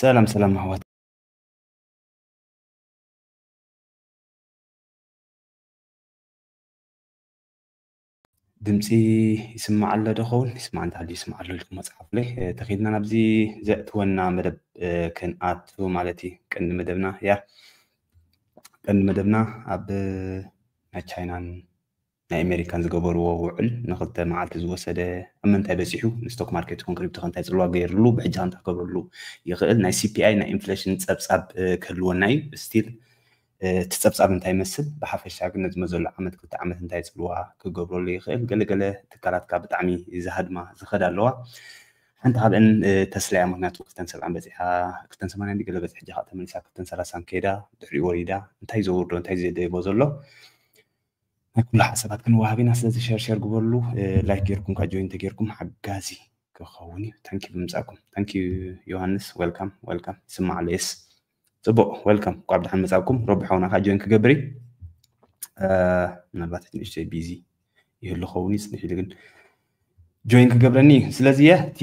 ሰላም ሰላም ኣሕዋት። ድምፂ ይስማዕ ኣሎ ዶ ኸውን? ይስማዕ እንተሃልዩ ይስማዕ ኣሎ ኢልኩም መፅሓፍለይ። ተኺድና ናብዚ ዘእትወና መደብ ክንኣቱ ማለት እዩ። ቀንዲ መደብና ያ ቀንዲ መደብና ኣብ ናይ ቻይናን ናይ ኣሜሪካን ዝገበርዎ ውዕል ንክልተ መዓልቲ ዝወሰደ ኣብ ምንታይ በፂሑ ንስቶክ ማርኬት ኮን ክሪፕቶ ከንታይ ፅልዋ ገይርሉ ብሕጂ ከንታይ ክገብረሉ ይኽእል ናይ ሲፒኣይ ናይ ኢንፍሌሽን ፀብፃብ ክህልወና እዩ ስቲል እቲ ፀብፃብ እንታይ ይመስል ብሓፈሻ ግን ነዚ መዘሉ ዓመት ክልተ ዓመት እንታይ ፅልዋ ክገብረሉ ይኽእል ገለገለ ትካላትካ ብጣዕሚ ዝሃድማ ዝኸዳ ኣለዋ ሓንቲ ካብአን ተስላያ ምክንያቱ ክልተን ሰብዓን በፂሓ ክልተን ሰማንያን ገለ በፂሕ ጃካ ተመሊሳ ክልተን ሰላሳን ከይዳ ድሕሪ ወሪዳ እንታይ ዘውርዶ እንታይ ዘደይቦ ዘሎ ናይ ኩሉ ሓሳባት ክንወሃብ ኢና ስለዚ ሸር ሸር ግበሉ ላይክ ጌርኩም ካ ጆይን ተጌርኩም ሓጋዚ ክኸውን እዩ ታንኪ ብምፃኩም ታንኪ ዮሃንስ ወልካም ወልካም ይስማዕ ኣሎ የስ ፅቡቅ ወልካም ቋብ ድሓን መፃኩም ረቢ ሓውና ካ ጆይን ክገብር እዩ ምናልባት ንእሽተይ ቢዚ ይህሉ ኸውን እዩ ፅንሕ ኢሉ ግን ጆይን ክገብረኒ እዩ ስለዚ የ እቲ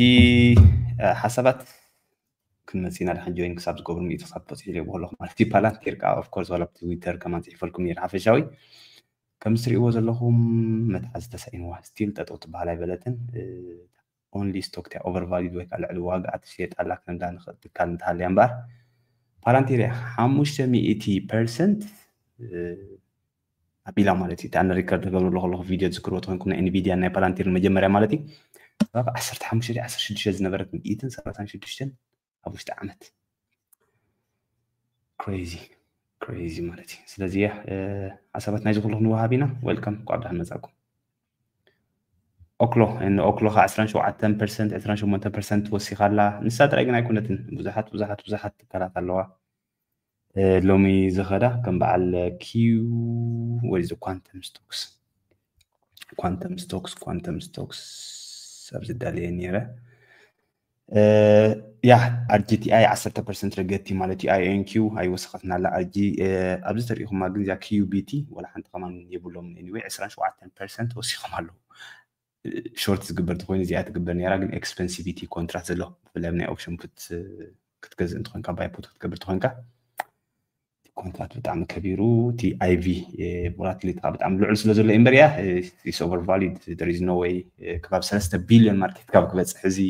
ሓሳባት ክንመፅና ድሓን ጆይን ክሳብ ዝገብሩ ሚእቲ ክሳብ በፂሑ ይብሎ ማለት እዩ ፓላንቲር ከዓ ኦፍኮርስ ዋላ ትዊተር ከማን ፅሒፈልኩም ነይሩ ሓፈሻዊ ከም ትሪእዎ ዘለኹም መትሓዚ ተሳኢንዋ ስቲል ጠጠው ትበሃል ኣይበለትን only stock ቲያ over valued ወይ ከዓ ልዕሊ ዋጋ ትሽየጥ ኣላ ክንብላ ንኽእል ትካል እንተሃልያ እምበኣር ፓላንቲር እያ ሓሙሽተ ሚእቲ ፐርሰንት ኣቢላ ማለት እዩ ኣነ ሪከርድ ገብረሉ ከለኹ ቪድዮ ዝክርዎ ተኮንኩም ናይ ኤንቪድያ ናይ ፓላንቲር መጀመርያ ማለት እዩ ካብ ዓሰርተ ሓሙሽተ ዓሰርተ ሽዱሽተ ዝነበረት ሚእትን ሰላሳን ሽዱሽተን ኣብ ውሽጢ ዓመት crazy crazy ማለት እዩ ስለዚ ሓሳባት ናይ ዝኩሉ ክንወሃብ ኢና welcome ቋብ ደሓን መጻኩም ኦክሎ ኦክሎ ከ ዕስራን ሸውዓተን ፐርሰንት ዕስራን ሸሞንተን ፐርሰንት ወሲኻ ኣላ ንሳ ጥራይ ግን ኣይኮነትን ብዙሓት ብዙሓት ብዙሓት ትካላት ኣለዋ ሎሚ ዝኸዳ ከም በዓል ኪዩ ወይ quantum stocks quantum stocks quantum stocks ኣብ ዝዳለየ ነይረ ያ RGTI ዓሰርተ ፐርሰንት ረገቲ ማለት እዩ INQ ኣይወሰኸትና ኣላ RG ኣብዚ ተሪኢኹማ ግን እዚኣ QBT ወላ ሓንቲ ከማን የብሎም anyway ዕስራን ሸውዓተን ፐርሰንት ወሲኾም ኣለዉ short ዝግበር ተኮይኑ እዚኣ ትግበር ነራ ግን expensive ኮንትራት ዘሎ ብፍላይ ናይ option put ክትገዝእ እንትኮንካ buy put ክትገብር ተኮንካ ኮንትራት ብጣዕሚ ከቢሩ እቲ IV volatility ብጣዕሚ ልዑል ስለ ዘሎ እምበር እያ is over valued there is no way ክባብ ሰለስተ ቢልዮን ማርኬት ካብ ክበፅሕ እዚ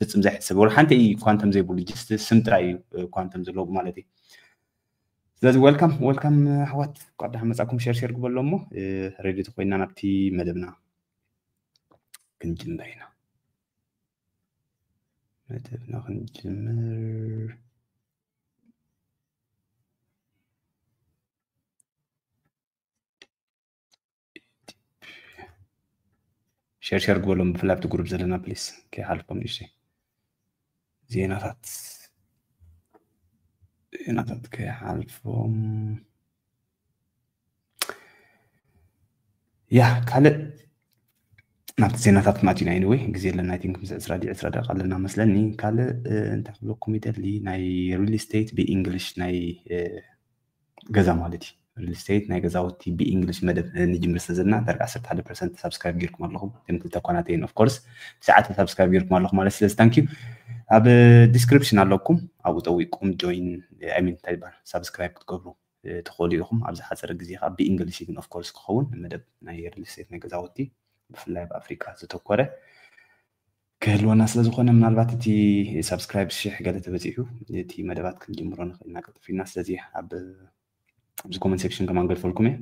ብፍፅም ዘይሕሰብ ወላ ሓንቲ quantum ዘይብሉ just ስም ጥራይ እዩ quantum ዘለዎ ማለት እዩ ስለዚ welcome welcome ኣሕዋት ቋዳ መፃኩም ሸር ሸር ግበሎ እሞ ready ተኮይና ናብቲ መደብና ክንጅምር ኢና መደብና ክንጅምር ሸር ሸር ግበሎም ብፍላይ ኣብቲ ግሩፕ ዘለና ፕሊስ ከይሓልፎም ንእሽተይ ዜናታት ዜናታት ከይሓልፎም ያ ካልእ ናብቲ ዜናታት ክማእት ኢና anyway ግዜ ኣለና I think ምስ ዕስራ ድዩ ዕስራ ደቂቃ ኣለና መስለኒ ካልእ እንታይ ክብለኩም ይደሊ ናይ real estate ብእንግሊሽ ናይ ገዛ ማለት እዩ real estate ናይ ገዛውቲ ብእንግሊሽ መደብ ንጅምር ስለ ዘለና ዳርጋ ዓሰርተ ሓደ ፐርሰንት ሳብስክራይብ ጌርኩም ኣለኹም እቶም ክልተ ኳናተይን of course ብሰዓት ሳብስክራይብ ጌርኩም ኣለኹም ማለት ስለዚ thank you ኣብ description ኣለኩም ኣብኡ ጠዊቅኩም join I mean እንታይ ይባሃል ሳብስክራይብ ክትገብሩ ትኽእሉ ኢኹም ኣብዚ ሓፀረ ግዜ ከዓ ብእንግሊሽ ግን of course ክኸውን መደብ ናይ real estate ናይ ገዛውቲ ብፍላይ ኣብ ኣፍሪቃ ዝተኮረ ክህልወና ስለ ዝኾነ ምናልባት እቲ ሳብስክራይብ ሽሕ ገለ ተበፂሑ እቲ መደባት ክንጅምሮ ንኽእል ኢና ቅልጥፍ ኢልና ስለዚ ኣብ ኣብዚ comment section ከማን ገድፈልኩም እየ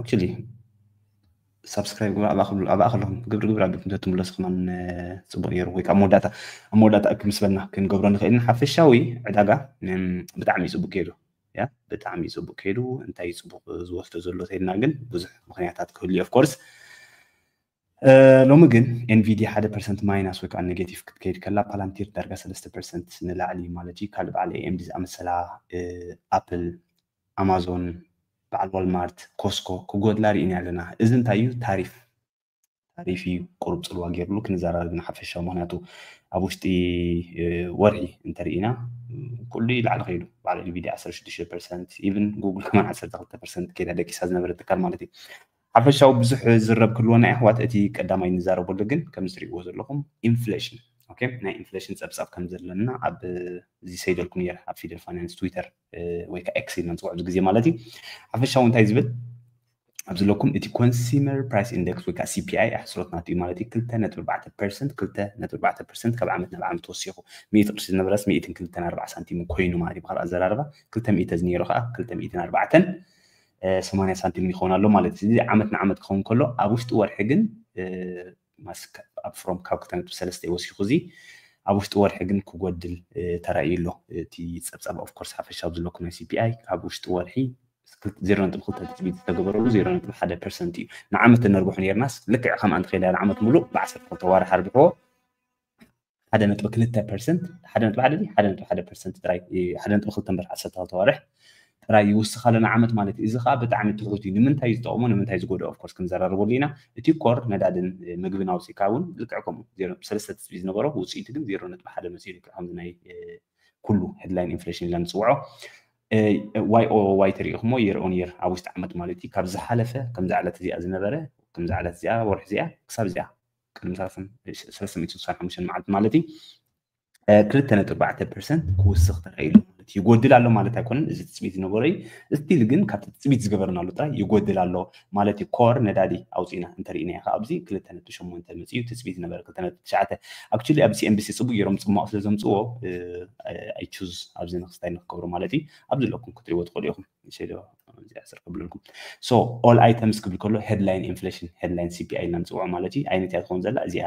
actually ሳብስክራይብ ግብር ኣብኣ ከለኹም ግብሪ ግብር ኣቢልኩም ተትምለሱ ከማን ፅቡቅ ነይሩ ወይ ከዓ መወዳእታ ኣብ መወዳእታ እክ ምስ በልና ክንገብሮ ንኽእል ኢና ሓፈሻዊ ዕዳጋ ብጣዕሚ እዩ ፅቡቅ ከይዱ ያ ብጣዕሚ እዩ ፅቡቅ ከይዱ እንታይ እዩ ፅቡቅ ዝወስዶ ዘሎ ተይልና ግን ብዙሕ ምክንያታት ክህሉ of course ሎሚ ግን ኤንቪዲያ ሓደ ፐርሰንት ማይናስ ወይ ከዓ ኔጌቲቭ ክትከይድ ከላ ፓላንቲር ዳርጋ ሰለስተ ፐርሰንት ንላዕሊ ማለት እዩ ካልእ በዓል ኤኤምዲ ዝኣመሰላ ኣፕል ኣማዞን በዓል ዋልማርት ኮስኮ ክጎድላ ርኢና ኣለና እዚ እንታይ እዩ ታሪፍ ታሪፍ እዩ ቁሩብ ፅልዋ ገይርሉ ክንዘራረብ ንሓፈሻዊ ምክንያቱ ኣብ ውሽጢ ወርሒ እንተርኢና ኩሉ ላዕሊ ከይዱ በዓል ኤንቪዲያ ዓሰርተ ሽዱሽተ ፐርሰንት ኢቭን ጉግል ከማን ዓሰርተ ክልተ ፐርሰንት ከይዳ ደቂሳ ዝነበረ ትካል ማለት እዩ ሓፈሻዊ ብዙሕ ዝረብ ክህልወና እዩ ኣሕዋት እቲ ቀዳማይ ንዛረበሉ ግን ከም ዝሪእዎ ዘለኹም ኢንፍሌሽን okay፣ ናይ ኢንፍሌሽን ፀብፃብ ከም ዘለና ኣብ እዚ ሰይደልኩም ነር ኣብ ፊደል ፋይናንስ ትዊተር ወይ ከዓ ኤክስ ኢልና ንፅውዖ ኣብዚ ግዜ ማለት እዩ። ሓፈሻዊ እንታይ ዝብል ኣብዚ ለኩም እቲ ኮንሱመር ፕራይስ ኢንደክስ ወይ ከዓ ሲ ፒ ኣይ ኣሕስሮት ናቱ እዩ ማለት እዩ። ክልተ ነጥቢ ኣርባዕተ ፐርሰንት ክልተ ነጥቢ ኣርባዕተ ፐርሰንት ካብ ዓመት ናብ ዓመት ተወሲኹ ሚእቲ ቅርሺ ዝነበረስ ሚእትን ክልተን ኣርባዓ ሳንቲም ኮይኑ ማለት እዩ። ብካልእ ኣዘራርባ ክልተ ሚእቲ ዝነይሩ ከዓ ክልተ ሚእትን ኣርባዕተን ሰማንያ ሳንቲም ይኸውን ኣሎ ማለት እዩ። እዚ ዓመት ንዓመት ክኸውን ከሎ ኣብ ውሽጢ ወርሒ ግን ማስክ ኣብ ፍሮም ካብ ክልተ ነጥቢ ሰለስተ ወሲኹ እዚ ኣብ ውሽጢ ወርሒ ግን ክጎድል ተራእዩ ኣሎ። እቲ ፀብፃብ ኦፍኮርስ ሓፈሻዊ ዘለኩም ናይ ሲ ፒ ኣይ ካብ ውሽጢ ወርሒ ዜሮ ነጥቢ ክልተ ትፅቢት ዝተገበረሉ ዜሮ ነጥቢ ሓደ ፐርሰንት እዩ። ንዓመት እነርብሖ ነርናስ ልክዕ ከምኣ እንተኸይዳ ንዓመት ሙሉእ ብዓሰርተ ክልተ ዋርሒ ኣርብሕዎ ሓደ ነጥቢ ክልተ ፐርሰንት ሓደ ነጥቢ ሓደ ሓደ ነጥቢ ሓደ ፐርሰንት ጥራይ ሓደ ነጥቢ ክልተ እምበር ዓሰርተ ክልተ ዋርሕ ጥራይ ይውስኽ ኣሎ ንዓመት ማለት እዩ። እዚ ከዓ ብጣዕሚ ትሑት እዩ። ንምንታይ ዝጠቕሞ ንምንታይ ዝጎድኦ ኦፍኮርስ ክንዘራርበሉ ኢና። እቲ ኮር ነዳድን ምግብን ኣውፂእካ እውን ልክዕ ከምኡ ዜሮ ነጥቢ ሰለስተ ትፅቢት ዝነበሮ ውፅኢቱ ግን ዜሮ ነጥቢ ሓደ መፅኡ ልክዕ ከምዚ ናይ ኩሉ ሄድላይን ኢንፍሌሽን ኢልና ንፅውዖ ዋይ ኦ ዋይ ተሪኢኹሞ የር ኦን የር ኣብ ውሽጢ ዓመት ማለት እዩ። ካብ ዝሓለፈ ከምዚ ዕለት እዚኣ ዝነበረ ከምዚ ዕለት እዚኣ ወርሒ እዚኣ ክሳብ እዚኣ ቅድሚ ሰለስተ ሚእቲ ስሳን ሓሙሽተን መዓልቲ ማለት እዩ ክልተ ነጥቢ ኣርባዕተ ፐርሰንት ክውስኽ ተራእዩ ኣሎ ማለት እዩ። ይጎድል ኣሎ ማለት ኣይኮነን። እዚ ትፅቢት ዝነበሮ እዩ። ስቲል ግን ካብቲ ትፅቢት ዝገበርናሉ ጥራይ ይጎድል ኣሎ ማለት እዩ። ኮር ነዳዲ ኣውፂና እንተሪእናዮ ከዓ ኣብዚ ክልተ ነጥቢ ሸሞንተ መፅኡ ትፅቢት ዝነበረ ክልተ ነጥቢ ትሽዓተ። ኣክቹሊ ኣብ ሲ ኤን ቢ ሲ ፅቡቅ ገይሮም ፅማቕ ስለ ዘምፅዎ ኣይ ቹዝ ኣብዚ ንክስታይ ንክገብሮ ማለት እዩ። ኣብ ዘለኩም ክትሪእዎ ትኽእሉ ኢኹም። ሸዶ እዚኣ ስር ክብለልኩም so all items ክብል ከሎ ሄድላይን ኢንፍሌሽን ሄድላይን ሲ ፒ ኣይ ኢልና ንፅውዖ ማለት እዩ። ዓይነት እያ ትኸውን ዘላ እዚኣ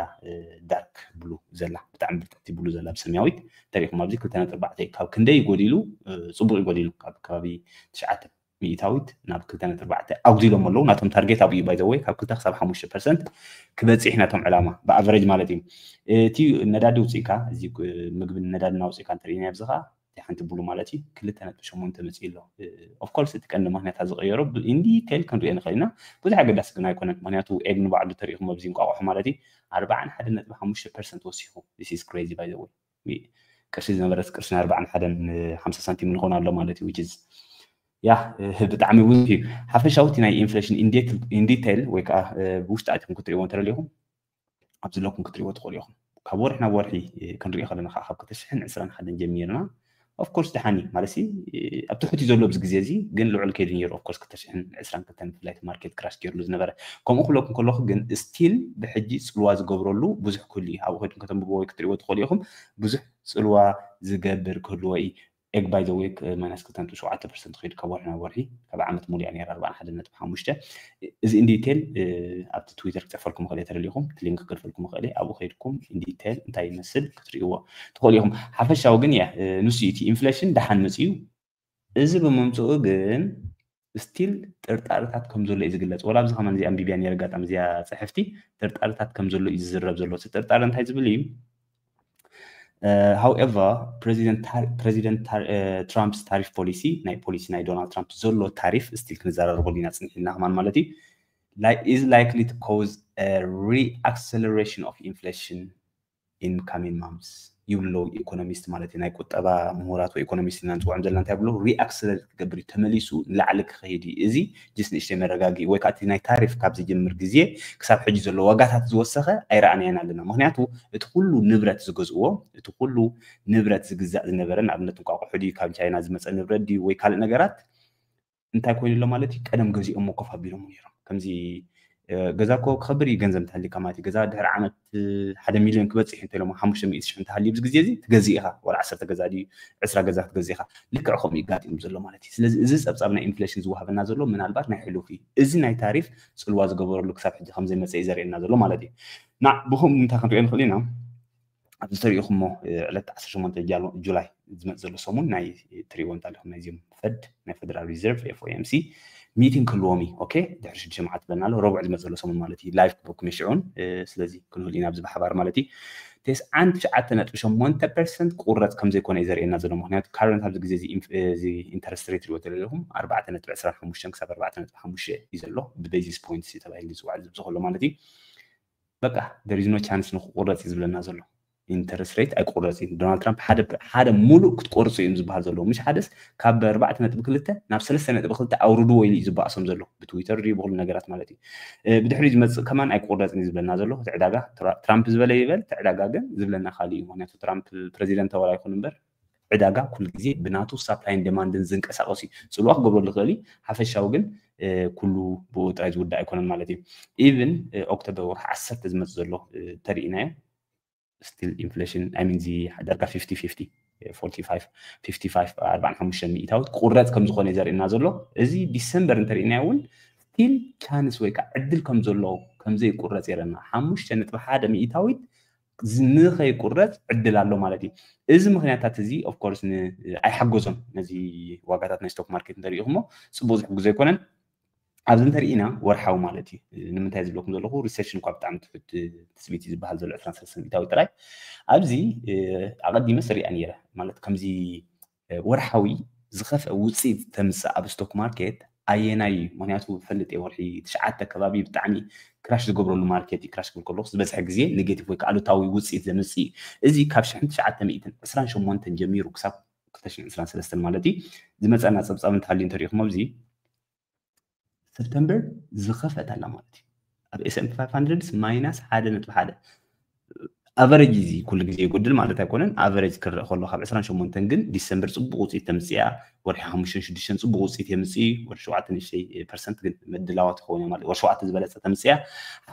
ዳርክ ብሉ ዘላ ብጣዕሚ ብልጥዕቲ ብሉ ዘላ ብሰማያዊት ተሪኢኹም ኣብዚ ክልተ ነጥቢ ኣርባዕተ እዩ። ካብ ክንደይ ይጎዲሉ ፅቡቅ ይጎዲሉ ካብ ከባቢ ትሽዓተ ሚእታዊት ናብ ክልተ ነጥቢ ኣርባዕተ ኣጉዲሎም ኣለዉ። ናቶም ታርጌት ኣብኡ እዩ ባይ ዘ ወይ ካብ ክልተ ክሳብ ሓሙሽተ ፐርሰንት ክበፅሕ ናቶም ዕላማ ብኣቨሬጅ ማለት እዩ። እቲ ነዳዲ ውፅኢካ እዚ ምግብን ነዳድን ኣውፅኢካ እንተሪእና ኣብዚ ከዓ እቲ ሓንቲ ብሉ ማለት እዩ ክልተ ነጥቢ ሸሞንተ መፅኡ ኣሎ። ኦፍኮርስ እቲ ቀንዲ ምክንያት ዝቀየሮ ኢንዲቴል ክንሪኦ ንኽእል ኢና። ብዙሕ ኣገዳሲ ግን ኣይኮነን። ምክንያቱ ኤግ ንባዕሉ ተሪኢኹም ኣብዚ እንቋቑሖ ማለት እዩ ኣርባዓን ሓደ ነጥቢ ሓሙሽተ ፐርሰንት ወሲኹ። This is crazy by the way። ቅርሺ ዝነበረት ቅርሺ ኣርባዓን ሓደን ሓምሳ ሳንቲም ንኾን ኣሎ ማለት እዩ። ያ ብጣዕሚ ብዙሕ እዩ። ሓፈሻዊ እቲ ናይ ኢንፍሌሽን ኢንዲቴል ወይ ከዓ ብውሽጢ ኣቲኹም ክትሪእዎ እንተደሊኹም ኣብ ዘለኩም ክትሪእዎ ትኽእሉ ኢኹም። ካብ ወርሒ ናብ ወርሒ ክንሪኦ ከለና ከዓ ካብ ክልተ ሽሕን ዕስራን ሓደን ጀሚርና ኦፍኮርስ ደሓን እዩ ማለት ኣብ ትሑት እዩ ዘሎ ኣብዚ ግዜ እዚ ግን ልዑል ከይዱ ነይሩ ኦፍኮርስ ክልተ ሽሕን ዕስራን ክልተን ብፍላይ ማርኬት ክራሽ ገይርሉ ዝነበረ። ከምኡ ክብለኩም ከለኹ ግን ስቲል ብሕጂ ፅልዋ ዝገብረሉ ብዙሕ ክህሉ እዩ። ኣብኡ ከይድኩም ከተንብብዎ ወይ ክትሪእዎ ትኽእሉ ኢኹም። ብዙሕ ፅልዋ ዝገብር ክህልዎ እዩ። ኤግ ባይ ዘ ዌይ ማይናስ ክልተ ነጥቢ ሸውዓተ ፐርሰንት ከይዱ ካብ ወርሒ ናብ ወርሒ ካብ ዓመት ሙሉእ እያ ነይራ ኣርባዓን ሓደ ነጥቢ ሓሙሽተ። እዚ ኢንዲቴል ኣብቲ ትዊተር ክፅሕፈልኩም ይኽእል እየ ተደሊኹም እቲ ሊንክ ክገድፈልኩም ይኽእል እየ። ኣብኡ ከይድኩም ኢንዲቴል እንታይ ይመስል ክትርእይዎ ትኽእሉ ኢኹም። ሓፈሻዊ ግን እያ ንሱ እቲ ኢንፍሌሽን ደሓን መፅኡ። እዚ ብምምፅኡ ግን ስቲል ጥርጣርታት ከም ዘሎ እዩ ዝግለፅ። ወላ ኣብዚ ከማን እዚኣ ኣንቢብያ ነይረ ኣጋጣሚ እዚኣ ፅሕፍቲ ጥርጣርታት ከም ዘሎ እዩ ዝዝረብ ዘሎ። እቲ ጥርጣረ እንታይ ዝብል እዩ? However, ፕሬዚደንት ትራምፕስ ታሪፍ ፖሊሲ ናይ ፖሊሲ ናይ ዶናልድ ትራምፕ ዘሎ ታሪፍ ስቲል ክንዘራረበሉ ኢና ፅንሕ ኢልና ከማን ማለት እዩ is likely to cause a reacceleration of inflation in coming months ይብሉ ኢኮኖሚስት ማለት ናይ ቁጠባ ምሁራት ወይ ኢኮኖሚስት ኢና ንፅውዖም ዘለና እንታይ ብሎ ሪኣክሰለሬት ክገብር እዩ ተመሊሱ ንላዕሊ ክኸይድ እዩ። እዚ ጅስ ንእሽተይ መረጋጊ ወይ ከዓ ናይ ታሪፍ ካብ ዝጀምር ግዜ ክሳብ ሕጂ ዘሎ ዋጋታት ዝወሰኸ ኣይረኣናዮን ኣለና። ምክንያቱ እቲ ኩሉ ንብረት ዝገዝእዎ እቲ ኩሉ ንብረት ዝግዛእ ዝነበረ ንኣብነት እንቋቑሑ ድዩ ካብ ቻይና ዝመፀ ንብረት ድዩ ወይ ካልእ ነገራት እንታይ ኮይኑ ኣሎ ማለት እዩ። ቀደም ገዚኦሞ ኮፍ ኣቢሎሞ ነይሮም። ከምዚ ገዛ እኮ ክኸብር እዩ ገንዘብ እንተሃሊካ ማለት እዩ። ገዛ ድሕሪ ዓመት ሓደ ሚልዮን ክበፅሕ እንተ ኢሎሞ ሓሙሽተ ሚእቲ ሽሕ እንተሃልዩ ብዚ ግዜ እዚ ትገዝእ ኢኻ። ወላ ዓሰርተ ገዛ ድዩ ዕስራ ገዛ ክትገዝእ ኢኻ። ልክዕ ከምኡ እዩ ጋጢሙ ዘሎ ማለት እዩ። ስለዚ እዚ ፀብፃብ ናይ ኢንፍሌሽን ዝወሃበና ዘሎ ምናልባት ናይ ሕሉፍ እዩ። እዚ ናይ ታሪፍ ፅልዋ ዝገበረሉ ክሳብ ሕጂ ከምዘይመፀ እዩ ዘርእየና ዘሎ ማለት እዩ። ና ብኸምኡ እንታይ ክንሪኦ ንኽእል ኢና? ኣብዚ ተሪኢኹሞ ዕለት ዓሰርተ ሸሞንተ ጁላይ ዝመፅ ዘሎ ሰሙን ናይ ትሪእዎ እንተለኹም ናይዚም ፈድ ናይ ፌደራል ሪዘርቭ ኤፍ ኦ ኤም ሲ ሚቲንግ ክህልዎም እዩ። ኦኬ ድሕሪ ሽዱሽተ መዓልቲ በልና ኣሎ ረቡዕ ዝመፅ ዘሎ ሰሙን ማለት እዩ። ላይቭ ክበኩም የሽዑን ስለዚ ክንህሉ ኢና ኣብዚ ብሓባር ማለት እዩ። ተስዓን ትሽዓተ ነጥቢ ሸሞንተ ፐርሰንት ክቁረፅ ከም ዘይኮነ እዩ ዘርእየና ዘሎ። ምክንያቱ ካረንት ኣብዚ ግዜ እዚ ኢንተረስት ሬት ሪኦ ተለለኹም ኣርባዕተ ነጥቢ ዕስራን ሓሙሽተን ክሳብ ኣርባዕተ ነጥቢ ሓሙሽተ እዩ ዘሎ ብቤዚስ ፖይንት ተባሂሉ ዝፅዋዕ ዝብዚ ከሎ ማለት እዩ። በቃ there is no chance ንክቁረፅ እዩ ዝብለና ዘሎ። interest rate ኣይቆረፅ እዩ። ዶናልድ ትራምፕ ሓደ ሙሉእ ክትቆርፁ እዮም ዝበሃል ዘለዉ። ምሽ ሓደስ ካብ ኣርባዕተ ነጥቢ ክልተ ናብ ሰለስተ ነጥቢ ክልተ ኣውርድዎ ኢሉ እዩ ዝበኣሶም ዘሎ ብትዊተር ድዩ ብኩሉ ነገራት ማለት እዩ። ብድሕሪ ዝመፅእ ከማን ኣይቆረፅን እዩ ዝብለና ዘሎ። እቲ ዕዳጋ ትራምፕ ዝበለ ይበል፣ እቲ ዕዳጋ ግን ዝብለና ካልእ እዩ። ምክንያቱ ትራምፕ ፕሬዚደንት ተወላ ይኹን እምበር ዕዳጋ ኩሉ ግዜ ብናቱ ሳፕላይን ዲማንድን ዝንቀሳቀሱ እዩ። ፅልዋ ክገብረሉ ይኽእል እዩ። ሓፈሻዊ ግን ኩሉ ብኡ ጥራይ ዝውዳእ ኣይኮነን ማለት እዩ። ኢቭን ኦክቶበር ወርሒ ዓሰርተ ዝመፅእ ዘሎ ተሪኢናዮ still inflation I mean እዚ ዳርጋ fifty fifty forty five fifty five ኣርባዓን ሓሙሽተን ሚእታዊት ክቁረፅ ከም ዝኾነ እዩ ዘርእየና ዘሎ። እዚ ዲሰምበር እንተሪእናዮ እውን still chance ወይ ከዓ ዕድል ከም ዘሎ ከም ዘይቁረፅ የረና። ሓሙሽተ ነጥቢ ሓደ ሚእታዊት ንኸይቁረፅ ዕድል ኣሎ ማለት እዩ። እዚ ምክንያታት እዚ of course ኣይሓገዞም ነዚ ዋጋታት ናይ ስቶክ ማርኬት እንተሪኢኹሞ ፅቡቅ ዝሕግዞ ኣይኮነን። ኣብዚ እንተሪኢና ወርሓዊ ማለት እዩ። ንምንታይ ዝብለኩም ዘለኹ ሪሴሽን እኳ ብጣዕሚ ትሑት ትፅቢት እዩ ዝበሃል ዘሎ ዕስራን ሰለስተን ሚእታዊ ጥራይ። ኣብዚ ኣቐዲመ ስሪኣ ነይረ ማለት ከምዚ ወርሓዊ ዝኸፍአ ውፅኢት ተምፅእ ኣብ ስቶክ ማርኬት ኣየናይ እዩ? ምክንያቱ ፈልጥ ወርሒ ትሽዓተ ከባቢ ብጣዕሚ ክራሽ ዝገብረሉ ማርኬት እዩ። ክራሽ ክብል ከለኩ ዝበዝሐ ግዜ ኔጌቲቭ ወይ ከዓ ኣሉታዊ ውፅኢት ዘምፅእ እዩ። እዚ ካብ ሽሕን ትሽዓተ ሚእትን ዕስራን ሸሞንተን ጀሚሩ ክሳብ ክልተ ሽሕን ዕስራን ሰለስተን ማለት እዩ ዝመፀና ፀብፃብ እንተሃልዩ እንተሪኢኹም ኣብዚ ሰፕተምበር ዝኸፈት ኣላ ማለት እዩ። ኣብ S and P five hundred ማይናስ ሓደ ነጥቢ ሓደ ኣቨረጅ እዚ ኩሉ ግዜ ይጎድል ማለት ኣይኮነን። ኣቨረጅ ክረእ ከሎ ካብ ዕስራን ሸሞንተን ግን ዲሰምበር ፅቡቅ ውፅኢት ተምፅያ፣ ወርሒ ሓሙሽተን ሽዱሽተን ፅቡቅ ውፅኢት የምፅእ እዩ። ወርሒ ሸውዓተ ንእሽተይ ፐርሰንት ግን ምድላዋት ይኸውን ማለት ወርሒ ሸውዓተ ዝበለፀ ተምፅያ።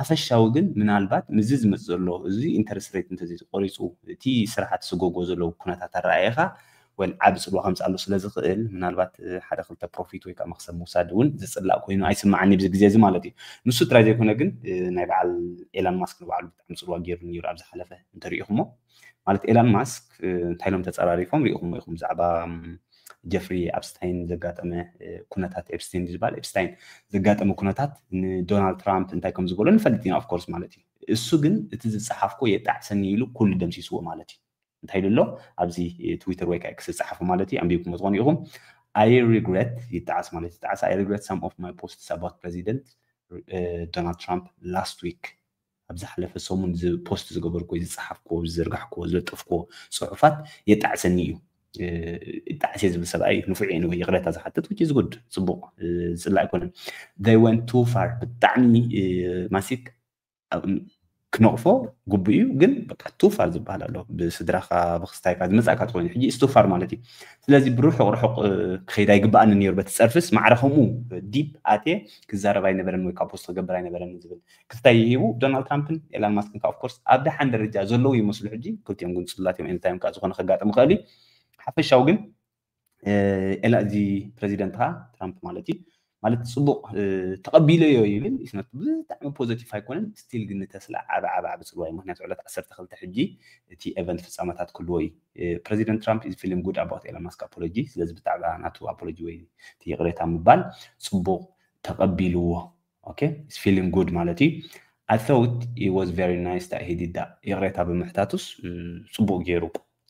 ሓፈሻዊ ግን ምናልባት ምዚ ዝመፅ ዘሎ እዚ ኢንተረስት ሬት እንተዘይተቆሪፁ እቲ ስራሕቲ ዝጎጎ ዘለዉ ኩነታት ኣረኣየኻ ወል ዓቢ ፅልዋ ከምፅኣሉ ስለ ዝኽእል ምናልባት ሓደ ክልተ ፕሮፊት ወይ ከዓ መክሰብ ምውሳድ እውን ዝፅላእ ኮይኑ ኣይስማዓኒ ብዚ ግዜ እዚ ማለት እዩ። ንሱ ጥራይ ዘይኮነ ግን ናይ በዓል ኤላን ማስክ ንባዕሉ ብጣዕሚ ፅልዋ ገይሩ ነይሩ ኣብ ዝሓለፈ እንተሪኢኹሞ ማለት ኤላን ማስክ እንታይ ኢሎም ተፀራሪፎም ሪኢኹሞ ኢኹም ብዛዕባ ጀፍሪ ኣብስታይን ዘጋጠመ ኩነታት ኤፕስታይን ዝበሃል ኤፕስታይን ዘጋጠመ ኩነታት ንዶናልድ ትራምፕ እንታይ ከም ዝበሎ ንፈልጥ ኢና ኦፍኮርስ ማለት እዩ። እሱ ግን እቲ ዝፀሓፍኮ የጣዕሰኒ ኢሉ ኩሉ ደምሲስዎ ማለት እዩ። እንታይ ኢሉ ኣሎ ኣብዚ ትዊተር ወይ ከዓ ክስፅሓፉ ማለት እዩ ኣንቢብኩም ትኾኑ ኢኹም። I regret ይጣዓስ ማለት ይጣዓስ I regret some of my posts about President Donald Trump last week ኣብ ዝሓለፈ ሰሙን ፖስት ዝገበርኩ ዝፀሓፍኩ ዝዘርጋሕኩ ዝለጠፍኩ ፅሑፋት የጣዕሰኒ እዩ። ጣዕሴ ዝብል ሰብኣይ ንፉዕ እዩ ወይ ይቕሬታ ዝሓትት which is good ፅቡቕ ዝፅላእ ኣይኮነን። They went too far ብጣዕሚ ማሲክ ክነቕፎ ግቡእ እዩ ግን በቃ too far ዝበሃል ኣሎ ብስድራኻ ብክስታይካ ዝመፃእካ ትኾይኑ ሕጂ is too far ማለት እዩ። ስለዚ ብርሑቕ ርሑቕ ክኸይድ ኣይግበኣኒ ነይሩ በቲ ፀርፍስ ማዕረ ከምኡ ዲፕ ኣትየ ክዛረብ ኣይነበረን ወይ ከዓ ፖስት ክገብር ኣይነበረን ዝብል ክስታይ ሂቡ ዶናልድ ትራምፕን ኤላን ማስክን ከዓ ኦፍኮርስ ኣብ ደሓን ደረጃ ዘለዉ ይመስሉ ሕጂ ክልቲኦም ግን ፅሉላት እዮም እንታይ ከዓ ዝኾነ ከጋጥም ይኽእል እዩ። ሓፈሻዊ ግን ኤላ እዚ ፕሬዚደንት ከዓ ትራምፕ ማለት እዩ ማለት ፅቡቅ ተቐቢለዮ ይብል ብጣዕሚ ፖዘቲቭ ኣይኮነን። ስቲል ግን ንተስላ ዓበ ዓበ ዓበ ፅልዋ እዩ ምክንያቱ ዕለት ዓሰርተ ክልተ ሕጂ እቲ ኤቨንት ፍፃመታት ክህልዎ እዩ። President Trump is feeling good about Elon Musk apology ስለዚ ብዛዕባ ናቱ ኣፖሎጂ ወይ እቲ ይቕሬታ ምባል ፅቡቅ ተቐቢልዎ okay is feeling good ማለት እዩ። I thought it was very nice that he did that ይቕሬታ ብምሕታቱስ ፅቡቅ ገይሩ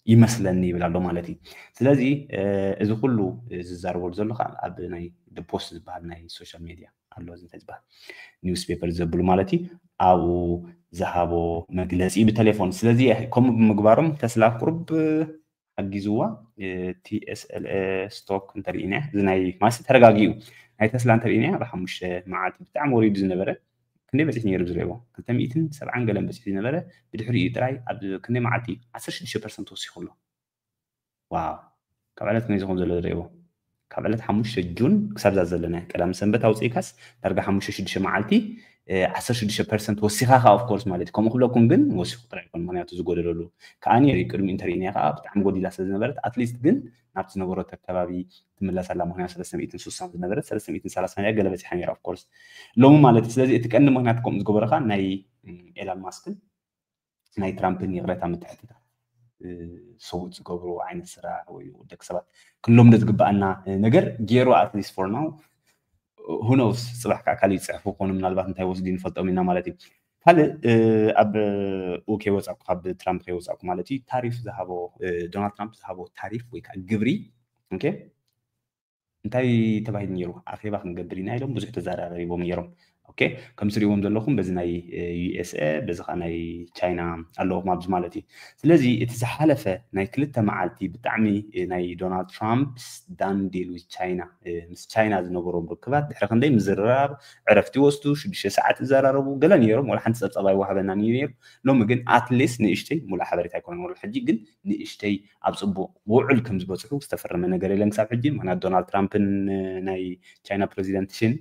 ይመስለኒ ይብል ኣሎ ማለት እዩ። ስለዚ እዚ ኩሉ ዝዛረበሉ ዘሎ ከዓ ኣብ ናይ ፖስት ዝበሃል ናይ ሶሻል ሜድያ ኣሎ እዚ እንታይ ዝበሃል ኒውስ ፔፐር ዘብሉ ማለት እዩ። ኣብኡ ዝሃቦ መግለፂ ብቴሌፎን ስለዚ ከምኡ ብምግባሮም ተስላ ቁርብ ሓጊዝዋ። T S L A ስቶክ እንተሪኢና እዚ ናይ ማሲ ተረጋጊኡ ናይ ተስላ እንተሪኢና ብሓሙሽተ መዓልቲ ብጣዕሚ ወሪዱ ዝነበረ ክንደይ በፂሑ ነይሩ ዝርእዎ ክልተ ሚእትን ሰብዓን ገለን በፂሑ ዝነበረ ብድሕሪኡ ጥራይ ኣብ ክንደይ መዓልቲ ዓሰርተ ሽዱሽተ ፐርሰንት ወሲኹ ኣሎ። ዋው ካብ ዕለት ክንደይ ዝኾን ዘሎ ዝርእዎ ካብ ዕለት ሓሙሽተ ጁን ክሳብ ዛ ዘለና ቀዳም ሰንበት ኣውፅኢካስ ዳርጋ ሓሙሽተ ሽዱሽተ መዓልቲ ዓሰርተ ሽዱሽተ ፐርሰንት ወሲኻ ከዓ ኦፍኮርስ ማለት እዩ። ከምኡ ክብለኩም ግን ወሲኹ ጥራይ ይኮን ምክንያቱ ዝጎደለሉ ከዓ ነይሩ ቅድሚ እንተርእና ከዓ ብጣዕሚ ጎዲላ ስለ ዝነበረት ኣትሊስት ግን ናብቲ ዝነበሮ ከባቢ ትምለስ ኣላ ምክንያቱ ሰለስተ ሚእትን ስሳን ዝነበረት ሰለስተ ሚእትን ሰላሳን እያ ገለ በፂሓ ነይራ ኦፍኮርስ ሎሚ ማለት እዩ። ስለዚ እቲ ቀንዲ ምክንያት ከምኡ ዝገበረካ ናይ ኤላን ማስክን ናይ ትራምፕን ይቕሬታ ምትሕትታት ሰብኡት ዝገብርዎ ዓይነት ስራሕ ወይ ደቂ ሰባት ክንለምዶ ዝግበኣና ነገር ገይሩ ኣትሊስት ፎር ናው ሁኖስ ፅባሕ ከዓ ካልእ ይፅሕፉ ክኾኑ ምናልባት እንታይ ወስዱ ንፈልጦም ኢና ማለት እዩ። ካልእ ኣብ ከይወፃእኩ ካብ ትራምፕ ከይወፃእኩ ማለት እዩ ታሪፍ ዝሃቦ ዶናልድ ትራምፕ ዝሃቦ ታሪፍ ወይ ከዓ ግብሪ እንታይ ተባሂሉ ነይሩ ኣኼባ ክንገብር ኢና ኢሎም ብዙሕ ተዘራሪቦም ነይሮም። ኦኬ፣ ከም ትሪእዎም ዘለኹም በዚ ናይ ዩኤስኤ በዚ ከዓ ናይ ቻይና ኣለኹም ኣብዚ ማለት እዩ። ስለዚ እቲ ዝሓለፈ ናይ ክልተ መዓልቲ ብጣዕሚ ናይ ዶናልድ ትራምፕ ዳን ዲል ዊዝ ቻይና፣ ምስ ቻይና ዝነበሮም ርክባት ድሕሪ ክንደይ ምዝርራብ፣ ዕረፍቲ ወስዱ ሽዱሽተ ሰዓት ይዘራረቡ ገለ ነይሮም፣ ወላ ሓንቲ ፀብፃብ ኣይወሃበናን እዩ ነይሩ። ሎሚ ግን ኣትሊስት ንእሽተይ፣ ሙሉእ ሓበሬታ ኣይኮነን ወላ ሕጂ፣ ግን ንእሽተይ ኣብ ፅቡቅ ውዕል ከም ዝበፅሑ ዝተፈረመ ነገር የለን ክሳብ ሕጂ። ምክንያቱ ዶናልድ ትራምፕን ናይ ቻይና ፕሬዚደንት ሽን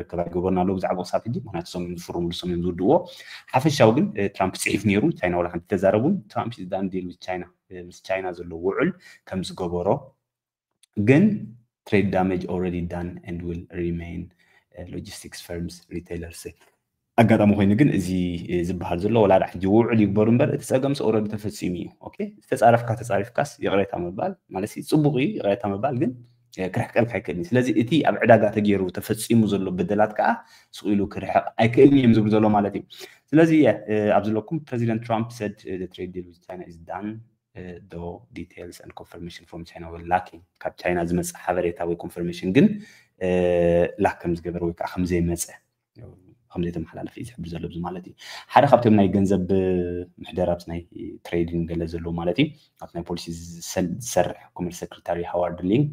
ርክብ ኣይገበርና ኣለዉ ብዛዕባ ክሳብ ሕጂ፣ ምክንያቱ እሶም እዮም ዝፍርምሉ፣ እሶም እዮም ዝውድእዎ። ሓፈሻዊ ግን ትራምፕ ፅሒፍ ነይሩ፣ ቻይና ወላ ሓንቲ ተዛረቡን። ትራምፕ ዳን ዲል ዊዝ ቻይና፣ ምስ ቻይና ዘሎ ውዕል ከም ዝገበሮ ግን trade damage already done and will remain logistics firms retailers። ኣጋጣሚ ኮይኑ ግን እዚ ዝበሃል ዘሎ ወላ ሕጂ ውዕል ይግበሩ እምበር እቲ ፀገምስ ኦረዲ ተፈፂሙ እዩ። ኦኬ፣ ዝተፃረፍካ ተፃሪፍካስ ይቕሬታ ምባል ማለት እዩ ፅቡቕ እዩ። ይቕሬታ ምባል ግን ክርሕቀልካ ኣይክእልን እዩ። ስለዚ እቲ ኣብ ዕዳጋ ተገይሩ ተፈፂሙ ዘሎ በደላት ከዓ ስቕ ኢሉ ክርሕቕ ኣይክእልን እዮም ዝብሉ ዘሎ ማለት እዩ። ስለዚ ኣብ ዘለኩም ፕሬዚደንት ትራምፕ said trade deal with China is done though details and confirmation from China were lacking። ካብ ቻይና ዝመፀ ሓበሬታ ወይ ኮንፈርሜሽን ግን ላክ ከም ዝገበረ ወይ ከዓ ከም ዘይመፀ ከም ዘይተመሓላለፈ እዩ ዝሕብር ዘሎ ኣብዚ ማለት እዩ። ሓደ ካብቶም ናይ ገንዘብ ምሕደራ ኣብዚ ናይ ትሬዲንግ ገለ ዘለዎ ማለት እዩ ኣብ ናይ ፖሊሲ ዝሰርሕ ኮመርስ ሴክሬታሪ ሃዋርድ ሊንግ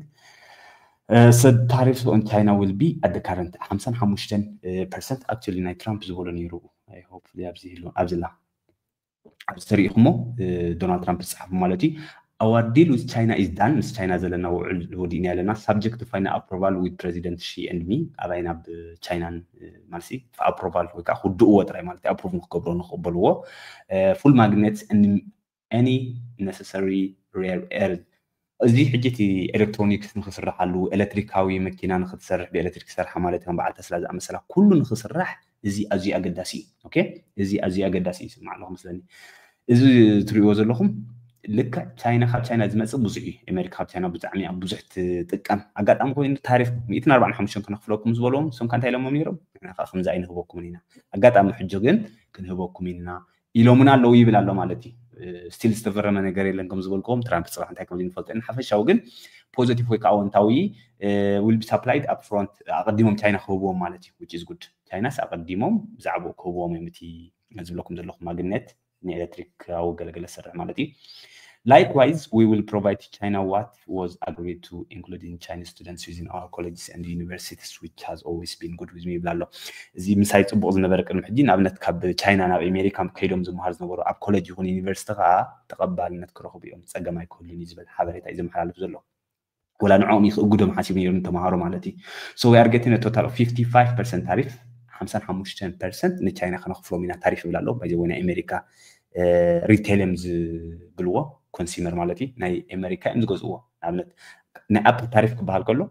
said tariffs on China will be at the current ሓምሳን ሓሙሽተን ፐርሰንት። Actually ናይ ትራምፕ ዝበሎ ነይሩ። Hopefully ኣብዚ ይህሉ ኣብዚላ ኣብዚ ተሪኢኹሞ ዶናልድ ትራምፕ ዝፀሓፉ ማለት እዩ። Our deal with China is done፣ ምስ ቻይና ዘለና ውዕል ወዲእና ኣለና። Subject to final approval with President Xi and me፣ ኣባይን ኣብ ቻይናን ማለት approval ወይ ከዓ ክውድእዎ ጥራይ ማለት approve ንክገብሮ ንክቕበልዎ። Full magnets and any necessary rare earth። እዚ ሕጂ እቲ ኤሌክትሮኒክስ ንክስርሓሉ፣ ኤሌክትሪካዊ መኪና ንክትሰርሕ ብኤሌክትሪክ ክሰርሓ ማለት እዮም በዓል ተስላ ዝኣመሰላ ኩሉ ንክስራሕ እዚ ኣዝዩ ኣገዳሲ እዩ። ኦኬ፣ እዚ ኣዝዩ ኣገዳሲ እዩ። ይስማዕ ኣለኹ መስለኒ። እዚ ትሪእዎ ዘለኹም ልክዕ ቻይና ካብ ቻይና ዝመፅእ ብዙሕ እዩ። ኣሜሪካ ካብ ቻይና ብጣዕሚ ኣብ ብዙሕ ትጥቀም። ኣጋጣሚ ኮይኑ ታሪፍ ሚእትን ኣርባዓን ሓሙሽተን ክነኽፍለኩም ዝበልዎም እሶም ከ እንታይ ኢሎሞም ነይሮም? ንሕና ከዓ ከምዚ ኣይንህበኩምን ኢና። ኣጋጣሚ ሕጂ ግን ክንህበኩም ኢና ኢሎምና ኣለዉ ይብል ኣሎ ማለት እዩ። ስቲል ዝተፈረመ ነገር የለን ከም ዝበልክዎም ትራምፕ ፅባሕ እንታይ ከም ዝንፈልጦ ኢና። ሓፈሻዊ ግን ፖዘቲቭ ወይ ከዓ ኣወንታዊ will be supplied up front ኣቐዲሞም ቻይና ክህብዎም ማለት እዩ። Which is good። ቻይናስ ኣቐዲሞም ብዛዕባኡ ክህብዎም እዮም እቲ ዝብለኩም ዘለኹ ማግኔት ንኤሌክትሪካዊ ገለገለ ዝሰርሕ ማለት እዩ። Likewise we will provide to China what was agreed to including Chinese students within our colleges and universities which has always been good with me ይብል ኣሎ። እዚ ምሳይ ፅቡቕ ዝነበረ ቅድሚ ሕጂ ንኣብነት ካብ ቻይና ናብ ኣሜሪካ ከይዶም ዝመሃር ዝነበሩ ኣብ ኮሌጅ ይኹን ዩኒቨርሲቲ ከዓ ተቐባልነት ክረኽቡ እዮም፣ ፀገም ኣይክህሉን እዩ ዝብል ሓበሬታ እዩ ዘመሓላልፍ ዘሎ። ወላ ንዕኦም እዩ ክእግዶም ሓሲቡ ነይሩ ንተምሃሮ ማለት እዩ። So we are getting a total of fifty-five percent ታሪፍ፣ ሓምሳን ሓሙሽተን ፐርሰንት ንቻይና ከነኽፍሎም ኢና ታሪፍ ይብል ኣሎ። ባይዘ ናይ ኣሜሪካ ሪቴል እዮም ዝብልዎ፣ ኮንሱመር ማለት እዩ። ናይ ኣሜሪካ እዮም ዝገዝእዎ። ንኣብነት ናይ ኣፕል ታሪፍ ክበሃል ከሎ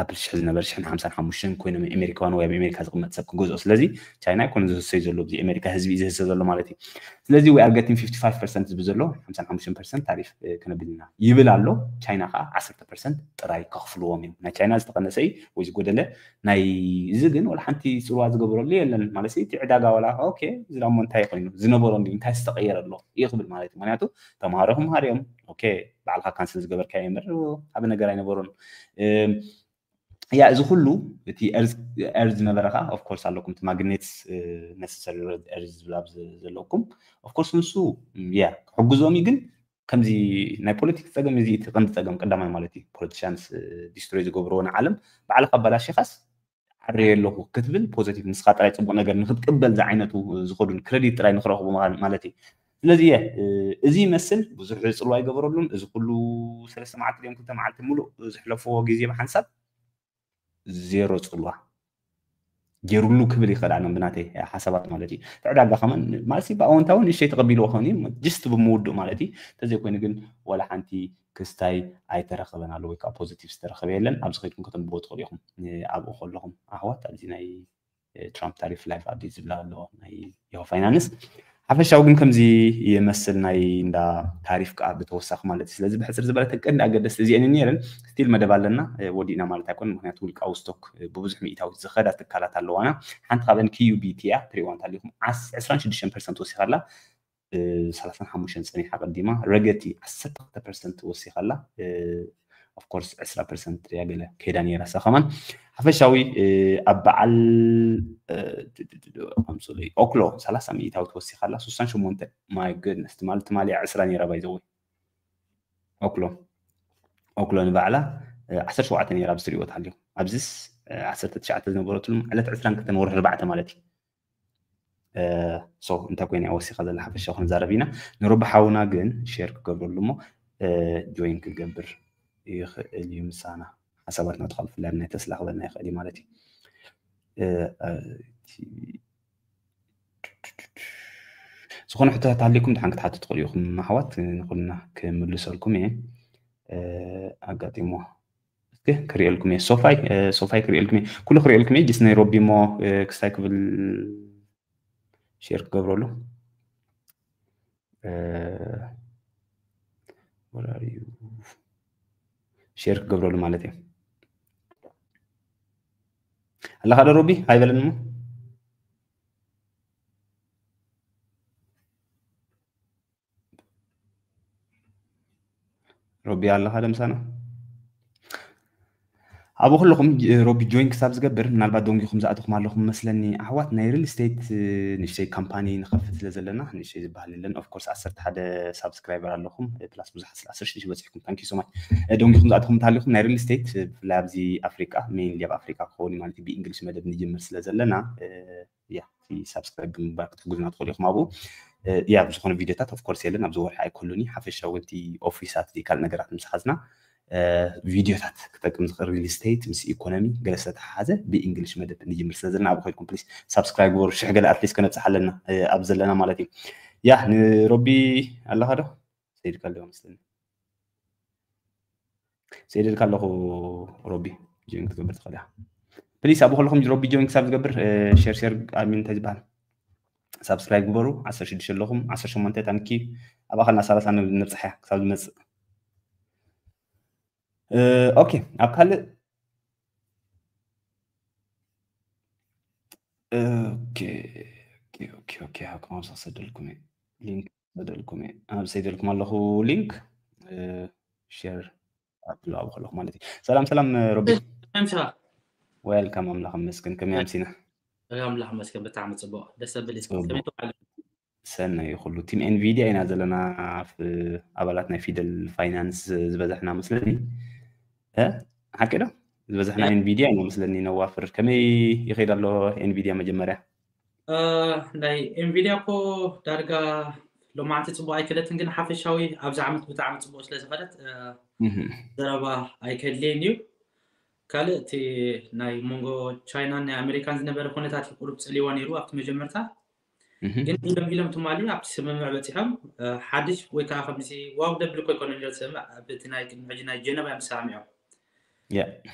ኣፕል ሽሕ ዝነበረ ሽሕን ሓምሳን ሓሙሽተን ኮይኖም ኣሜሪካውያን ወይ ኣብ ኣሜሪካ ዝቕመጥ ሰብ ክገዝኦ። ስለዚ ቻይና ኣይኮነ ዝህሰይ ዘሎ፣ እዚ ኣሜሪካ ህዝቢ እዩ ዝህሰ ዘሎ ማለት እዩ። ስለዚ we are getting fifty-five percent ዝብል ዘሎ ሓምሳን ሓሙሽተን ፐርሰንት ታሪፍ ክነብል ኢና ይብል ኣሎ። ቻይና ከዓ ዓሰርተ ፐርሰንት ጥራይ ከኽፍልዎም እዮም። ናይ ቻይና ዝተቐነሰ እዩ ወይ ዝጎደለ ናይ እዚ ግን ወላ ሓንቲ ፅልዋ ዝገበረሉ የለን ማለት እቲ ዕዳጋ ወላ ኦኬ እዚ ዳሞ እንታይ ኮይኑ ዝነበሮ እንታይ ዝተቐየረ ኣሎ እዩ ክብል ማለት እዩ። ምክንያቱ ተምሃሮ ክምሃር እዮም። ኦኬ ባዕልካ ካንስል ዝገበርካ እምበር ዓብ ነገር ኣይነበሮን። ያ እዚ ኩሉ እቲ ኤርዝ ዝነበረ ከዓ ኦፍኮርስ ኣለኩም እቲ ማግኔትስ ነሰሰሪ ኤርዝ ዝብላብ ዘለኩም ኦፍኮርስ ንሱ ያ ክሕግዞም እዩ። ግን ከምዚ ናይ ፖለቲክስ ፀገም እዚ እቲ ቀንዲ ፀገም ቀዳማይ ማለት እዩ። ፖለቲሽያንስ ዲስትሮይ ዝገብርዎ ንዓለም ባዕልካ ኣባላሽኻስ ዓርየ ኣለኹ ክትብል ፖዘቲቭ ንስኻ ጥራይ ፅቡቅ ነገር ንክትቅበል ዝዓይነቱ ዝኸዱን ክረዲት ጥራይ ንክረኽቡ ማለት እዩ። ስለዚ እየ እዚ ይመስል ብዙሕ ፅልዋ ይገበረሉን እዚ ኩሉ ሰለስተ መዓልቲ ድዮም ክልተ መዓልቲ ሙሉእ ዝሕለፍዎ ግዜ ብሓንሳብ ዜሮ ፅልዋ ገይሩሉ ክብል ይኽእል ኣነ ብናተይ ሓሳባት ማለት እዩ። እቲ ዕዳጋ ከማን ማለት ብኣወንታዊ ንእሽተይ ተቐቢልዎ ክኸውን እዩ ጅስት ብምውድእ ማለት እዩ። እንተዘይኮይኑ ግን ዋላ ሓንቲ ክስታይ ኣይተረኸበን ኣሎ ወይ ከዓ ፖዚቲቭ ዝተረኸበ የለን። ኣብዚ ከይድኩም ከተንብቦ ትኽእሉ ኢኹም። ኣብኡ ከለኹም ኣሕዋት ኣብዚ ናይ ትራምፕ ታሪፍ ላይፍ ኣፕዴት ዝብላ ኣለዎ ናይ ያሁ ፋይናንስ ሓፈሻዊ ግን ከምዚ ይመስል ናይ እንዳ ታሪፍ ከዓ ብተወሳኺ ማለት እዩ። ስለዚ ብሕፅር ዝበለ ተቀንዲ ኣገደስቲ እዚአን ነይረን ስቲል መደብ ኣለና ወዲእና ማለት ኣይኮን። ምክንያቱ ውልቃዊ ስቶክ ብብዙሕ ሚእታዊት ዝኸዳ ትካላት ኣለዋና። ሓንቲ ካብአን ኪዩቢቲ እያ ትሪእዋ እንተሃሊኹም ዕስራን ሽዱሽተን ፐርሰንት ወሲኻላ ሰላሳን ሓሙሽተን ፀኒሓ ቀዲማ ረገቲ ዓሰርተ ክልተ ፐርሰንት ወሲኻላ ኦፍኮርስ ዕስራ ፐርሰንት እያ ገለ ከይዳ ነይራ እሳ ከማን ሓፈሻዊ ኣብ በዓል ኣምሶለይ ኦክሎ ሰላሳ ሚእታዊ ተወሲኻ ኣላ። ስሳን ሸሞንተ፣ my goodness፣ ትማሊ ትማሊ ዕስራ ነይራ። ባይዘወይ ኦክሎ ኦክሎ ንባዕላ ዓሰርተ ሸውዓተ ነይራ። ኣብዚ ትሪእዎ ተሃልዮም ኣብዚስ ዓሰርተ ትሽዓተ ዝነበረትሉ ዕለት ዕስራን ክልተን ወርሒ ኣርባዕተ ማለት እዩ። ሶ እንታይ ኮይና እያ ወሲኻ ዘላ ሓፈሻ ክንዛረብ ኢና። ንሮቢ ሓውና ግን ሼር ክገብረሉ እሞ ጆይን ክገብር ይኽእል እዩ ምሳና ሓሳባትና ተኻል ፍላይ ናይ ተስላ ክበልና ይኽእል እዩ ማለት እዩ። ዝኾነ ሕቶታት ሃልይኩም ድሓን ክትሓቱ ትኽእሉ ኢኹም ኣሕዋት፣ ንኹልና ክምልሰልኩም እየ። ኣጋጢሞ እስኪ ክርእየልኩም እየ። ሶፋይ ሶፋይ ክርእየልኩም እየ። ኩሉ ክርእየልኩም እየ። ጅስ ናይ ሮቢ እሞ ክስታይ ክብል ሼር ክገብረሉ ሼር ክገብረሉ ማለት እየ። ኣለኻ ዶ ሮቢ? ኣይበለንሞ ሮቢ ኣለኻ ዶ ምሳና? ኣብ ኩልኹም ሮቢ ጆይን ክሳብ ዝገብር ምናልባት ደንጊኹም ዝኣተኹም ኣለኹም መስለኒ ኣሕዋት። ናይ ሪል ስቴት ንእሽተይ ካምፓኒ ንኸፍት ስለ ዘለና ንእሽተይ ዝበሃል የለን። ኦፍኮርስ ዓሰርተ ሓደ ሳብስክራይበር ኣለኹም ፕላስ ብዙሓት ስለ ዓሰርተ ሽዱሽተ በፂሕኩም ታንኪ ሶማች። ደንጊኹም ዝኣተኹም እንተሃሊኹም ናይ ሪል ስቴት ብፍላይ ኣብዚ ኣፍሪቃ ሜይንሊ ኣብ ኣፍሪቃ ክኸውን ማለት ብእንግሊሽ መደብ ንጅምር ስለ ዘለና ያ ሳብስክራይብ ብምግባር ክትሕግዙና ትኽእሉ ኢኹም ኣብኡ። ያ ብዝኾነ ቪዲዮታት ኦፍኮርስ የለን ኣብዚ ወርሒ ኣይክህሉን እዩ። ሓፈሻዊ እቲ ኦፊሳት ካልእ ነገራት ምስ ሓዝና ቪዲዮታት ክጠቅም ዝኽእል ሪል ስቴት ምስ ኢኮኖሚ ገለ ስለተሓሓዘ ብእንግሊሽ መደብ ንጅምር ስለ ዘለና ኣብ ኮይድኩም ፕሊስ ሳብስክራይብ ግበሩ። ሽሕ ገለ ኣትሊስት ከነብፅሕ ኣለና ኣብ ዘለና ማለት እዩ። ያ ንሮቢ ኣለኻ ዶ? ሰይድካ ኣለዎ መስለኒ። ሰይደልካ ኣለኹ ሮቢ ጆይን ክትገብር ትኽእል ኢኻ። ፕሊስ ኣብ ከለኹም ሮቢ ጆይን ክሳብ ዝገብር ሼር ሼር ኣድሚን እንታይ ዝበሃል ሳብስክራይብ ግበሩ። ዓሰርተ ሽዱሽተ ኣለኹም ዓሰርተ ሸሞንተ ታንኪ ኣብ ኣኸልና ሰላሳ ነብፅሓ ክሳብ ዝመፅእ። ኦኬ ኣብ ካልእ ኦኬ ኦኬ ኦኬ ኣብ ከማምሳ ክሰደልኩም እየ ሊንክ ሰደልኩም እየ ኣብ ሰይደልኩም ኣለኹ ሊንክ ሼር ኣብትለዋቡ ከለኹ ማለት እዩ። ሰላም ሰላም ሮቢ። ሰላም ሰላም። ዌልካም ኣምላኽ ይመስገን። ከመይ ኣምሲና? ኣምላኽ ይመስገን ብጣዕሚ ጽቡቕ ደስ ዘብል እዩ። ጽቡቕ። ከመይ ትውዓሉ? ሰናይ እዩ ኩሉ። ቲም ኤንቪዲያ ኢና ዘለና፣ ፍ-፣ ኣባላት ናይ ፊደል ፋይናንስ ዝበዛሕና መስለኒ። እ? ሓቂ ዶ? ዝበዛሕና ያ። ኤንቪዲያ ኢና መስለኒ ነዋፍር። ከመይ ይኸይድ ኣሎ ኤንቪዲያ መጀመርያ? እ፣ ናይ ኤንቪዲያ እኮ ዳርጋ ሎማዕንቲ ጽቡቕ ኣይከደትን፣ ግን ሓፈሻዊ ኣብዚ ዓመት ብጣዕሚ ጽቡቕ ስለ ዝኸደት፣ እ፣ እህ። ዘረባ ኣይከድልየን እዩ። ካልእ እቲ ናይ መንጎ ቻይናን ናይ ኣሜሪካን ዝነበረ ኩነታት እዩ ቁሩብ ጸልይዋ ነይሩ ኣብቲ መጀመርታ። እህ። ግን ኢሎም ኢሎም ትማሊ ኣብቲ ስምምዕ በጺሖም፣ እ፣ ሓድሽ ወይ ከዓ ከምዚ ዋው ደብል እኮ ኣይኮነን ነይሩ ስምምዕ፣ ኣብቲ ናይ ቅድሚ ሕጂ ናይ ጀነቫ እዮም ተሰማሚዖም። ያ።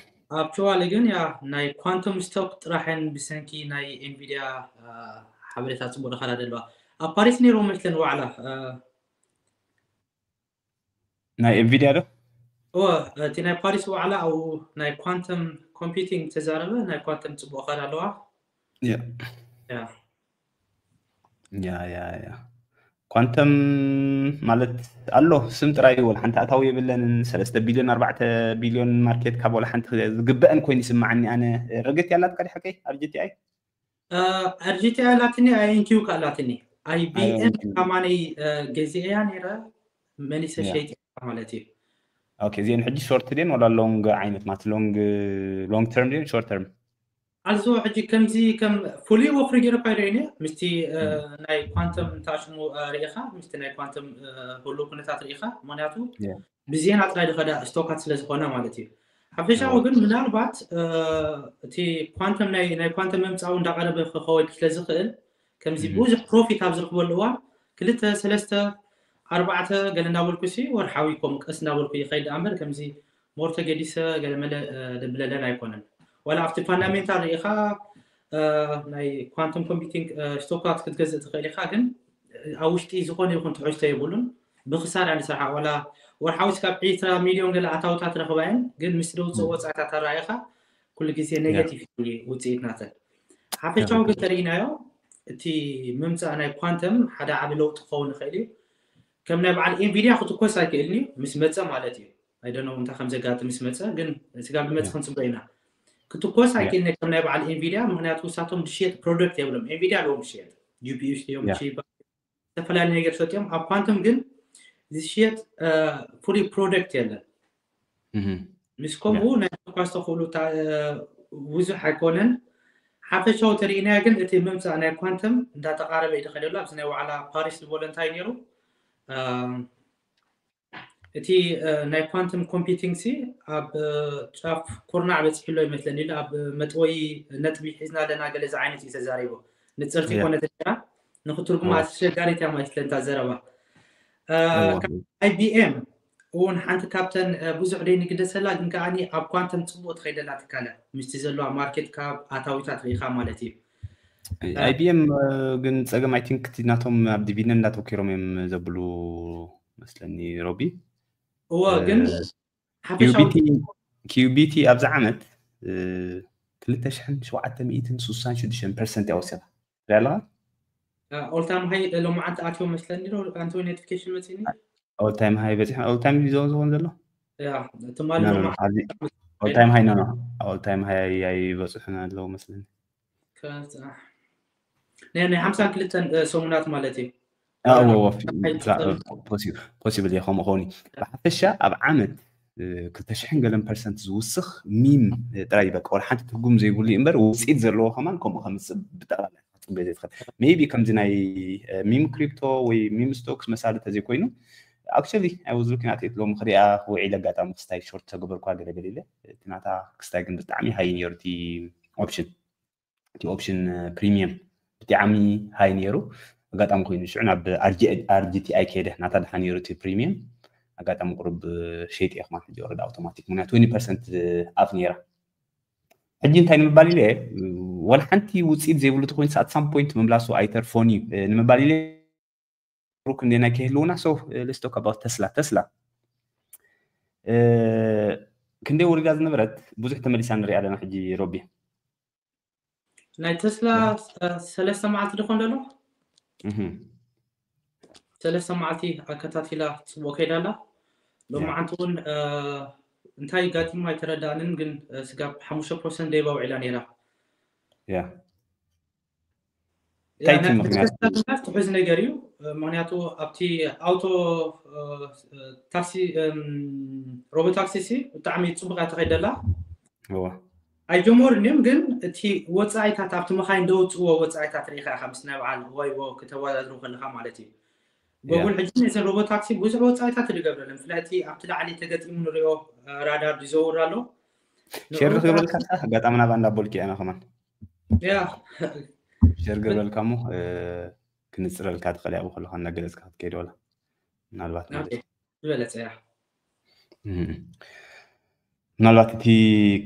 ኣክቹዋሊ ግን ያ ናይ ኳንቶም ስቶክ ጥራሕን ብሰንኪ ናይ ኤንቪዲያ፣ እ፣ ሓበሬታ ጽቡቕ ደኸላ ደለዋ። ኣብ ፓሪስ ነይርዎ መስለን ዋዕላ፣ እ፣ ናይ ኤንቪዲያ ዶ? እወ፣ እቲ ናይ ፓሪስ ዋዕላ ኣብኡ ናይ ኳንተም ኮምፒውቲንግ ተዛረበ፣ ናይ ኳንተም ጽቡቕ ከዳ ኣለዋ። ያ። ያ። ያ፣ ያ፣ ያ። ኳንተም ማለት ኣሎ፣ ስም ጥራይ እዩ፣ ወላ ሓንቲ ኣታዊ የብለንን። ሰለስተ ቢልዮን፣ ኣርባዕተ ቢልዮን ማርኬት ካብ ወላ ሓንቲ ዝግበአን ኮይኑ ይስምዓኒ ኣነ። ረገት ያላት ቀዲ ሓቀይ ኣብ ጂ ቲ ኣይ? እ፣ ኣር ጂ ቲ ኣይ ኣላትኒ፣ ኣይ ኤን ኪው ከኣ ኣላትኒ። ኣይ ቢ ኤም ኣይ ኤን ኪው። ከማነይ፣ እ፣ ገዚኤያ ነይረ፣ መሊሰ ያ። ሸይጠያ ማለት እዩ። ኦኬ፣ እዚአን ሕጂ ሾርት ድየን ዋላ ሎንግ ዓይነት ማለት ሎንግ፣ ሎንግ ተርም ድየን ሾርት ተርም? ኣልዞ ሕጂ ከምዚ ከም ፍሉይ ወፍሪ ገይረ እኳ ይርእየኒ፣ ምስቲ፣ እ፣ እም። ናይ ኳንተም እንተኣሽሙ፣ እ፣ ርኢኻ፣ ምስቲ ናይ ኳንተም፣ እ፣ ህሉው ኩነታት ርኢኻ፣ ምኽንያቱ ያ። ብዜና ጥራይ ዝኸዳ ስቶካት ስለ ዝኾና ማለት እዩ። ሓፈሻዊ ኦኬ። ግን ምናልባት፣ እ፣ እቲ ኳንተም ናይ፣ ናይ ኳንተም ምምጻኡ እንዳቐረበ ክኸውን ስለ ዝኽእል፣ ከምዚ እም። ብዙሕ ፕሮፊት ኣብ ዝረኽበሉ እዋን፣ ክልተ፣ ሰለስተ፣ ኣርባዕተ ገለ እናበልኩ ሲ ወርሓዊ ከምኡ ቀስ እናበልኩ ይኸይድ ደኣ እምበር፣ ከምዚ ሞር ተገዲሰ ገለ መለ፣ እ፣ ደብለለን ኣይኮነን። ዋላ ኣብቲ ፋንዳሜንታል ርኢኻ፣ እ፣ ናይ ኳንተም ኮምፒውቲንግ፣ እ፣ ስቶካት ክትገዝእ ትኽእል ኢኻ፣ ግን፣ እ፣ ኣብ ውሽጢ ዝኾነ ይኹን ትሕዝቶ የብሉን። ብኽሳራ ንስርሓ ዋላ ወርሓዊ እስካብ ዕስራ ሚልዮን ገለ ኣታውታት ረኽባ እየን፣ ግን ምስ ደውፅኦ እም። ወፃእታት ኣረኣኢኻ ኩሉ ግዜ እያ። ኔጋቲቭ እዩ ውፅኢት ናተን። ሓፈሻዊ ግን ተርኢናዮ፣ እቲ ምምፃእ ናይ ኳንተም ሓደ ዓቢ ለውጢ ክኸውን ይኽእል እዩ። ከም ናይ በዓል ኤንቪዲያ ክትኮስ ኣይክእልን እዩ፣ ምስ መፀ ማለት እዩ። ኣይደኖ እንታይ ከም ዘጋጥም ምስ መፀ፣ ግን ስጋብ ዝመፀ ያ። ክንፅበ ኢና። ክትኮስ Yeah. ኣይክእልን ከም ናይ በዓል ኤንቪድያ፣ ምክንያቱ ንሳቶም ዝሽየጥ ፕሮደክት የብሎም። ኤንቪድያ ኣለዎም ዝሽየጥ፣ ዩ ፒ ዩ ስ እዮም Yeah. ዝሽየጥ፣ ዝተፈላለዩ ነገር ሰጥዮም። ኣብ ኳንተም ግን ዝሽየጥ ፍሉይ ፕሮደክት የለን። እህ፣ ምስ ከምኡ ናይ ምኳስ ተኽእሎ ብዙሕ ኣይኮነን። ሓፈሻዊ ተሪእናያ ግን እቲ ምምፃእ ናይ ኳንተም እንዳተቃረበ እዩ ዝኸደሉ። ኣብዚ ናይ ዋዕላ ፓሪስ ዝበሎ እንታይ ነይሩ? እቲ ናይ ኳንተም ኮምፒቲንግ ሲ ኣብ ጫፍ ኩርናዕ በፂሕሎ ይመስለኒ ኢሉ ኣብ መጥወይ ነጥቢ ሒዝና ኣለና ገለ እዚ ዓይነት እዩ ተዛሪቦ። ንፅርቲ Yeah. ኮነት ራ ንክትርጉማ Oh. ኣስቸጋሪት እያ ማለት ለንታ ዘረባ። Oh. ኣይ ቢ ኤም እውን ሓንቲ ካብተን ብዙሕ ደይ ንግደሰላ ግን ከዓኒ ኣብ ኳንተም ፅቡቅ ትኸይደላ ትካለ ምስቲ ዘለዋ ማርኬት ካብ ኣታዊታት ርኢኻ ማለት እዩ። ኣይ ቢ ኤም ግን ፀገም ኣይ ቲንክ ናቶም ኣብ ዲቪደንድ እንዳተወኪሮም እዮም ዘብሉ መስለኒ ሮቢ። እዎ ግን ሓፈሻዊ ኪዩቢቲ ኪዩቢቲ ኣብዚ ዓመት ክልተ ሽሕን ሸውዓተ ሚእትን ስሳን ሽዱሽተን ፐርሰንት ያወሰዳ ትሪኣ ኣለኻ። ኦልታይም ሃይ ሎማዓንቲ ኣትዮ መስለኒ ዶ ኣንተ ኖቲፊኬሽን መፅኒ ኦልታይም ሃይ በፂሑ። ኦልታይም ዞን ዝኾን ዘሎ ትማሊ ሎማ ኦልታይም ሃይ ኖ ኦልታይም ሃይ ኣይበፅሑን ኣለዉ መስለኒ። ናይ ሓምሳን ክልተን ሰሙናት ማለት እዩ። ፖሲብል እየ ከምኡ ኸውን ብሓፈሻ ኣብ ዓመት ክልተ ሽሕን ገለን ፐርሰንት ዝውስኽ ሚም ጥራይ በቃ ወላ ሓንቲ ትርጉም ዘይብሉ እዩ እምበር ውፅኢት ዘለዎ ከማን ከምኡ ከምፅእ ብጠቕላላ ክትፅበ ዘይትኽእል። ሜይቢ ከምዚ ናይ ሚም ክሪፕቶ ወይ ሚም ስቶክስ መሳሊ ተዘይኮይኑ actually I was looking at it ሎሚ ክሪኣ ውዒለ ኣጋጣሚ ክስታይ ሾርት ተገበርኳ ገለገለ ኢለ እቲ ናታ ክስታይ ግን ብጣዕሚ ሃይ ነይሩ እቲ ኦፕሽን እቲ ኦፕሽን ፕሪሚየም ብጣዕሚ ሃይ ነይሩ። ኣጋጣሚ ኮይኑ ሽዑ ናብ ኣር ጂ ቲ ኣይ ከይደ ናታ ድሓ ነይሩ እቲ ፕሪሚየም ኣጋጣሚ ቁሩብ ሸይጥ እየ ክማን ሕጂ ወረዳ ኣውቶማቲክ ምክንያቱ ትወንቲ ፐርሰንት ኣፍ ነይራ። ሕጂ እንታይ ንምባል ኢለ ወላ ሓንቲ ውፅኢት ዘይብሉ ተኮይኑ at some point ምምላሱ ኣይተርፎን እዩ ንምባል ኢለ ሩክ እንዴና ከህልውና so let's talk about ተስላ ተስላ ክንደይ ወሪዳ ዝነበረት ብዙሕ ተመሊሳ ንሪኣ ኣለና ሕጂ ሮቢ። ናይ ተስላ ሰለስተ መዓልቲ ድኾን ዘሎ እህ፣ ሰለስተ መዓልቲ ኣከታቲላ ፅቡቅ ከይዳ ኣላ። ሎማዓንቲ እውን እንታይ ጋጢሙ ኣይተረዳእንን፣ ግን ስጋብ ሓሙሽተ ፐርሰንት ደይባ ውዒላ ነይራ። ያ እንታይ እቲ ናይ ምኽንያት? ተስላ ድማ ትሑዝ ነገር እዩ። ምክንያቱ ኣብቲ ኣውቶ ታክሲ ሮቦ ታክሲ ሲ ብጣዕሚ ፅቡቅ እያ ተኸይደላ። እወ። ኣይጀመሩን እዮም፣ ግን እቲ ወፃኢታት ኣብቲ መኻይን ደውፅዎ ወፃኢታት ርኢኻ ኢኻ ምስ ናይ በዓል ዋይቦ ከተወዳድሩ ከለኻ ማለት እዩ። ጎጉል ሕጂ ነዘን ሮቦ ታክሲ ብዙሕ ወፃኢታት ይገብረለን። ብፍላይ እቲ ኣብቲ ላዕሊ ተገጢሙ ንሪኦ ራዳር ይዘውር ኣሎ። ሸር ክገብረልካ ኣጋጣሚ ናብ ኣንዳ ቦልኪ ኣና ከማን ያ ሸር ገብረልካ እሞ ክንፅረልካ ትኽእል እያ ብከለካ እናገለፅካ ክትከይድ ወላ ምናልባት ማለት እዩ። ዝበለፀ እያ። ምናልባት እቲ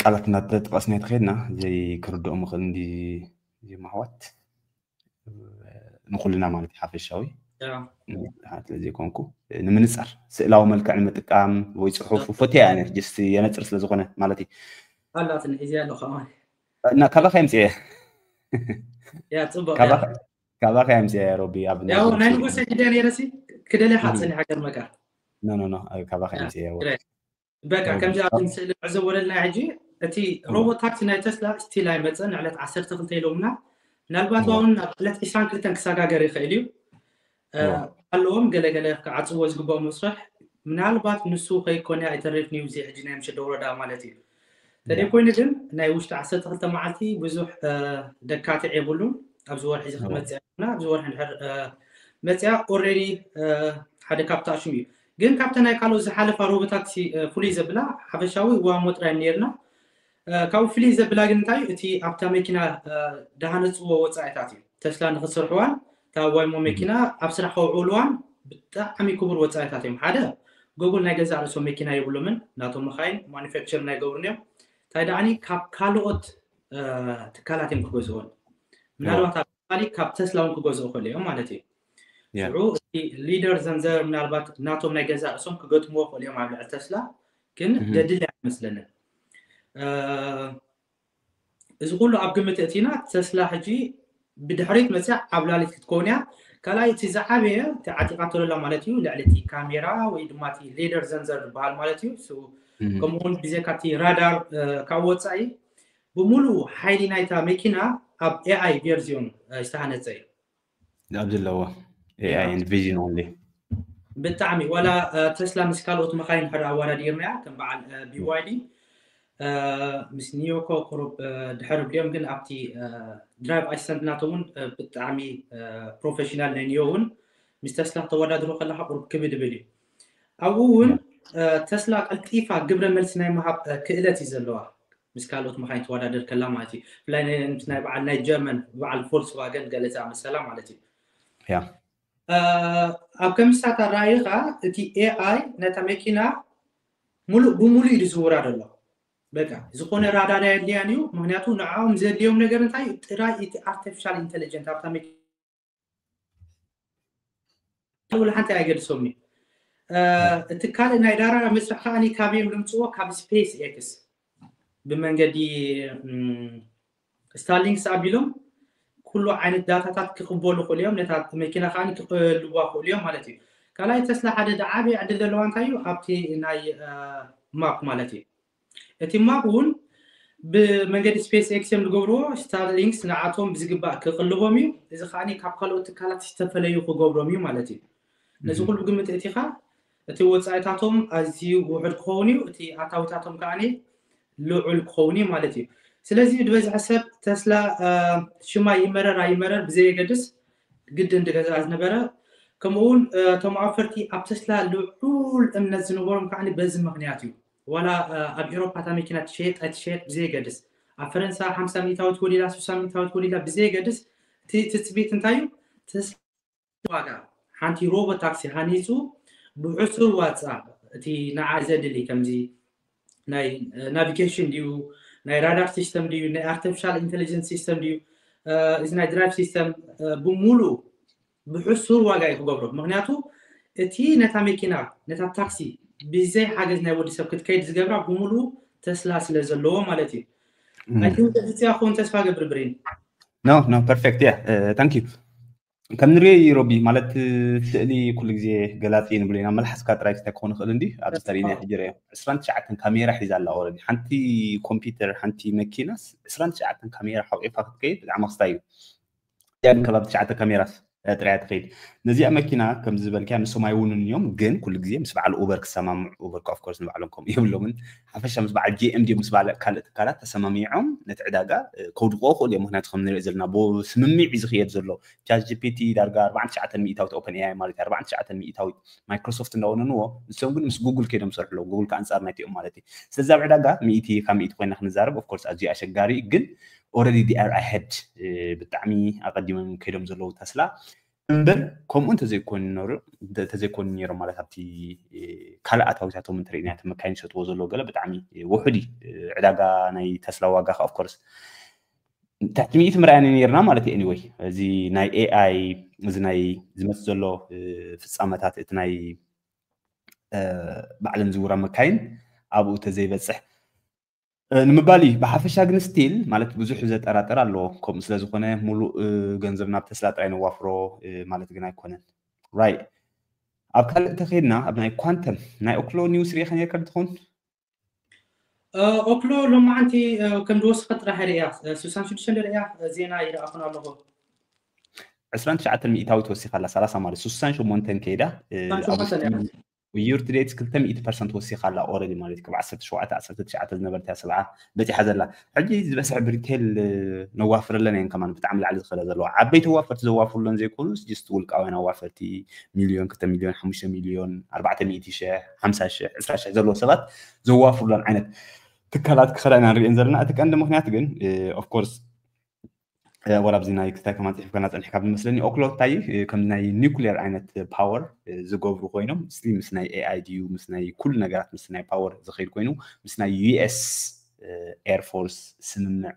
ቃላት እናተጠቐስና ተኸድና ዘይክርድኦም ይኽእል እንዲ ዜማሕዋት ንኩልና ማለት እዩ ሓፈሻዊ ስለ ዘይኮንኩ ንምንፃር ስእላዊ መልክዕ ንምጥቃም ወይ ፅሑፍ ፈትያ እያ ጀስት የነፅር ስለዝኾነ ማለት እዩ። ኣላትኒ ሒዝያ ኣለኹ ከማን እና ካባኻ የምፅአ ያ ፅቡቅ ካባኻ የምፅአ ሮቢ ኣብ ያው ናይ ንጉሰ ጊዳ ነይረሲ ክደለ ሓፀኒ ሃገር መካ ኖ ኖ ኖ ካባኻ የምፅአ በቃ ከምዚ ኣብ ስእሊ ዕዘብ ወለልና ሕጂ እቲ ሮቦት ታክሲ ናይ ተስላ ስቲል ኣይመፀን ዕለት ዓሰርተ ክልተ ኢሎምና ምናልባት እውን ኣብ ዕለት ዕስራን ክልተን ክሰጋገር ይኽእል እዩ ኣለዎም ገለገለ ክዓፅዎ ዝግብኦ መስርሕ ምናልባት ንሱ ከይኮነ ኣይተርፍ ኒውዚ ሕጂ ናይ ምሸት ወረዳ ማለት እዩ ተደይ ኮይኑ ግን ናይ ውሽጢ ዓሰርተ ክልተ መዓልቲ ብዙሕ ደካትዕ የብሉን ኣብዚ ወርሒ እዚ ክትመፅእ ና ኣብዚ ወርሒ ድሕር መፅያ ኦልሬዲ ሓደ ካብታ ሽም እዩ ግን ካብተ ናይ ካልኦት ዝሓለፋ ሮቦታክሲ ፍሉይ ዘብላ ሓፈሻዊ ዋሞ ጥራይ ነርና ካብኡ ፍልይ ዘብላ ግን እንታይ እቲ ኣብታ መኪና ድሃነፅዎ ወፃኢታት እዩ ተስላ ንክሰርሕዋን እታ ዋይሞ መኪና ኣብ ስራሕ ከውዕልዋን ብጣዕሚ ክቡር ወፃኢታት እዮም ሓደ ጎጉል ናይ ገዛእ ርእሶም መኪና የብሎምን ናቶም መካይን ማኑፋክቸር ናይ ገብሩን እዮም እንታይ ደኣኒ ካብ ካልኦት ትካላት እዮም ክገዝኦን ምናልባት ኣብ ትካሊ ካብ ተስላ እውን ክገዝኦ ከሉ እዮም ማለት እዩ ሽዑ እቲ ሊደር ዘንዘር ምናልባት ናቶም ናይ ገዛእ ርእሶም ክገጥምዎ ከሉ እዮም ኣብ ልዕሊ ተስላ ግን ደድል ኣይመስለንን እዚ ኩሉ ኣብ ግምት እቲና ተስላ ሕጂ ብድሕሪት መፅያ ዓብላሊት ክትከውን እያ ካልኣይ እቲ ዝዓበየ እቲ ዓጢቃቶ ዘላ ማለት እዩ ልዕሊ እቲ ካሜራ ወይ ድማ እቲ ሌደር ዘንዘር ዝበሃል ማለት እዩ ከምኡውን ብዘካ እቲ ራዳር ካብ ወፃኢ ብምሉእ ሓይሊ ናይታ መኪና ኣብ ኤኣይ ቨርዚዮን ዝተሃነፀ እዩ። ኣብ ዘለዎ AI and vision only። ብጣዕሚ ዋላ ተስላ ምስ ካልኦት መካይን ሓደ ኣወዳዲርናያ ከም በዓል BYD ምስ ኒዮኮ ቁሩብ ድሕር ብልዮም፣ ግን ኣብቲ ድራይቭ ኣሲስተንት ናቶም እውን ብጣዕሚ ፕሮፌሽናል ናይ ኒዮ እውን ምስ ተስላ ተወዳድሮ ከለካ ቁሩብ ክብድ ብል እዩ። ኣብኡ እውን ተስላ ቀልጢፋ ግብረ መልሲ ናይ ምሃብ ክእለት እዩ ዘለዋ። ምስ ካልኦት መካይን ተወዳደር ከላ ማለት እዩ። ብፍላይ ናይ በዓል ናይ ጀርመን በዓል ፎልክስዋገን ገለ ዝኣመሰላ ማለት እዩ። ያ ኣብ ከምሳት ኣረኣይኻ እቲ ኤኣይ ነታ መኪና ሙሉእ ብሙሉእ እዩ ዝዝውራ ዘሎ። በቃ ዝኾነ ራዳር ኣየድልያን እዩ። ምክንያቱ ንዕኦም ዘድልዮም ነገር እንታይ እዩ? ጥራይ እቲ ኣርቲፊሻል ኢንቴሊጀንት ኣብታ መኪና ወላ ሓንቲ ኣይገድሶም እዩ። እቲ ካልእ ናይ ዳራ መስርሕ ከዓኒ ካበዮም ልምፅዎ? ካብ ስፔስ ኤክስ ብመንገዲ ስታርሊንክስ ኣቢሎም ኩሉ ዓይነት ዳታታት ክቕበሉ ክእሉ እዮም። ነታ መኪና ከዓ ክቕልዋ ክእሉ እዮም ማለት እዩ። ካልኣይ ተስላ ሓደ ዓብዪ ዕድል ዘለዋ እንታይ እዩ? ኣብቲ ናይ ማፕ ማለት እዩ። እቲ ማፕ እውን ብመንገዲ ስፔስ ኤክስ እዮም ዝገብርዎ። ስታርሊንክስ ንዓቶም ብዝግባእ ክቕልቦም እዩ። እዚ ከዓ ካብ ካልኦት ትካላት ዝተፈለዩ ክገብሮም እዩ ማለት እዩ። ነዚ ኩሉ ግምት እቲኻ እቲ ወፃኢታቶም ኣዝዩ ውሑድ ክኸውን እዩ፣ እቲ ኣታዊታቶም ከዓ ልዑል ክኸውን እዩ ማለት እዩ። ስለዚ ዝበዝሐ ሰብ ተስላ ሽማ ይመረር ኣይመረር ብዘየገድስ ግድን ዝገዝኣ ዝነበረ፣ ከምኡውን እቶም ኣውፈርቲ ኣብ ተስላ ልዑል እምነት ዝነበሮም ከዓ በዚ ምክንያት እዩ። ዋላ ኣብ ኤሮፓ እታ መኪና ትሸየጥ ኣይትሸየጥ ብዘየገድስ፣ ኣብ ፈረንሳ ሓምሳ ሚእታዊት ወሊላ ስሳ ሚእታዊት ወሊላ ብዘየገድስ፣ እቲ ትፅቢት እንታይ እዩ? ዋጋ ሓንቲ ሮቦ ታክሲ ሃኒፁ ብሕሱር ዋፃ እቲ ንዓ ዘድሊ ከምዚ ናይ ናቪጌሽን ድዩ ናይ ራዳር ሲስተም ድዩ ናይ ኣርቲፊሻል ኢንቴሊጀንስ ሲስተም ድዩ እዚ ናይ ድራይቭ ሲስተም ብሙሉ ብሕሱር ዋጋ እዩ ክገብሮ። ምክንያቱ እቲ ነታ መኪና ነታ ታክሲ ብዘይ ሓገዝ ናይ ወዲ ሰብ ክትከይድ ዝገብራ ብሙሉ ተስላ ስለ ዘለዎ ማለት እዩ። ኣይትንፅያ ክውን ተስፋ ገብር ብሬን no no perfect yeah thank you ከም ንሪኦ ሮቢ ማለት ስእሊ ኩሉ ግዜ ገላፂ ንብሎ ኢና መልሓስካ ጥራይ ክስታይ ክኾን ይኽእል እንዲ ኣብዚ ተሪእና ሕጂ ርዮ ዕስራን ትሽዓተን ካሜራ ሒዛ ኣላ ኦረዲ ሓንቲ ኮምፒውተር ሓንቲ መኪናስ ዕስራን ትሽዓተን ካሜራ ሓቂፋ ክትከይድ ብጣዕሚ ክስታይ እዩ ያን ከባቢ ትሽዓተ ካሜራስ ጥራያ ትኸይድ ነዚኣ መኪና ከም ዝበልክያ ንሶም ኣይውንን እዮም ግን ኩሉ ግዜ ምስ በዓል ኡበር ክሰማምዑ ኡበር of course ንባዕሎም ከምኡ የብሎምን ሓፈሻ ምስ በዓል GM ድዮም ምስ በዓል ካልእ ትካላት ተሰማሚዖም ነቲ ዕዳጋ ከውድቆ ክእሉ እዮም ምክንያቱ ከም ንሪኦ ዘለና ብስምምዕ እዩ ዝኽየድ ዘሎ ChatGPT ዳርጋ ኣርባዓን ትሽዓተን ሚእታዊት ኦፐን ኤኣይ ማለት ኣርባዓን ትሽዓተን ሚእታዊት ማይክሮሶፍት እንዳወነንዎ ንሶም ግን ምስ ጉግል ከይዶም ሰርሕሎ ጉግል ከኣንፃር ናይቲኦም ማለት እዩ ስለዚ ኣብ ዕዳጋ ሚእቲ ካብ ሚእቲ ኮይና ክንዛረብ of course ኣዝዩ ኣሸጋሪ ግን already they are ahead ብጣዕሚ ኣቀዲሞም ከይዶም ዘለዉ ተስላ እምበር ከምኡ እንተዘይኮኑ ነሩ እንተዘይኮኑ ነይሮም ማለት ኣብቲ ካልእ ኣታዊታቶም እንተሪእና እቲ መካይን ዝሸጥዎ ዘለዎ ገለ ብጣዕሚ ውሑድ እዩ ዕዳጋ ናይ ተስላ ዋጋ ከዓ of course ትሕቲ ሚእቲ ምርኣያኒ ነርና ማለት እዩ anyway እዚ ናይ AI እዚ ናይ ዝመፅ ዘሎ ፍፃመታት እቲ ናይ ባዕለን ዝውራ መካይን ኣብኡ ተዘይበፅሕ ንምባል እዩ ብሓፈሻ ግን still ማለት ብዙሕ ዘጠራጥር ኣለዎ ከምኡ ስለ ዝኾነ ሙሉእ ገንዘብ ናብ ተስላ ጥራይ ነዋፍሮ ማለት ግን ኣይኮነን right ኣብ ካልእ ተኸይድና ኣብ ናይ ኳንተም ናይ ኦክሎ ኒውስ ሪኢኻ ነርካ ትኾን ኦክሎ ሎማዓንቲ ከም ዝወሰኸት ጥራሕ ርእያ ስሳን ሽዱሽተ ርእያ ዜና ይረኣኹን ኣለኹ ዕስራን ትሽዓተን ሚእታዊት ወሲኻ ኣላ ሰላሳ ማለት ስሳን ሸሞንተን ከይዳ year to date ክልተ ሚእቲ ፐርሰንት ወሲኻ ኣላ already ማለት ካብ ዓሰርተ ሸውዓተ ዓሰርተ ትሽዓተ ዝነበረት እያ ሰብዓ በፂሓ ዘላ ሕጂ ዝበስሐ ብሪቴል ነዋፍረለን እየን ከማን ብጣዕሚ ላዕሊ ዝኸዳ ዘለዋ ዓበይቲ ኣዋፈርቲ ዘዋፍሩለን ዘይኮኑስ just ውልቃውያን ኣዋፈርቲ ሚልዮን ክልተ ሚልዮን ሓሙሽተ ሚልዮን ኣርባዕተ ሚእቲ ሺሕ ሓምሳ ሺሕ ዕስራ ሺሕ ዘለዎ ሰባት ዘዋፍሩለን ዓይነት ትካላት ክኸዳ ኢና ንሪእን ዘለና እቲ ቀንዲ ምክንያት ግን of course ወላ ኣብዚ ናይ ክስታይ ከማን ፅሒፍካና ፀኒሕካ ዝመስለኒ ኦክሎ እንታይ ከም ናይ ኒኩሌር ዓይነት power ዝገብሩ ኮይኖም ስሊ ምስ ናይ AI ድዩ ምስ ናይ ኩሉ ነገራት ምስ ናይ power ዝኸይድ ኮይኑ ምስ ናይ US air force ስምምዕ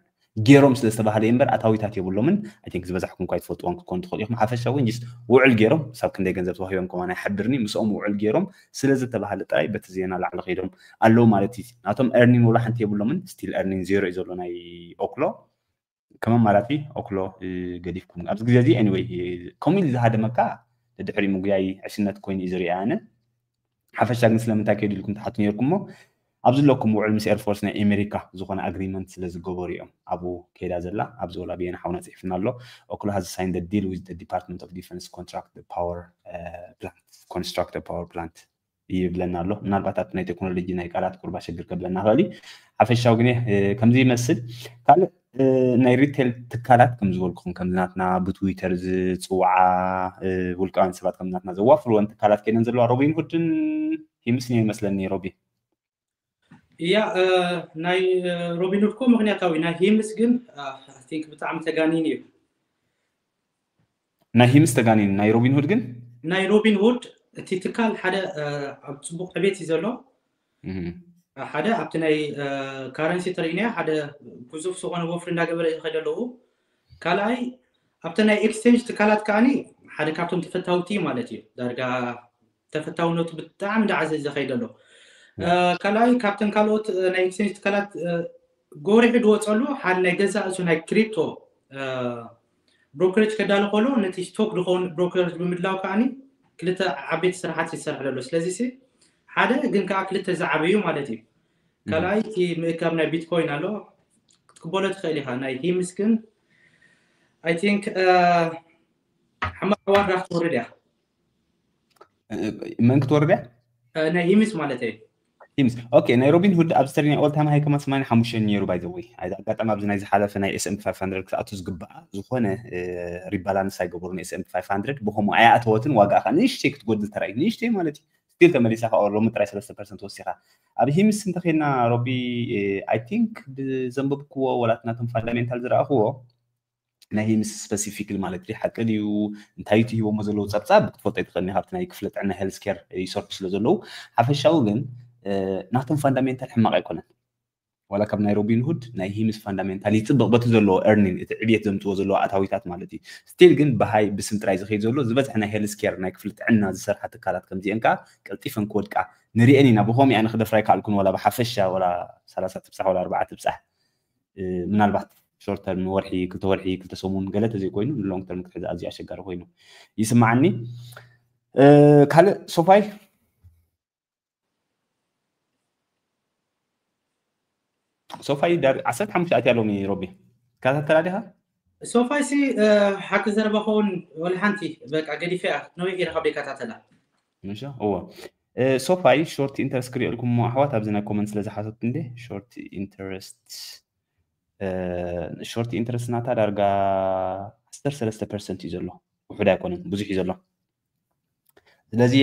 ገይሮም ስለ ዝተባሃለ እምበር ኣታዊታት የብሎምን I think ዝበዛሕኩም እኳ ይትፈልጥዎም ክትኮኑ ትኽእሉ ኢኹም ሓፈሻ እውን just ውዕል ገይሮም ሳብ ክንደይ ገንዘብ ተዋሂቦም ከማን ኣይሓብርኒ ምስኦም ውዕል ገይሮም ስለ ዝተባሃለ ጥራይ በቲ ዜና ላዕሊ ከይዶም ኣለዉ ማለት እዩ ናቶም earning ወላ ሓንቲ የብሎምን still earning zero እዩ ዘሎ ናይ ኦክሎ ከም ኣማራፂ ኦክሎ ገዲፍኩም ኣብዚ ግዜ እዚ anyway ከምኡ ኢሉ ዝሃደመካ ድሕሪ ምጉያይ ዕሽነት ኮይኑ እዩ ዝሪኣ ኣነ ሓፈሻ ግን ስለምንታይ ከይዱ ኢልኩም ትሓቱ ነርኩም ሞ ኣብዚ ኣለኩም ውዕል ምስ ኤርፎርስ ናይ ኣሜሪካ ዝኾነ ኣግሪመንት ስለ ዝገበሩ እዮም ኣብኡ ከይዳ ዘላ። ኣብዚ ወላ ብየና ሓውና ፅሒፍና ኣሎ። Oklahoma has signed a deal with the Department of Defense contract the power plant construct power plant ይብለና ኣሎ። ምናልባት ኣብቲ ናይ ቴክኖሎጂ ናይ ቃላት ቁርባ ሽግር ከብለና ክእል። ሓፈሻው ግን ከምዚ ይመስል። ካልእ ናይ ሪቴል ትካላት ከም ዝበልኩኹም ከምዚ ናትና ብትዊተር ዝፅውዓ ውልቃውያን ሰባት ከምዚ ናትና ዘዋፍርወን ትካላት ከይነን ዘለዋ ሮቢን ሁድን ሂምስን ይመስለኒ። ሮቢ እያ ናይ ሮቢን ሁድ እኮ ምክንያታዊ ናይ ሂምስ ግን ቲንክ ብጣዕሚ ተጋኒን እዩ። ናይ ሂምስ ተጋኒን ናይ ሮቢን ሁድ ግን ናይ ሮቢን ሁድ እቲ ትካል ሓደ ኣብ ፅቡቅ ዕቤት እዩ ዘሎ። ሓደ ኣብቲ ናይ ካረንሲ ተርእናዮ ሓደ ግዙፍ ዝኾነ ወፍሪ እንዳገበረ ይኸደ ኣለዉ። ካልኣይ ኣብቲ ናይ ኤክስቼንጅ ትካላት ከዓኒ ሓደ ካብቶም ተፈታውቲ ማለት እዩ። ዳርጋ ተፈታውነቱ ብጣዕሚ እንዳዓዘዘ ዝኸይድ ኣሎ። ካልኣይ ካብተን ካልኦት ናይ ኤክስቼንጅ ትካላት ጎሪሑ ዝወፀሉ ሓደ ናይ ገዛ እሱ ናይ ክሪፕቶ ብሮከሬጅ ከዳሉ ከሎ ነቲ ስቶክ ዝኸውን ብሮከሬጅ ብምድላው ከዓኒ ክልተ ዓበይቲ ስራሓት ይሰርሕ ዘሎ። ስለዚ ሓደ ግን ከዓ ክልተ ዝዓበዩ ማለት እዩ። ካልኣይ እቲ ምእካብ ናይ ቢትኮይን ኣሎ ክትቅበሎ ትኽእል ኢኻ። ናይ ሂምስ ግን I think ሕማቅ ዋጋ ክትወርድ እያ። መን ክትወርድ እያ? ናይ ሂምስ ማለት እዩ። ሂምስ ኦኬ። ናይ ሮቢን ሁድ ኣብ ስተሪ ናይ ኦል ታይም ሃይ ከማ ሰማንያ ሓሙሽተ ነይሩ። ባይ ዘ ወይ ኣጋጣሚ ኣብዚ ናይ ዝሓለፈ ናይ S&P five hundred ክትኣቱ ዝግባኣ ዝኾነ ሪባላንስ ኣይገበሩን። S&P five hundred ብኸምኡ ኣይኣተወትን። ዋጋ ከዓ ንእሽተይ ክትጎድል ተራእዩ፣ ንእሽተይ ማለት እዩ። ስቲል ተመሊሳ ከዓ ሎሚ ጥራይ ሰለስተ ፐርሰንት ወሲኻ። ኣብ ሂምስ እንተኸይድና ሮቢ I think ብዘንበብክዎ ወላት ናቶም ፋንዳሜንታል ዝረኣኽዎ ናይ ሂምስ ስፐሲፊክሊ ማለት ድዩ ሓቂ ድዩ እንታይ እዩ ሂቦሞ ዘለዉ ፀብፃብ ክትፈልጦ ኣይትኽእልን ኢኻ። ኣብቲ ናይ ክፍለ ጥዕና ሄልስ ኬር ይሰርሑ ስለ ዘለዉ ሓፈሻዊ ግን ናቶም ፋንዳሜንታል ሕማቕ ኣይኮነን። ዋላ ካብ ናይ ሮቢን ሁድ ናይ ሂምስ ፋንዳሜንታል ይፅብቕ በቲ ዘለዎ ኤርኒንግ እቲ ዕብየት ዘምፅዎ ዘለዎ ኣታዊታት ማለት እዩ። ስቲል ግን ብሃይ ብስም ጥራይ ዝኸይድ ዘሎ ዝበዝሐ ናይ ሄልስ ኬር ናይ ክፍሊ ጥዕና ዝሰርሓ ትካላት ከምዚአን ከዓ ቀልጢፈን ክወድቃ ንሪአን ኢና። ብኸምኡ እያ ንክደፍራ ኣይከኣልኩን ዋላ ብሓፈሻ ዋላ ሰላሳ ትብፃሕ ዋላ ኣርባዓ ትብፃሕ ምናልባት ሾርት ተርም ወርሒ ክልተ ወርሒ ክልተ ሰሙን ገለ ተዘይኮይኑ ንሎንግ ተርም ክትሕዝ ኣዝዩ ኣሸጋሪ ኮይኑ ይስማዓኒ። ካልእ ሶፋይ ሶፋይ ዓሰርተ ሓሙሽተ ኣትያ ሎሚ ሮቢ ትከታተላ ዲኻ? ሶፋይ ሲ ሓቂ ዘረባ ኸውን ወላ ሓንቲ በቃ ገዲፈ እያ ነዊሕ ኢለ ካብ ደይከታተላ። እሺ እወ ሶፋይ ሾርት ኢንተረስት ክሪኦ ኢልኩም ኣሕዋት ኣብዚ ናይ ኮመንት ስለ ዝሓተቱ እንዴ ሾርት ኢንተረስት ሾርት ኢንተረስት ናታ ዳርጋ ዓሰርተ ሰለስተ ፐርሰንት እዩ ዘሎ። ውሑድ ኣይኮነን ብዙሕ እዩ ዘሎ። ስለዚ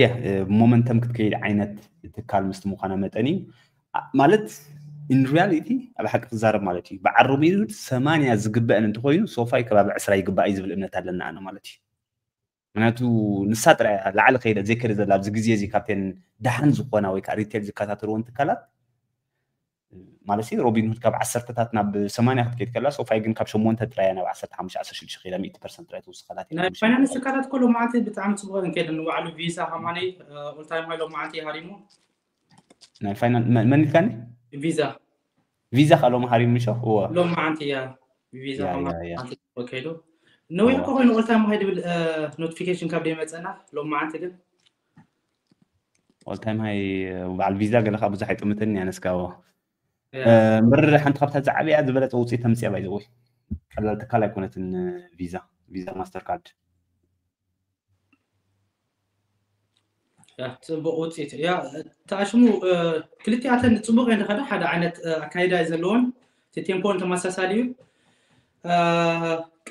ሞመንተም ክትከይድ ዓይነት ትካል ምስቲ ምዃና መጠን እዩ ማለት in reality ኣብ ሓቂ ክዛረብ ማለት እዩ በዓል ሮቢን ሁድ ሰማንያ ዝግበአን እንተኮይኑ ሶፋይ ከባቢ ዕስራ ይግባእ እዩ ዝብል እምነት ኣለና ኣነ ማለት እዩ። ምክንያቱ ንሳ ጥራይ ላዕሊ ከይደ ዘይከደ ዘላ ኣብዚ ግዜ እዚ ካብተን ደሓን ዝኾና ወይ ከዓ ሪቴል ዝከታተልዎን ትካላት ማለት ሲ ሮቢን ሁድ ካብ ዓሰርተታት ናብ ሰማንያ ክትከይድ ከላ ሶፋይ ግን ካብ ሸሞንተ ጥራይ ናብ ዓሰርተ ሓሙሽተ ዓሰርተ ሽዱሽተ ከይዳ ሚእቲ ፐርሰንት ጥራይ ትውስኸላ ናይ ፋይናንስ ትካላት ኮሎ መዓንቲ ብጣዕሚ ፅቡቅ እንከይድ ንባዕሉ ቪዛ ከማኒ ኦልታይም ሃይ ሎማዓንቲ ሃሪሙ ናይ ፋይናንስ መን ኢልካኒ ቪዛ ቪዛ ከ ሎሚ ሃሪሙ ምሾ እዎ ሎማዓንቲ እያ ቪዛ ከማኒ ከይዱ ነዊሕ እኮ ኮይኑ ኦልታይም ሃይ ድብል ኖቲፊኬሽን ካብ ደይመፀና ሎማዓንቲ ግን ኦልታይም ሃይ በዓል ቪዛ ገለ ከዓ ብዙሕ ኣይጥምትን እያ ነስካዎ ምርር ሓንቲ ካብታ ዝዓበያ ዝበለፀ ውፅኢት ተምፅያ ባይ ዘወይ ቀላል ትካል ኣይኮነትን ቪዛ ቪዛ ማስተር ካርድ ፅቡቅ ውፅኢት እያ ተኣሽሙ ክልቲኣተን ፅቡቅ እየ ንኸዳ ሓደ ዓይነት ኣካይዳ እዩ ዘለዎን እቲ ቴምፖን ተመሳሳሊ እዩ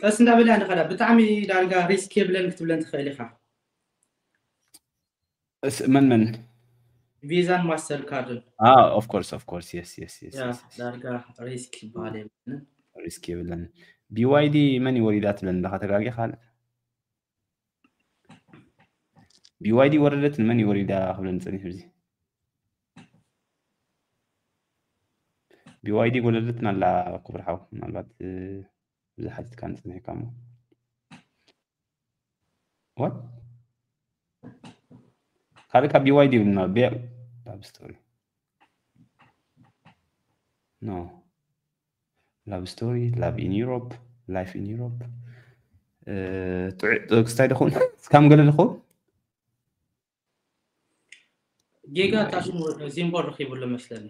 ቀስ እንዳበለ ንኸዳ ብጣዕሚ ዳርጋ ሪስክ የብለን ክትብለን ትኽእል ኢኻ መን መን ቪዛን ማስተር ካርድን of course of course yes yes yes ዳርጋ ሪስክ ይበሃል የብለንን ሪስክ የብለን BYD መን ይወሪዳ ትብለን ኣለኻ ተጋጊ ካልእ BYD ወረደት ንመን ይወሪዳ ክብለን ፀኒሑ እዚ BYD ወረደትን ኣላ ክቡር ሓው ምናልባት ብዙሓት ኢትካ ንፅኒሕካ እሞ what ካልእ ካብ BYD ይብልና love story no love story love in Europe life in Europe ጥዑይ ክስታይ ደኸውን ስካም ገለ ደኸውን ጌጋ ታሽሙ ዚምቦ ረኺቡሉ መስለኒ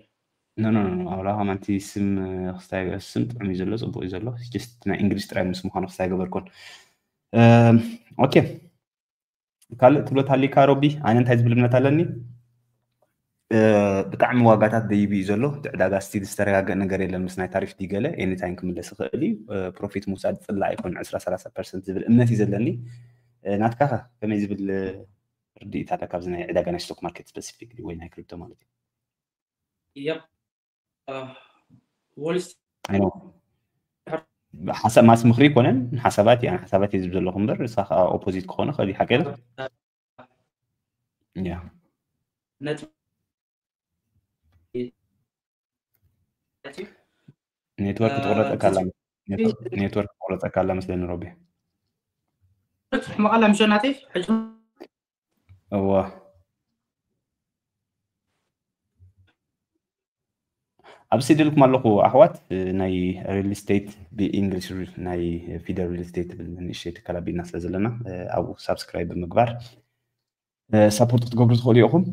ኖ ኖ ኖ ኣውላ ከማንቲ ስም ክስታይ ስም ጥዑም እዩ ዘሎ፣ ጽቡቅ እዩ ዘሎ። ጀስት ናይ እንግሊሽ ጥራይ ምስ ምዃኑ ክስታይ ገበርኩን። ኦኬ፣ ካልእ ትብሎ ታሊካ ሮቢ? ኣነ እንታይ ዝብል እምነት ኣለኒ፣ ብጣዕሚ ዋጋታት ደይቡ እዩ ዘሎ። እቲ ዕዳጋ ስቲል ዝተረጋገ ነገር የለን ምስ ናይ ታሪፍ ዲገለ ኤኒታይም ክምለስ ይኽእል እዩ። ፕሮፊት ምውሳድ ፅላእ ኣይኮን ዕስራ ሰላሳ ፐርሰንት ዝብል እምነት እዩ ዘለኒ። ናትካ ከ ከመይ ዝብል ርድኢት ኣለካ ኣብዚ ናይ ዕዳጋ ናይ ስቶክ ማርኬት ስፔሲፊክ ወይ ናይ ክሪፕቶ ማለት እዩ? Yep. ወልስ ሓሳብ ማስ ምክሪ ይኮነን ሓሳባት እያ ሓሳባት እየ ዝብ ዘለኹ እምበር እሳ ከዓ ኦፖዚት ክኾነ ከዚ ሓቀ ያ ኔትወርክ ትቆረፀካ ኣላ። ኔትወርክ ትቆረፀካ ኣላ መስለኒ ሮቢ። ሕማቕ ኣላ ምሸ ናተይ ሕጂ እዋ ኣብ ስደልኩም ኣለኹ ኣሕዋት። ናይ ሪል ስቴት ብእንግሊሽ ናይ ፊደል ሪል ስቴት ትብል ንእሽተይ ትካል ኣቢልና ስለ ዘለና ኣብኡ ሳብስክራይብ ብምግባር ሳፖርት ክትገብሩ ትኽእሉ ኢኹም።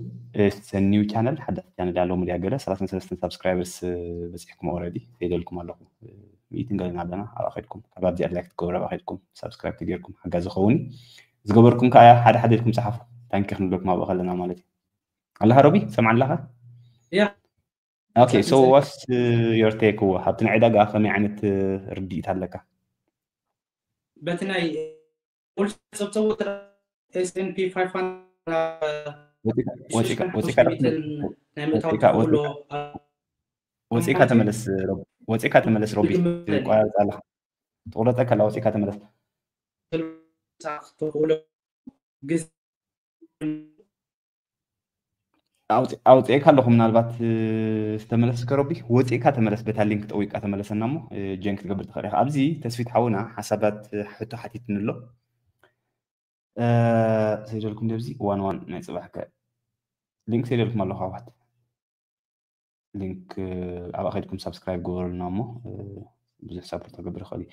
ኒው ቻነል ሓዳስ ቻነል ያለው ሙሉያ ገለ ሰላሳ ሰለስተ ሳብስክራይበርስ በፂሕኩም ኦረዲ ከይደልኩም ኣለኹ። ሚእትን ገለን ኣለና ኣብኣ ከድኩም ካብ ኣብዚኣ ላይክ ክትገብሩ ኣብኣ ከድኩም ሳብስክራይብ ተገይርኩም ሓጋዚ ኸውን ዝገበርኩም ከዓ ሓደ ሓደ ኢልኩም ፀሓፉ። ታንኪ ክንብለኩም ኣብኡ ከለና ማለት እዩ። ኣለኻ ሮቢ ሰምዓ ኣለኻ? ያ Okay, so what's uh, your take? ኣብቲ ናይ ዕዳጋ ከመይ ዓይነት ርድኢት ኣለካ? በቲ ናይ ውልቂ ጸብጸቡ S&P five hundred ወፂእካ ተመለስ ሮቢ። ወፂእካ ተመለስ ሮቢ። ትቋረፅ ኣለካ። ትቑረፀካ ኣላ። ወፂእካ ተመለስ። ግዜ ኣውፅኤካ ኣለኹ ምናልባት ዝተመለስከ ረቢ ወፂእካ ተመለስ በታ ሊንክ ጠዊቃ ተመለሰና እሞ ጀን ክትገብር ትኽእል ኢኻ። ኣብዚ ተስፊት ሓውና ሓሳባት ሕቶ ሓቲትኒ ኣሎ። ሰይደልኩም ደብዚ ዋን ዋን ናይ ፅባሕ ከ ሊንክ ሰይደልኩም ኣለኹ ኣሕዋት። ሊንክ ኣብኣ ከድኩም ሳብስክራይብ ግበሩልና እሞ ብዙሕ ሳፖርት ክገብር ይኽእል እዩ።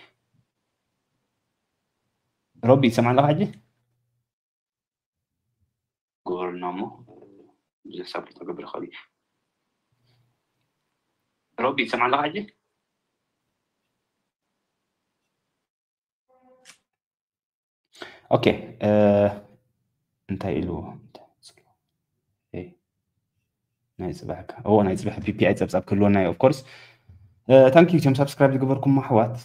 ሮቢ ትሰምዓ ኣለኻ ሕጂ? ግበሩልና እሞ ብዙሕ ሳፖርት ክገብር ይኽእል እዩ። ሮቢ ትሰምዓ ኣለኻ ሕጂ? ኦኬ እንታይ ኢሉ ናይ ፅባሕ ኦ ናይ ፅባሕ ፒፒኣይ ፀብፃብ ክህልወና እዩ ኦፍኮርስ። ታንክ ዩ ቶም ሳብስክራይብ ዝገበርኩም ኣሕዋት።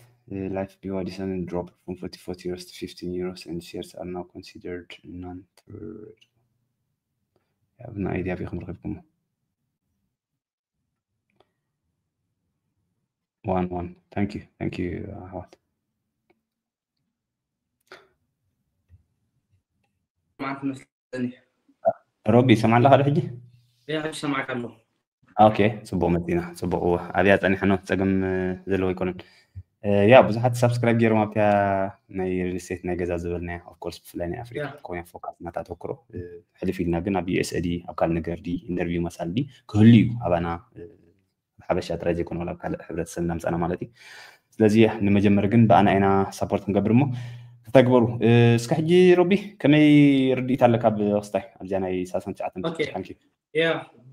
Life BYD seven drop from forty-four euros to fifteen euros and shares are now considered non-tradable. ብና ኣይድያ ቢኹም ረኺብኩም ዋን ዋን ታንክ ዩ ታንክ ዩ ኣሕዋት። ሮቢ ሰምዓ ኣለካ ዶ ሕጂ? ሰማዕካ ኣሎ። ኦኬ ፅቡቅ መፂና ፅቡቅ እወ ኣብያ ፀኒሐ ነው ፀገም ዘለዎ ኣይኮነን። ያ ብዙሓት ሳብስክራይብ ገይሮም ኣብቲያ ናይ ሪል ስቴት ናይ ገዛ ዝበልናያ ኦፍኮርስ ብፍላይ ናይ ኣፍሪካ ኮንያ ፎካስ እናተተኩሮ ሕልፍ ኢልና ግን ኣብ ዩኤስኤዲ ኣብ ካል ነገር ዲ ኢንተርቪው መሳል ዲ ክህሉ እዩ ኣባና ሓበሻ ጥራይ ዘይኮነ ኣብ ካልእ ሕብረተሰብ እናምፃና ማለት እዩ። ስለዚ ንመጀመሪ ግን ብኣና ኢና ሳፖርት ክንገብር እሞ ክተግበሩ። እስከ ሕጂ ሮቢ ከመይ ርድኢት ኣለካ ብክስታይ ኣብዚኣ ናይ ሰላሳን ትሽዓተን ያ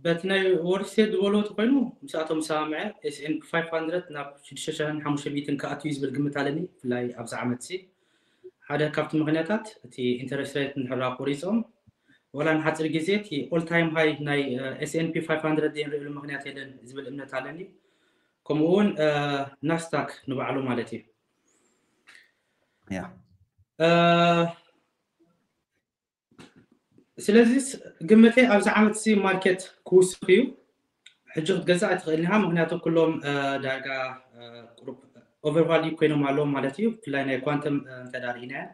በቲ ናይ ወርልድ ስቴት ዝበልዎ ተኮይኑ ምስኣቶም ሰማምዐ ኤስኤንፒ ፋይቭ ሃንድረድ ናብ ሽዱሽተ ሽሕን ሓሙሽተ ሚእትን ክኣቱ እዩ ዝብል ግምት ኣለኒ ብፍላይ ኣብዚ ዓመት ሲ ሓደ ካብቲ ምክንያታት እቲ ኢንተረስት ሬት እንድሕር ቆሪፆም ወላ ንሓፂር ግዜ እቲ ኦል ታይም ሃይ ናይ ኤስኤንፒ ፋይቭ ሃንድረድ ዘይንርእየሉ ምክንያት የለን ዝብል እምነት ኣለኒ። ከምኡ እውን ናስዳክ ንባዕሉ ማለት እዩ። ስለዚ ግምተይ ኣብዚ ዓመት ሲ ማርኬት ክውስኽ እዩ። ሕጂ ክትገዛእ ኣይትኽእልን ኢኻ ምክንያቱ ኩሎም ዳርጋ ቁሩብ ኦቨርቫልዩ ኮይኖም ኣለዎም ማለት እዩ። ብፍላይ ናይ ኳንተም እንተ ዳ ርኢናዮ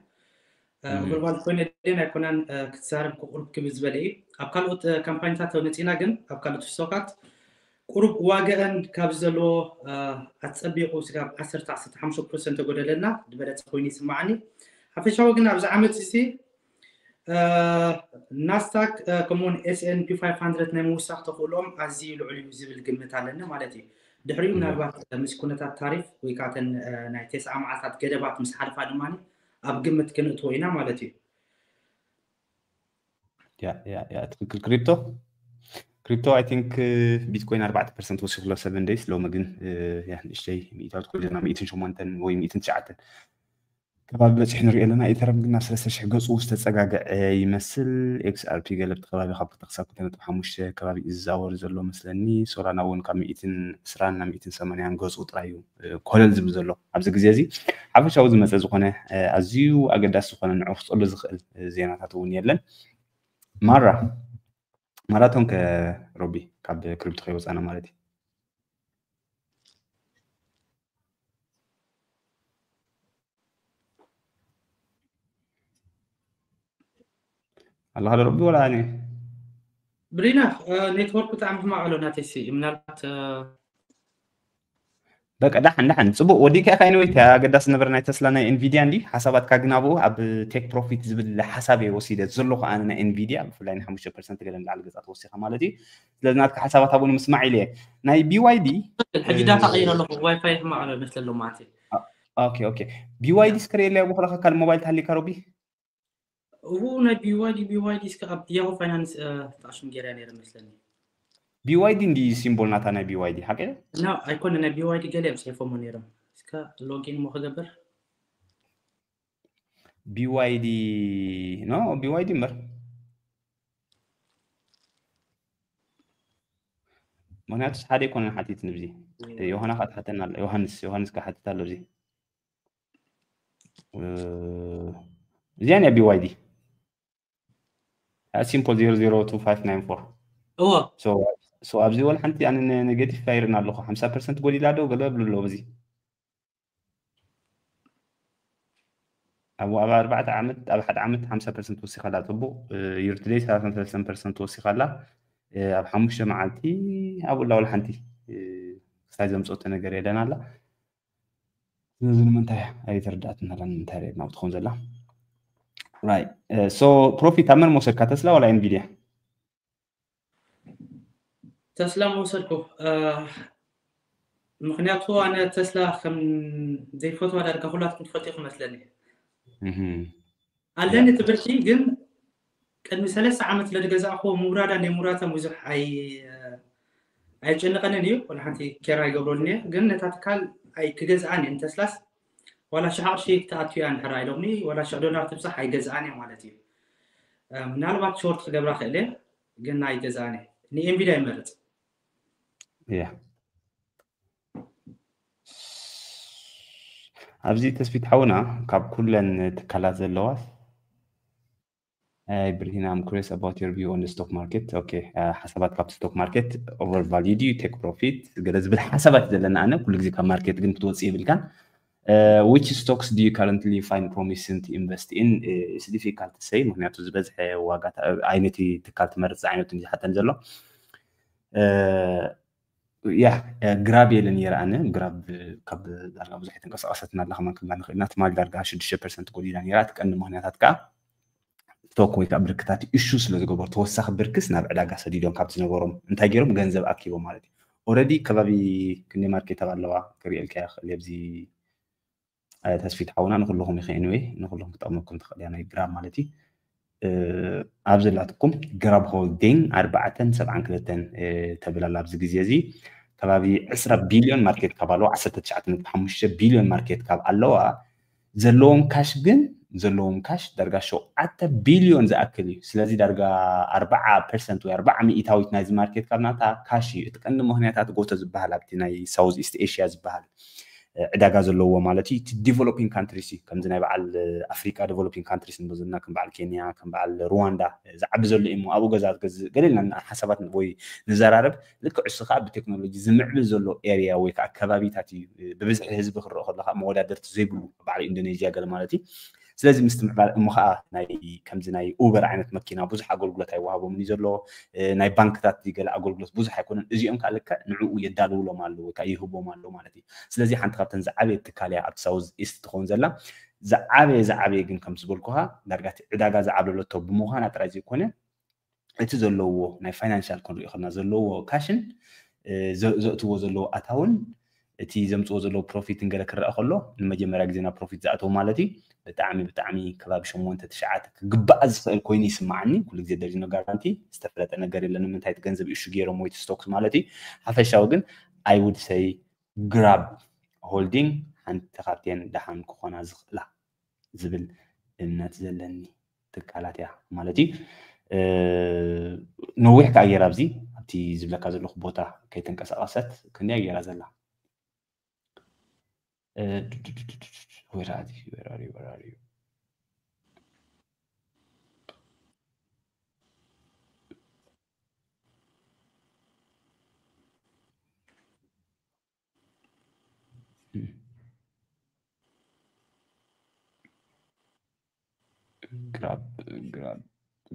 ኦቨርቫልዩ ኮይነ ድን ኣይኮነን ክትዛረብ ቁሩብ ክብል ዝበለ እዩ። ኣብ ካልኦት ካምፓኒታት መፂና ግን ኣብ ካልኦት ስቶካት ቁሩብ ዋገአን ካብ ዘለዎ ኣፀቢቑ ስጋብ ዓሰርተ ዓሰርተ ሓሙሽተ ፐርሰንት ተጎደለና ዝበለፀ ኮይኑ ይስማዓኒ። ሓፈሻዊ ግን ኣብዚ ዓመት እዚ ናስዳክ ከምኡውን ኤስኤንፒ ፋይቭ ሃንድረድ ናይ ምውሳኽ ተኽእሎም ኣዝዩ ልዑል እዩ ዝብል ግምት ኣለኒ ማለት እዩ። ድሕሪኡ ምናልባት ምስ ኩነታት ታሪፍ ወይ ከዓ ተን ናይ ተስዓ መዓልታት ገደባት ምስ ሓልፋ ድማ ኣብ ግምት ክንእትዎ ኢና ማለት እዩ። ትክክል ክሪፕቶ Crypto I think Bitcoin ኣርባዕተ ፐርሰንት ወሲኹ ኣሎ seven days። ሎሚ ግን ንእሽተይ ሚእታዊት ኮይና ሚእትን ሸሞንተን ወይ ሚእትን ትሽዓተን ከባቢ በፂሑ ንሪኦ ኣለና። ኢተረም ግን ናብ ሰለስተ ሽሕ ገፁ ዝተፀጋገዐ ይመስል። XRP ገለብቲ ከባቢ ካብ ክልተ ክሳብ ክልተ ነጥቢ ሓሙሽተ ከባቢ እዩ ዝዛወር ዘሎ መስለኒ። ሶላና እውን ካብ ሚእትን ዕስራን ናብ ሚእትን ሰማንያን ገፁ ጥራይ እዩ ኮለል ዝብል ዘሎ ኣብዚ ግዜ እዚ። ሓፈሻዊ ዝመፀ ዝኾነ ኣዝዩ ኣገዳሲ ዝኾነ ንዑ ክፀሉ ዝኽእል ዜናታት እውን የለን። ማራ ማራቶን ከ ሮቢ ካብ ክሪፕቶ ከይወፃና ማለት እዩ። ኣለኻ ዶ ሮቢ ወላ ኣነ? ብሪና ኔትወርክ ብጣዕሚ ሕማቕ ኣሎ ናተይሲ ምናልባት በቃ ዳሕን ዳሕን ፅቡቅ ወዲካ ኢካ። Anyway ኣገዳሲ ዝነበረ ናይ ተስላ ናይ ኤንቪድያ እንዲ ሓሳባትካ ግን ኣብኡ ኣብ ቴክ ፕሮፊት ዝብል ሓሳብ እየ ወሲደ ዘለኹ ኣነ ናይ ኤንቪድያ ብፍላይ ንሓሙሽተ ፐርሰንት ገለ ንላዕሊ ገፃ ተወሲኻ ማለት እዩ። ስለዚ ናትካ ሓሳባት ኣብኡ ንምስማዕ ኢለ እየ። ናይ BYD ሕጂ ዳታ ቀይረ ኣለኹ። ዋይፋይ ሕማቕ ኣሎ መስለ ኣሎ ማለት እዩ። ኦኬ ኦኬ። BYD ስክሪን ኣለያ ብክለካ ካልእ ሞባይል ተሃሊካ ሮቢ እው ናይ BYD BYD እስከ ኣብ ያሁ ፋይናንስ ተኣሽም ገይረ ነይረ መስለኒ። BYD እንዲ ሲምቦል ናታ ናይ BYD ሓቂ ና ኣይኮነ ናይ BYD ገለ እዮም ፅሒፎሞ ነይሮም። እስከ ሎጊን ሞ ክገብር BYD no BYD እምበር ምክንያቱስ ሓደ ኣይኮነን ሓቲት ንብዚ ዮሃና ከዓ ትሓተና ኣሎ። ዮሃንስ ዮሃንስ ከዓ ሓቲት ኣሎ ብዚ እዚኣ እያ BYD simple zero zero two five nine four እዎ so ኣብዚ ወላ ሓንቲ ኣነ ኔጌቲቭ ኣይርን ኣለኹ። ሓምሳ ፐርሰንት ጎዲላ ዶ ገለ ብሉ ኣሎ በዚ ኣብ ኣብ ኣርባዕተ ዓመት ኣብ ሓደ ዓመት ሓምሳ ፐርሰንት ወሲኻላ ፅቡቅ year to date ሰላሳን ሰለስተን ፐርሰንት ወሲኻላ ኣብ ሓሙሽተ መዓልቲ ኣብኡ ላ ወላ ሓንቲ ክሳይ ዘምፀቶ ነገር የለን ኣላ። ስለዚ ንምንታይ ኣይተረዳእትናላን እንታይ ርኤና ትኸውን ዘላ right so ፕሮፊት ኣብ መን መውሰድካ ተስላ ዋላ ኤንቪድያ? ተስላ መውሰድኩ ምክንያቱ ኣነ ተስላ ከም ዘይፈትዋ ዳርጋ ኩላትኩም ትፈልጡ ክመስለኒ ኣለኒ ትብርቲ ግን ቅድሚ ሰለስተ ዓመት ስለዝገዛእኩዎ ምውራዳ ናይ ምውራታ ብዙሕ ኣይጨንቀንን እዩ። ወላ ሓንቲ ኬር ኣይገብረሉን እየ ግን ነታ ትካል ክገዝኣን እየ ንተስላስ ዋላ ሽሕ ቅርሺ ክትኣቱ እያ ንሕራ ኢሎምኒ ዋላ ሽሕ ዶላር ትብፃሕ ኣይገዝኣን እየ ማለት እዩ። ምናልባት ሾርት ክገብራ ክእል እየ ግን ኣይገዝኣን እየ። ንኤንቪድያ ይመርፅ። እያ ኣብዚ ተስፊት ሓውና ካብ ኩለን ትካላት ዘለዋስ ኣይ ብርሂን I'm curious about your view on the stock market okay ሓሳባት ካብቲ ስቶክ ማርኬት ኦቨር ቫልዩ ድዩ ቴክ ፕሮፊት ገለ ዝብል ሓሳባት ዘለና ኣነ ኩሉ ግዜ ካብ ማርኬት ግን ክትወፅእ የብልካን which stocks do you currently find promising to invest in it's difficult to say ምክንያቱ ዝበዝሐ ዋጋ ኣይነቲ ትካል ትመርፅ ዝዓይነቱ ዝሓተን ዘሎ ያ ግራብ የለ ነይረ ኣነ ግራብ ካብ ዳርጋ ብዙሕ የተንቀሳቀሰትና ኣላ ከማን ክብላ ንኽእልና ትማሊ ዳርጋ ሽዱሽተ ፐርሰንት ጎዲላ ነይራ እቲ ቀንዲ ምክንያታት ከዓ ስቶክ ወይ ከዓ ብርክታት ኢሹ ስለ ዝገበሩ ተወሳኺ ብርክስ ናብ ዕዳጋ ሰዲዶም ካብ ዝነበሮም እንታይ ገይሮም ገንዘብ ኣኪቦም ማለት እዩ already ከባቢ ክንደይ ማርኬት ኣብ ኣለዋ ክሪኤልካ ይኽእል ኣብዚ ተስፊት ሓውና ንኩልኹም ይኸ anyway ንኩልኹም ክጠቅመኩም ትኽእል እያ ናይ ግራብ ማለት እዩ ኣብ ዘላትኩም ግራብ ሆልዲንግ ኣርባዕተን ሰብዓን ክልተን ተብል ኣላ ኣብዚ ግዜ እዚ ከባቢ ዕስራ ቢልዮን ማርኬት ካብ ኣለዋ ዓሰርተ ትሽዓተ ነጥቢ ሓሙሽተ ቢልዮን ማርኬት ካብ ኣለዋ ዘለዎም ካሽ ግን ዘለዎም ካሽ ዳርጋ ሸውዓተ ቢልዮን ዝኣክል እዩ ስለዚ ዳርጋ ኣርባዓ ፐርሰንት ወይ ኣርባዓ ሚእታዊት ናይዚ ማርኬት ካብ ናታ ካሽ እዩ እቲ ቀንዲ ምክንያታት ጎቶ ዝበሃል ኣብቲ ናይ ሳውዝ ኢስት ኤሽያ ዝበሃል ዕዳጋ ዘለዎ ማለት እዩ እቲ ዲቨሎፒንግ ካንትሪስ እዩ ከምዚ ናይ በዓል ኣፍሪቃ ዲቨሎፒንግ ካንትሪስ ንብልና ከም በዓል ኬንያ ከም በዓል ሩዋንዳ ዝዓቢ ዘሎ እዩ ኣብኡ ገዛ ትገዝእ ገለ ኢልና ሓሳባት ወይ ንዘራረብ ልክዕ እሱ ከዓ ብቴክኖሎጂ ዝምዕብል ዘሎ ኤርያ ወይ ከዓ ከባቢታት እዩ ብብዝሒ ህዝቢ ክረኦ ከለካ መወዳደርቲ ዘይብሉ በዓል ኢንዶኔዥያ ገለ ማለት እዩ ስለዚ ምስቲ ምዕባል እሞ ከዓ ናይ ከምዚ ናይ ኡበር ዓይነት መኪና ብዙሕ ኣገልግሎት ኣይወሃቦምን እዩ ዘሎ ናይ ባንክታት ገለ ኣገልግሎት ብዙሕ ኣይኮነን እዚኦም ከዓ ልክዕ ንዕኡ የዳልውሎም ኣለዉ ወይ ከዓ ይህቦም ኣለዉ ማለት እዩ ስለዚ ሓንቲ ካብተን ዝዓበየ ትካል እያ ኣብቲ ሳውዝ ኢስት ትኸውን ዘላ ዝዓበየ ዝዓበየ ግን ከም ዝበልኩካ ዳርጋ እቲ ዕዳጋ ዝዓብለለቶ ብምዃና ጥራይ ዘይኮነ እቲ ዘለዎ ናይ ፋይናንሻል ክንሪኦ ከለና ዘለዎ ካሽን ዘእትዎ ዘለዎ ኣታውን እቲ ዘምፅዎ ዘለዉ ፕሮፊት ንገለ ክረአ ከሎ ንመጀመርያ ግዜ ናብ ፕሮፊት ዝኣተው ማለት እዩ። ብጣዕሚ ብጣዕሚ ከባቢ ሸሞንተ ትሽዓተ ክግባእ ዝኽእል ኮይኑ ይስማዓኒ። ኩሉ ግዜ ደሪኖ ጋራንቲ ዝተፈለጠ ነገር የለን ንምንታይ እቲ ገንዘብ ኢሹ ገይሮም ወይ ስቶክስ ማለት እዩ። ሓፈሻዊ ግን I would say Grab Holding ሓንቲ ካብተን ደሓን ክኾና ዝኽእላ ዝብል እምነት ዘለኒ ትካላት እያ ማለት እዩ። ነዊሕ ከዓ ገይራ ኣብዚ ኣብቲ ዝብለካ ዘለኹ ቦታ ከይተንቀሳቐሰት ክንደያ ገይራ ዘላ ወራሪ ወራሪ ወራሪ Grab Grab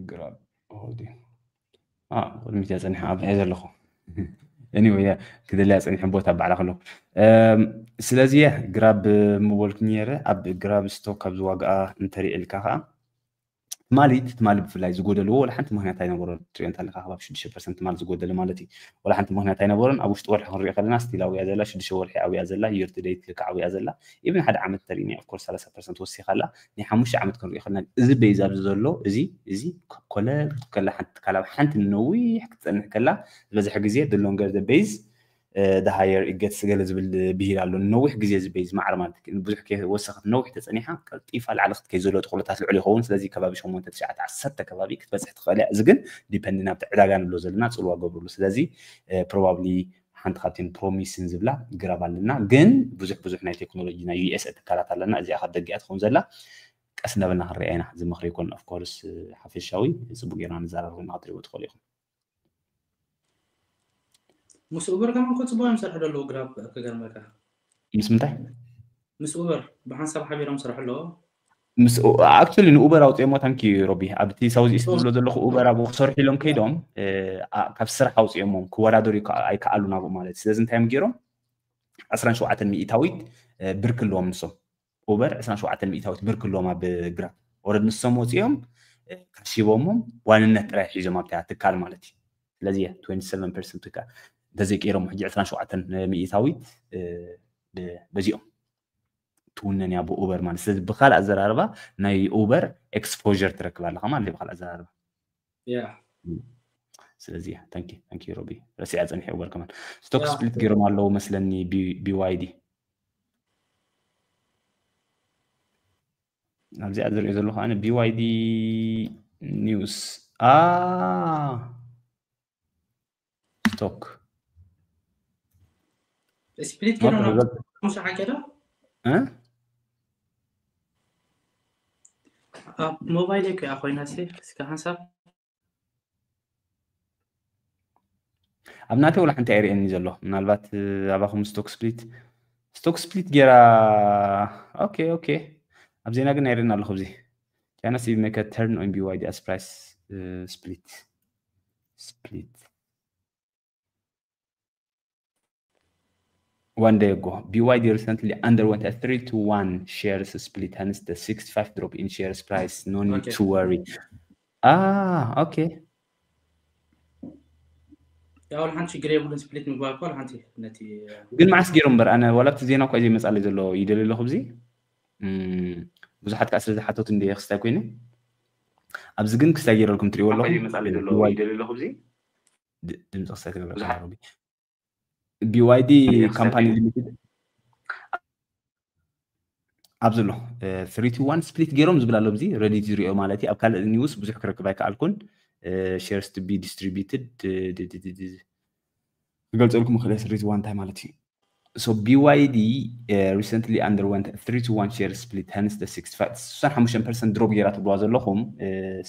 Grab Holding ቅድሚት እያ ፀኒሓ ኣብሐ ዘለኹ anyway ክደልያ ፀኒሐ ቦታ በዓላ ከለኹ ስለዚ Grab ምበልኩ ነይረ ኣብ Grab ስቶክ ካብዚ ዋጋኣ እንተሪእልካ ከዓ ትማሊ ትማሊ ብፍላይ ዝጎደልዎ ወላ ሓንቲ ምክንያት ኣይነበሮን ትሪኦ እንተለካ ከባቢ ሽዱሽተ ፐርሰንት ትማሊ ዝጎደለ ማለት እዩ ወላ ሓንቲ ምክንያት ኣይነበሮን ኣብ ውሽጢ ወርሒ ክንሪኦ ከለና ስቲል ኣብያ ዘላ ሽዱሽተ ወርሒ ኣብያ ዘላ year to date ልክዕ ኣብያ ዘላ even ሓደ ዓመት እንተሪእና of course ሰላሳ ፐርሰንት ወሲኻ ኣላ ናይ ሓሙሽተ ዓመት ክንሪኦ ከለና እዚ ቤዝ ኣብዚ ዘሎ እዚ እዚ ኮለል ክትከላ ሓንቲ ትካል ኣብ ሓንቲ ነዊሕ ክትፀንሕ ከላ ዝበዝሐ ግዜ the longer the base the higher it gets ገለ ዝብል ብሂል ኣሎ ነዊሕ ግዜ ዝበይ ዝማዕረ ማለት ብዙሕ ወሰኸት ነዊሕ ተፀኒሓ ቀልጢፋ ላዕሊ ክትከይ ዘሎ ተኽእሎታት ልዕሉ ይኸውን ስለዚ ከባቢ ሸሞንተ ትሽዓተ ዓሰርተ ከባቢ ክትበፅሕ ትኽእል እያ እዚ ግን ዲፐንድ ናብቲ ዕዳጋ ንብሎ ዘለና ፅልዋ ገብርሉ ስለዚ probably ሓንቲ ካብተን ፕሮሚስን ዝብላ ግራብ ኣለና ግን ብዙሕ ብዙሕ ናይ ቴክኖሎጂ ናይ USA ትካላት ኣለና እዚኣ ካብ ደጊኣ ትኸውን ዘላ ቀስ እናበልና ክንሪኣ ኢና ዝምኽሪ ይኮን of course ሓፈሻዊ ፅቡቅ ጌርና ንዘራረብ ኮይና ክትሪእዎ ትኽእሉ ኢኹም ምስ ኡበር ከማን እኮ ፅቡቅ እዮም ሰርሑ ዘለዉ ግራብ ክገርመካ ምስ ምንታይ ምስ ኡበር ብሓንሳብ ሓቢሮም ሰርሑ ኣለዎ ምስ actually ንኡበር ኣውፅኦሞ ታንኪ ሮቢ ኣብቲ ሳውዝ ኢስት ዝብሎ ዘለኹ ኡበር ኣብኡ ክሰርሑ ኢሎም ከይዶም ካብ ስራሕ ኣውፅኦሞም ክወዳደሩ ኣይከኣሉ ናብኡ ማለት ስለዚ እንታይ እዮም ገይሮም ዕስራን ሸውዓተን ሚእታዊት ብርክ ኣለዎም ንሶም ኡበር ዕስራን ሸውዓተን ሚእታዊት ብርክ ኣለዎም ኣብ ግራብ ወረድ ንሶም ወፂኦም ካሽቦሞም ዋንነት ጥራይ ሒዞም ኣብታ ትካል ማለት እዩ ስለዚ ትካል እንተዘይቀይሮም ሕጂ ዕስራን ሸውዓተን ሚእታዊት በዚኦም ትውነን እያ ብኡበር ማለት ስለዚ ብካልእ ኣዘራርባ ናይ ኡበር exposure ትረክብ ኣለካ ማለት ብካልእ ኣዘራርባ ስለዚ ታንኪ ታንኪ ሮቢ ረሲዓ ፀኒሐ ኡበር ከማን ስቶክ ስፕሊት ገይሮም ኣለዉ መስለኒ BYD ኣብዚኣ ዝሪኦ ዘለኹ ኣነ BYD news stock split ገይሮም ሓሙሻ ዓንኬ ዶ ኣብ ሞባይል እኮ እያ ኮይና እስከ ሓንሳብ ኣብ ናተይ ወላ ሓንቲ ኣይርእየኒ ዘሎ ምናልባት ኣባኹም stock split stock split ገይራ okay okay ኣብ ዜና ግን ኣይርእየኒ ኣለኹ ኣብዚ China C make a turn on BYD as price split split One day ago, BYD recently underwent a three to one shares split, hence the sixty-five drop in shares price. No need okay. to worry. Ah, okay. ያው ሓንቲ ችግር የብሉን ስፕሊት ምግባር እኮ ሓንቲ ነቲ ግን መዓስ ገይሮም እምበር ኣነ ዋላ ኣብቲ ዜና እኳ ዘይመፃለይ ዘሎ ይደልየ ኣለኹ ብዚ ብዙሓት ከዓ ስለ ዝሓተቱ እንደ ክስታይ ኮይኑ ኣብዚ ግን ክስታይ ገይረልኩም ትሪእዎ ኣለኹም ይደልየ ኣለኹ ብዚ ድምፂ ክስታይ ትገብረ BYD company limited ኣብዚ ኣሎ three to one split ገይሮም ዝብል ኣሎ እዚ Reddit ዝሪኦ ማለት እዩ ኣብ ካልእ news ብዙሕ ክረክብ ኣይከኣልኩን shares to be distributed ክገልፀልኩም ክእል three to one እንታይ ማለት እዩ So BYD uh, recently underwent a three to one share split, hence the sixty-five, sixty-five percent drop ገይራ ትብልዋ ዘለኹም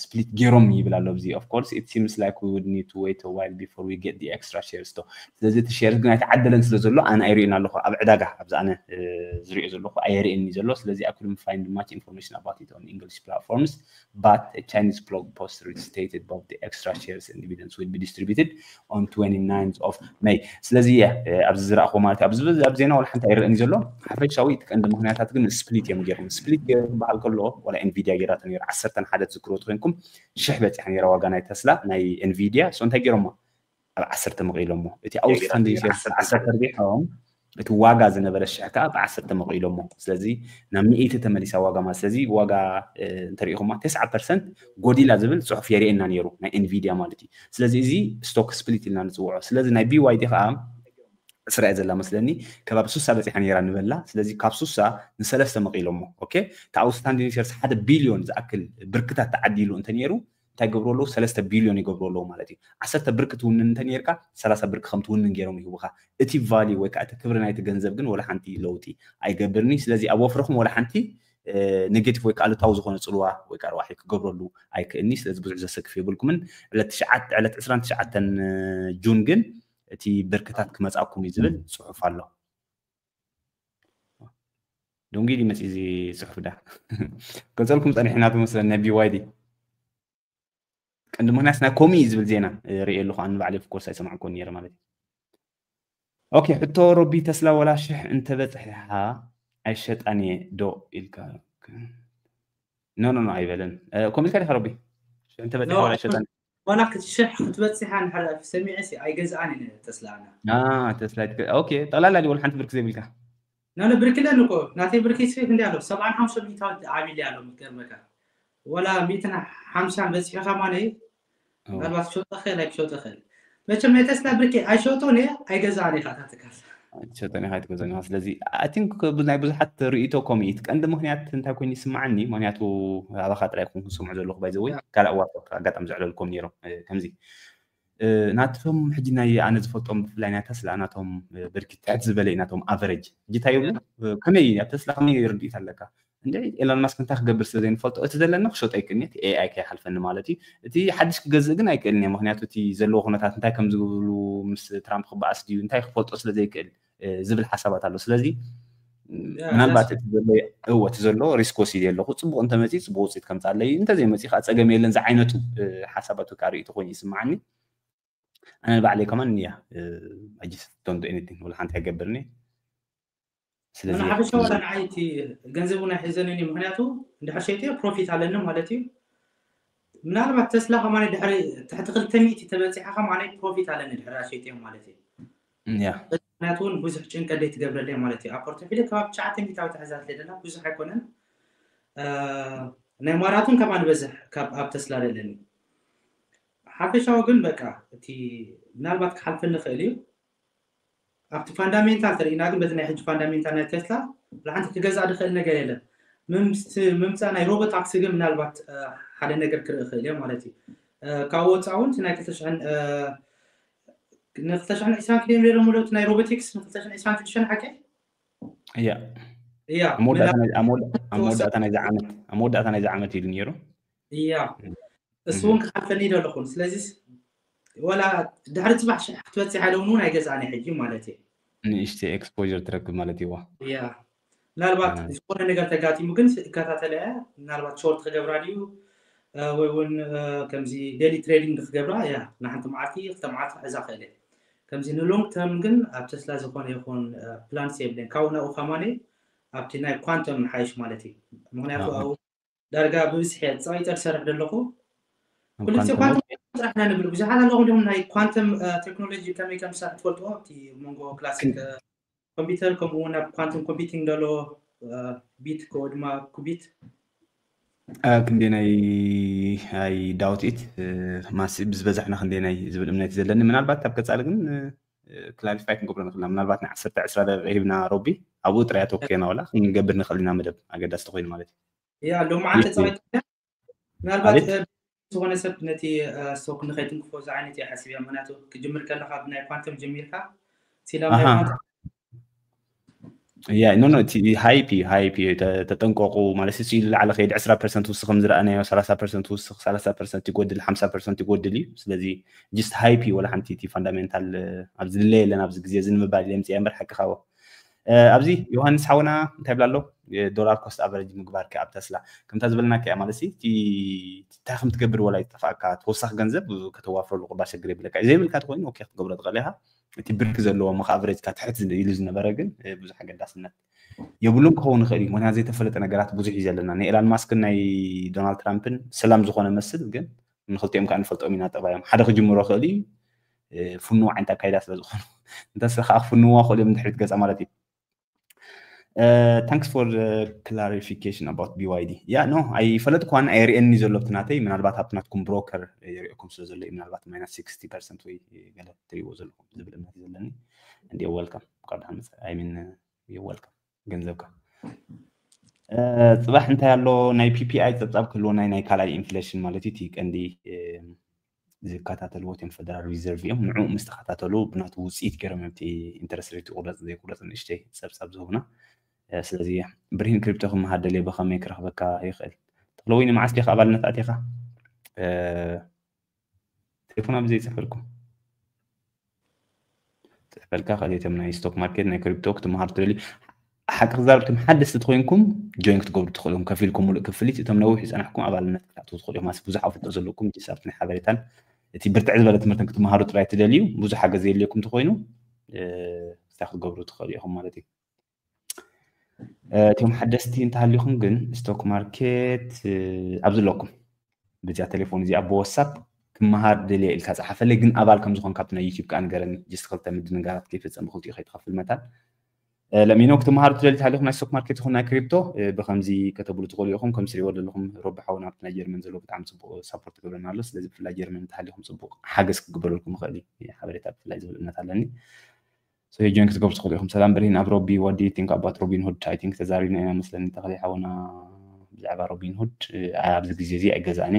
split ገይሮም ይብል ኣሎ ኣብዚ of course it seems like we would need to wait a while before we get the extra shares though ስለዚ እቲ shares ግን ኣይተዓደለን ስለ ዘሎ ኣነ ኣይርእን ኣለኹ ኣብ ዕዳጋ ኣብዚ ኣነ ዝሪኦ ዘለኹ ኣይርእን ዘሎ ስለዚ I couldn't find much information about it on English platforms but a Chinese blog post stated about the extra shares and dividends will be distributed on twenty-ninth of May ስለዚ እየ ኣብዚ ዝረእኹ ማለት እዩ ኣብዚ ኣብ ዜና ወላ ሓንቲ ኣይረእን ዘሎ ሓፈሻዊ እቲ ቀንዲ ምክንያታት ግን split እዮም ገይሮም split ገይሩ በሃል ከሎ ወላ Nvidia ገይራቶ ነይሩ ዓሰርተ ሓደ ትዝክርዎ ተኮይንኩም ሽሕ በፂሓ ነይራ ዋጋ ናይ ተስላ ናይ Nvidia so እንታይ ገይሮሞ ኣብ ዓሰርተ መቂሎሞ እቲ outstanding shares ዓሰርተ ተርቢሖም እቲ ዋጋ ዝነበረ ሽሕ ከዓ ብዓሰርተ መቂሎሞ። ስለዚ ናብ ሚእቲ ተመሊሳ ዋጋ ማለት። ስለዚ ዋጋ እንተሪኢኹማ ተስዓ ፐርሰንት ጎዲላ ዝብል ፅሑፍ የርእየና ነይሩ፣ ናይ ኤንቪድያ ማለት እዩ። ስለዚ እዚ ስቶክ ስፕሊት ኢልና ንፅውዖ። ስለዚ ናይ ቢዋይዲ ከዓ ዕስራ እያ ዘላ መስለኒ፣ ከባቢ ሱሳ በፂሓ ነይራ ንበላ። ስለዚ ካብ ሱሳ ንሰለስተ መቂሎሞ። ኦኬ፣ እቲ ኣውትስታንዲንግ ሸርስ ሓደ ቢልዮን ዝኣክል ብርክታት ተዓዲሉ እንተነይሩ እንታይ ገብሩ ኣለዉ? ሰለስተ ቢልዮን ይገብሩ ኣለዉ ማለት እዩ። ዓሰርተ ብርክ ትውንን እንተ ነርካ ሰላሳ ብርክ ከም ትውንን ገይሮም ይህቡኻ። እቲ ቫልዩ ወይ ከዓ እቲ ክብሪ ናይቲ ገንዘብ ግን ወላ ሓንቲ ለውጢ ኣይገብርኒ። ስለዚ ኣብ ወፍርኹም ወላ ሓንቲ ኔጌቲቭ ወይ ከዓ ኣሉታዊ ዝኾነ ፅልዋ ወይ ከዓ ረዋሒ ክገብረሉ ኣይክእልኒ። ስለዚ ብዙሕ ዘሰክፍ የብልኩምን። ዕለት ትሽዓተ ዕለት ዕስራን ትሽዓተን ጁን ግን እቲ ብርክታት ክመፃኩም እዩ ዝብል ፅሑፍ ኣሎ። ዶንጊ ድዩ መፂ እዚ ፅሑፍ ዳ ገፀልኩም ፀኒሕና ትመስለን ናይ ቢዋይዲ ቀንዲ ምክንያት ናይ ኮሚ እዩ ዝብል ዜና ርእየ ኣለኹ። ኣነ ባዕለይ ኦፍኮርስ ኣይሰማዕኩን ነይረ ማለት እዩ። ኦኬ፣ ሕቶ ሮቢ፣ ተስላ ወላ ሽሕ እንተበፅሕሃ ኣይሸጣን እየ ዶ ኢልካ? ኖ ኖ ኖ ኣይበለን። ኮሚ ኢልካ ዲኻ ሮቢ? ሽሕ እንተበፅሕሃ ወላ ኣይሸጣን ዋላ ክትሽሕ ክትበፅሓ እንድሕር ሰሚዐ ሲ ኣይገዝኣን እየ ተስላ ኣነ። ተስላ ኦኬ፣ ጠቕላላ ድዩ ወላ ሓንቲ ብርክ ዘይብልካ? ናነ ብርክ ኢለን እኮ ናተይ ብርክ ሲ ክንደይ ኣሎ? ሰብዓን ሓሙሽተ ሚእታዊት ዓቢለ ኣሎ። ምትገርመካ ወላ ሚእትን ሓምሳን በፂሑ ከማነይ ምናልባት ክሸጦ ክእል ኣይክሸጦ ክእል። መቸም ናይ ተስላ ብርክ ኣይሸጦን እየ ኣይገዛእን እየ። ካታ ትካል ሸጠን ኢኻ ኣይትገዛን ኢኻ። ስለዚ ኣይ ቲንክ ናይ ብዙሓት ርእይቶ ኮሚት ቀንዲ ምክንያት እንታይ ኮይኑ ይስማዓኒ፣ ምክንያቱ ኣባኻ ጥራይ ኮንኩ ዝሰምዑ ዘለኹ ባይዘወይ ካልእ ኣዋርቶ ኣጋጣሚ ዘዕለልኩም ነይሮም ከምዚ ናቶም ሕጂ ናይ ኣነ ዝፈልጦም ብፍላይ ናይ ተስላ ናቶም ብርኪ ትሕት ዝበለ እዩ ናቶም ኣቨሬጅ። ሕጂ እንታይ ይብሉ ከመይ ኣብ ተስላ ከመይ ርድኢት ኣለካ እንደ ኤሎን ማስክ እንታይ ክገብር ስለ ዘይንፈልጦ እቲ ዘለና ክሸጦ ኣይክእልኒ እቲ ኤኣይ ከይሓልፈኒ ማለት እዩ። እቲ ሓድሽ ክገዝእ ግን ኣይክእልን እየ ምክንያቱ እቲ ዘለዎ ኩነታት እንታይ ከም ዝብሉ ምስ ትራምፕ ክበኣስ ድዩ እንታይ ክፈልጦ ስለ ዘይክእል ዝብል ሓሳባት ኣሎ። ስለዚ ምናልባት እቲ ዘሎ እወ እቲ ዘሎ ሪስክ ወሲድ ኣለኹ ፅቡቅ እንተመፂ ፅቡቅ ውፅኢት ከምፃለይ እንተዘይመፂ ከዓ ፀገም የለን ዝዓይነቱ ሓሳባት ወይ ከዓ ርእይቶ ኮይኑ ይስማዓኒ። ኣነ ንባዕለይ ከማን እያ ኣጅስ ዶንት ዶ ኤኒቲንግ ወላ ሓንቲ ኣይገብርኒ። ስለዚ ሓፈሻ ዋላ ንዓይ እቲ ገንዘብ እውን ኣይሕዘንን እዩ። ምክንያቱ እንድሕር ሸይጥዮ ፕሮፊት ኣለኒ ማለት እዩ። ምናልባት ተስላ ከማን ድሕሪ ትሕቲ ክልተ ሚእቲ ተበፂሓ ከማን ፕሮፊት ኣለኒ ድሕሪ ሸይጥዮ ማለት እዩ። ምክንያቱ እውን ብዙሕ ጭንቀት ደይ ትገብረለይ ማለት እዩ። ኣብ ፖርቶፊለ ከባቢ ትሽዓተ ሚእታዊ ተሕዛት ለደላ ብዙሕ ኣይኮነን። ናይ ማራቶን ከማን በዝሕ ካብ ኣብ ተስላ ለለኒ ሓፈሻዊ ግን በቃ እቲ ምናልባት ክሓልፈኒ ክእል እዩ። ኣብቲ ፋንዳሜንታል ተርእና ግን በቲ ናይ ሕጂ ፋንዳሜንታል ናይ ተስላ ብሓንቲ ክገዛ ድኽእል ነገር የለን። ምምፃእ ናይ ሮቦታክሲ ግን ምናልባት ሓደ ነገር ክርኢ ክእል እዮ ማለት እዩ። ካብ ወፃ እውን ናይ ክልተ ሽሕን ንክልተ ሽሕን ዕስራን ክልተ ም ሌሎ ሙሉት ናይ ሮቦቲክስ ንክልተ ሽሕን ዕስራን ሽዱሽተን ሓቂ እያ እያ ኣብ መወዳእታ ናይዚ ዓመት ኢሉ ነይሩ። እያ እሱ እውን ክሓልፈኒ ይደለኹን። ስለዚ ወላ ድሕሪ ፅባሕ ሽሕ ክትበፅሕ ኣለውን እውን ኣይገዛእኒ ሕጂ ማለት እዩ። ንእሽተ ኤክስፖር ትረክብ ማለት ይዋ እያ ምናልባት ዝኾነ ነገር ተጋጢሙ ግን እከታተለ ምናልባት ሾርት ክገብራ ድዩ ወይ እውን ከምዚ ዴሊ ትሬዲንግ ክገብራ እያ ንሓንቲ መዓልቲ ክልተ መዓልቲ ክሕዛ ክእል እየ። ከምዚ ንሎንግ ተርም ግን ኣብ ተስላ ዝኾነ ይኹን ፕላንስ የብለን። ካብኡ ናብኡ ከማኒ ኣብቲ ናይ ኳንተም ሓይሽ ማለት እዩ። ምክንያቱ ኣብኡ ዳርጋ ብብዝሒ እየ ፃይፀ ዝሰርሕ ዘለኹ። ኩሉ ግዜ ኳንተም ጥራሕ ኢና ንብል። ብዙሓት ኣለኹም ዲኹም ናይ ኳንተም ቴክኖሎጂ ከመይ ከም ዝሰርሕ ትፈልጥዎ ኣብቲ መንጎ ክላሲክ ኮምፒውተር ከምኡ እውን ኣብ ኳንተም ኮምፒውቲንግ ዘሎ ቢት ከምኡ ድማ ኩቢት ክንደናይ ኣይ ዳውት ኢት ማስ ብዝበዛሕና ክንደናይ ዝብል እምነት ዘለኒ ምናልባት ኣብ ቀፃሊ ግን ክላሪፋይ ክንገብሮ ንክእልና ምናልባት ናይ ዓሰርተ ዕስራ ደቂቃ ሂብና ሮቢ ኣብኡ ጥራይ ኣተኮርና ወላ ክንገብር ንክእል ኢና መደብ ኣገዳሲ ተኮይኑ ማለት እዩ። ያ ሎማዓንቲ ፀዋይት ምናልባት ዝኾነ ሰብ ነቲ ስቶክ ንከይትንክፎ ዝዓይነት እየ ሓሲብ እያ። ምክንያቱ ክጅምር ከለካ ብናይ ኳንተም ጀሚርካ ሲላ ናይ ኳንተም ያ ኖ ኖ እቲ ሃይፕ እዩ ሃይፕ እዩ ተጠንቀቁ ማለት እሱ ኢሉ ላዕለ ከይድ ዕስራ ፐርሰንት ውስኽ ከም ዝረኣናዮ ሰላሳ ፐርሰንት ውስኽ ሰላሳ ፐርሰንት ይጎድል ሓምሳ ፐርሰንት ይጎድል እዩ። ስለዚ ጅስት ሃይፕ እዩ ወላ ሓንቲ እቲ ፋንዳሜንታል ኣብዚ ድለ የለን ኣብዚ ግዜ እዚ ንምባል ኢለ ምፅያ እምበር ሓቂ ካቦ ኣብዚ ዮሃንስ ሓውና እንታይ ብላ ኣሎ ዶላር ኮስት ኣቨሬጅ ምግባር ከ ኣብ ተስላ ከምታ ዝበልና ከያ ማለት ሲ እንታይ ከም ትገብር ወላ ይጠፋእካ ተወሳኺ ገንዘብ ከተዋፍረሉ ቁባ ሸግር የብለካ እዩ ዘይብልካ ተኮይኑ ኦኬ ክትገብሮ ትኽእል ኢኻ። እቲ ብርክ ዘለዎ ምኽ ኣቨሬጅካ ትሕት ኢሉ ዝነበረ ግን ብዙሕ ኣገዳስነት የብሉን ክኸውን ይኽእል እዩ። ምክንያት ዘይተፈለጠ ነገራት ብዙሕ እዩ ዘለና ናይ ኤላን ማስክን ናይ ዶናልድ ትራምፕን ሰላም ዝኾነ መስል ግን ንክልቲኦም ከዓ ንፈልጦም ኢና ጠባዮም ሓደ ክጅምሮ ክእል እዩ። ፍኑ ዓይነት ኣካይዳ ስለ ዝኾነ እንተስ ከዓ ክፍንዋ ክእሉ እዮም ድሕሪት ገፃ ማለት እዩ። Thanks for clarification about B Y D. Yeah, no, ኣይፈለጥኳን ኣይርእየኒ ዘሎ ኣብቲ ናተይ። ምናልባት ኣብቲ ናትኩም ብሮከር የርእየኩም ስለ ዘሎ እዩ ምናልባት ማይናስ ሲክስቲ ፐርሰንት ወይ ገለ ትሪእዎ ዘለኹም ዝብል እምነት እዩ ዘለኒ። እንዲ ወልካም ካብ ደሓን መፅእ። I mean, you're welcome። ገንዘብካ ፅባሕ እንታይ ኣሎ ናይ P P I ፀብፃብ ክህልወና ናይ ካልኣይ ኢንፍሌሽን ማለት እዩ። እቲ ቀንዲ ዝከታተልዎ እቶም ፈደራል ሪዘርቭ እዮም። ንዑ ምስ ተኸታተሉ ብናቱ ውፅኢት ገይሮም እዮም እቲ ኢንተረስት ሬት ይቁረፅ ዘይቁረፅ ንእሽተይ ፀብፃብ ዝህቡና። ስለዚ ብርሂን ክሪፕቶ ክመሃር ደልየ ብኸመይ ክረኽበካ ይኽእል? ተኽለወይኒ መዓስ ዲኻ ኣባልነት ኣቲኻ? ቴሌፎን ኣብዚ ይፅሕፈልኩም ፅሕፈልካ ካልኦቶም ናይ ስቶክ ማርኬት ናይ ክሪፕቶ ክትመሃሩ ትደልዩ ሓቂ ክዛረብ እቶም ሓደስቲ ተኮይንኩም ጆይን ክትገብሩ ትኽእሉ ከፊልኩም ሙሉእ ክፍሊት እቶም ነዊሕ ዝፀናሕኩም ኣባልነት ክትኣትዉ ትኽእሉ ኢኹም ብዙሕ ኣፍልጦ ዘለኩም ጅስ ኣብቲ ናይ ሓበሬታን እቲ ብርትዕ ዝበለ ትምህርትን ክትመሃሩ ጥራይ ትደልዩ ብዙሕ ሓገዝ የድልየኩም ተኮይኑ እንታይ ክትገብሩ ትኽእሉ ኢኹም ማለት እዩ እቶም ሓደስቲ እንተሃሊኹም ግን ስቶክ ማርኬት ኣብዚ ኣለኩም በዚኣ ቴሌፎን እዚኣ ብዋትሳፕ ክመሃር ደልየ ኢልካ ፀሓፈለይ ግን ኣባል ከም ዝኾን ካብቲ ናይ ዩቲብ ከዓ ንገረኒ ጅስት ክልተ ምድንጋራት ከይፈፀም ብክልቲኡ ከይትኸፍል መታን ለሚኖ ክትመሃሩ ትደሊ ተሃሊኹም ናይ ስቶክ ማርኬት ይኹን ናይ ክሪፕቶ ብከምዚ ከተብሉ ትኽእሉ ኢኹም ከም ስሪዎ ዘለኹም ሮቢ ሓውና ኣብቲ ናይ ጀርመን ዘለዎ ብጣዕሚ ፅቡቅ ሳፖርት ትገብረና ኣሎ ስለዚ ብፍላይ ጀርመን እንተሃሊኹም ፅቡቅ ሓገዝ ክግበረልኩም ይኽእል እዩ ሓበሬታ ብፍላይ ዝብል እምነት ኣለኒ So ጆይን ክትገብሩ ትኽእሉ ኢኹም። ሰላም ብርሂን ኣብ ሮቢ what do you think about Robinhood? I think ተዛሪብና ኢና መስለኒ ተኽሊ ሓውና ብዛዕባ ሮቢንሁድ ኣብዚ ግዜ እዚ ኣይገዛእን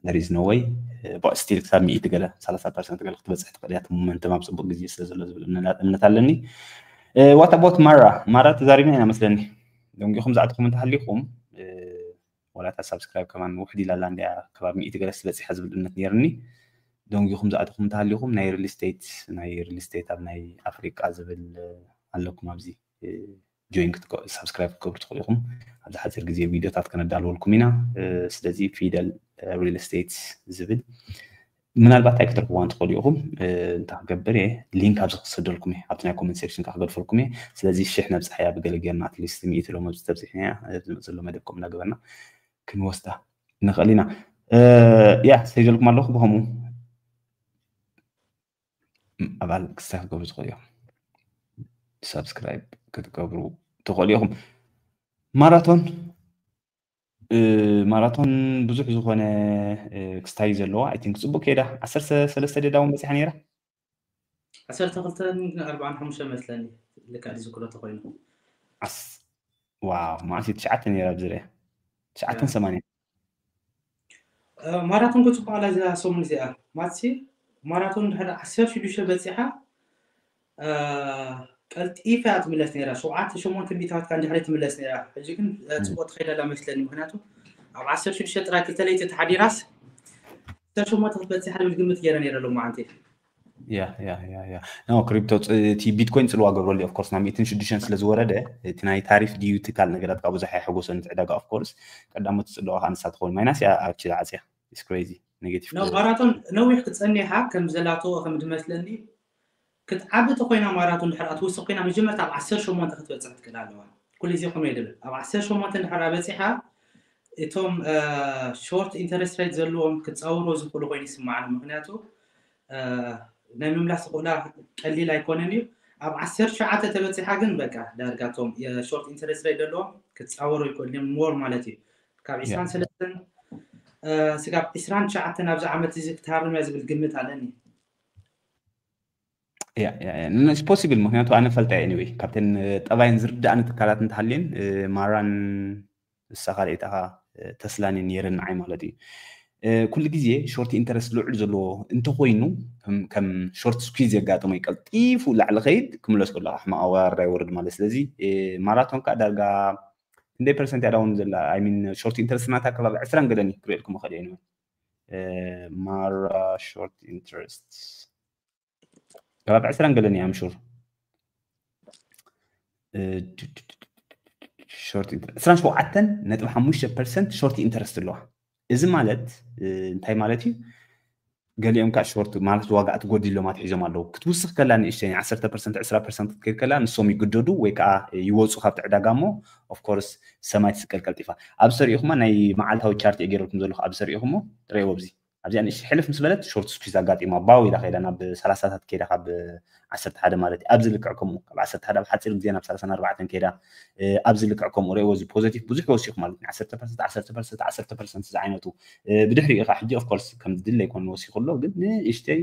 there is no way but still ክሳብ ሚእቲ ገለ ሰላሳ ፐርሰንት ገለ ክትበፅሕ ትኽእል እያ እቲ ሞመንተም ኣብ ፅቡቅ ግዜ ስለ ዘሎ ዝብል እምነት ኣለኒ what about ማራ ማራ ተዛሪብና ኢና መስለኒ ደንጊኹም ዝኣትኹም እንተሃሊኹም ዋላ እታ ሳብስክራይብ ከማን ውሕድ ኢላ ኣላ እንዲያ ከባቢ ሚእቲ ገለስ በፂሓ ዝብል እምነት ነይርኒ ደንጊኹም ዝኣተኹም እንተሃሊኹም ናይ ሪል ስቴት ናይ ሪል ስቴት ኣብ ናይ ኣፍሪቃ ዝብል ኣለኩም ኣብዚ ጆይን ሳብስክራይብ ክትገብሩ ትኽእሉ ኢኹም ኣብዚ ሓፂር ግዜ ቪዲዮታት ከነዳልወልኩም ኢና ስለዚ ፊደል ሪል ስቴት ዝብል ምናልባት ኣይክትረክብዋ እንትኽእሉ ኢኹም እንታይ ክገብር እየ ሊንክ ኣብዚ ክሰደልኩም እየ ኣብቲ ናይ ኮመንት ሴክሽን ክገድፈልኩም እየ ስለዚ ሽሕ ነብፅሓያ ብገለ ጌርና ኣትሊስት ሚእቲ ሎሚ ኣብዚ ተብፂሕናያ ዝመፅእ ዘሎ መደብ ከምኡ እናገበርና ክንወስዳ ንኽእል ኢና ያ ሰይደልኩም ኣለኹ ብኸምኡ ኣባል ክስታይ ክገብሩ ትኽእሉ እዮም ሳብስክራይብ ክትገብሩ ትኽእሉ ኢኹም ማራቶን ማራቶን ብዙሕ ዝኾነ ክስታይ እዩ ዘለዎ ኣይ ቲንክ ፅቡቅ ከይዳ ዓሰርተ ሰለስተ ደዳ እውን በፂሓ ነይራ ዓሰርተ ክልተን ኣርባዓን ሓሙሽተ መስለኒ ልካ ዝክሮ ተኮይኑ ዋው መዓስ ትሽዓተ ነይራ ብዝርያ ትሽዓተን ሰማንያን ማራቶን ክፅቡቅ ኣላ እዚኣ ሰሙን እዚኣ ማትሲ ማራቶን ድሕሪ ዓሰርተ ሽዱሽተ በፂሓ ቀልጢፋ እያ ትምለስ ነራ ሸውዓተ ሸሞንተ ሚእታታት ካ እንድሕሪ ትምለስ ነራ ሕጂ ግን ፅቡቅ ትኸይድ ኣላ መስለኒ ምክንያቱ ኣብ ዓሰርተ ሽዱሽተ ጥራይ ክልተ ለይቲ ተሓዲራስ ዓሰርተ ሸሞንተ ክትበፅሕ ዝብል ግምት ገይረ ነረ ሎማዓንቲ ያ ያ ያ ያ ኖ ክሪፕቶ እቲ ቢትኮይን ፅልዋ ገብረሉ ኦፍኮርስ ናብ ሚእትን ሽዱሽተን ስለ ዝወረደ እቲ ናይ ታሪፍ ድዩ ትካል ነገራት ካብ ብዙሕ ኣይሐጎሰን እቲ ዕዳጋ ኦፍኮርስ ቀዳሞት ፅልዋ ከዓ ንሳ ትኸውን ማይናስ እያ ኣብቺ ዝዓፅያ is crazy negative ማራቶን ነዊሕ ክትፀኒሓ ከም ዘላቶ ከም ዝመስለኒ ክትዓቢ ተኮይና ማራቶን ድሕር ኣትወስኽ ኮይና መጀመርታ ኣብ ዓሰርተ ሸሞንተ ክትበፅሕ ትክእል ኣለዋ ኩሉ ግዜ ከምኡ ይድብል ኣብ ዓሰርተ ሸሞንተ ድሕር በፂሓ እቶም ሾርት ኢንተረስት ሬት ዘለዎም ክፃውሮ ዝኽእሉ ኮይኑ ይስማዓኒ ምክንያቱ ናይ ምምላስ ዝኽእላ ቀሊል ኣይኮነን እዩ ኣብ ዓሰርተ ሸዓተ ተበፂሓ ግን በቃ ዳርጋ ቶም ሾርት ኢንተረስት ሬት ዘለዎም ክፃወሩ ይኽእሉ እዮም ሞር ማለት እዩ ካብ ዒስራን ሰለስተን ስጋብ ዒስራን ትሽዓተን ኣብዚ ዓመት እዚ ክትሃርም እያ ዝብል ግምት ኣለኒ ፖሲብል ምክንያቱ ኣነ ፈልጣ እየ ወይ ካብተን ጠባይን ዝርዳእኒ ትካላት እንተሃልየን ማራን ንሳ ካልኣይታ ተስላኒ ነይረን ንዓይ ማለት እዩ ኩሉ ግዜ ሾርት ኢንተረስት ልዑል ዘለዎ እንተኮይኑ ከም ሾርት ስኩዝ የጋጥሞ ቀልጢፉ ላዕሊ ከይድ ክምለስ ከሎ ኣሕማቅ ኣወራርዳ ይወርድ ማለት ስለዚ ማራቶን ከዓ ዳርጋ ክንደይ ፐርሰንት ያዳውን ዘላ ሚን ሾርት ኢንተረስት ናታ ከባቢ ዕስራን ገለን ክርእልኩም ይኽእል እየ ማራ ሾርት ኢንተረስት ከባቢ ዕስራን ገለን እየ ኣምሹር ዕስራን ሸውዓተን ነጥቢ ሓሙሽተ ፐርሰንት ሾርት ኢንተረስት ኣለዋ እዚ ማለት እንታይ ማለት እዩ ገሊኦም ከዓ ሾርት ማለት ዋጋ ትጎድሎም ኣትሒዞም ኣለዉ ክትውስኽ ከላ ንእሽተይ ዓሰርተ ፐርሰንት ዕስራ ፐርሰንት ክትከይድ ከላ ንሶም ይግደዱ ወይ ከዓ ይወፁ ካብቲ ዕዳጋ እሞ ኦፍኮርስ ሰማይ ትስቀል ቀልጢፋ ኣብ ሰሪእኹማ ናይ መዓልታዊ ቻርት እየ ገይረልኩም ዘለኹ ኣብ ሰሪእኹሞ ርኤዎ ኣብዚ ኣብዚኣ ንእሽተይ ሕልፍ ምስ በለት ሾርት ስኩዝ ኣጋጢማ ባው ኢላ ከይዳ ናብ ሰላሳታት ከይዳ ካብ ዓሰርተ ሓደ ማለት እዩ። ኣብዚ ልክዕ ከምኡ ካብ ዓሰርተ ሓደ ኣብ ሓፂር ግዜ ናብ ሰላሳን ኣርባዕተን ከይዳ ኣብዚ ልክዕ ከምኡ ርእይዎ እዚ ፖዘቲቭ ብዙሕ ወሲኹ ማለት እዩ። ዓሰርተ ፐርሰንት ዓሰርተ ፐርሰንት ዓሰርተ ፐርሰንት ዝዓይነቱ ብድሕሪኡ ከዓ ሕጂ ኦፍኮርስ ከም ዝድለ ይኮን ወሲኹ ኣሎ ግን ንእሽተይ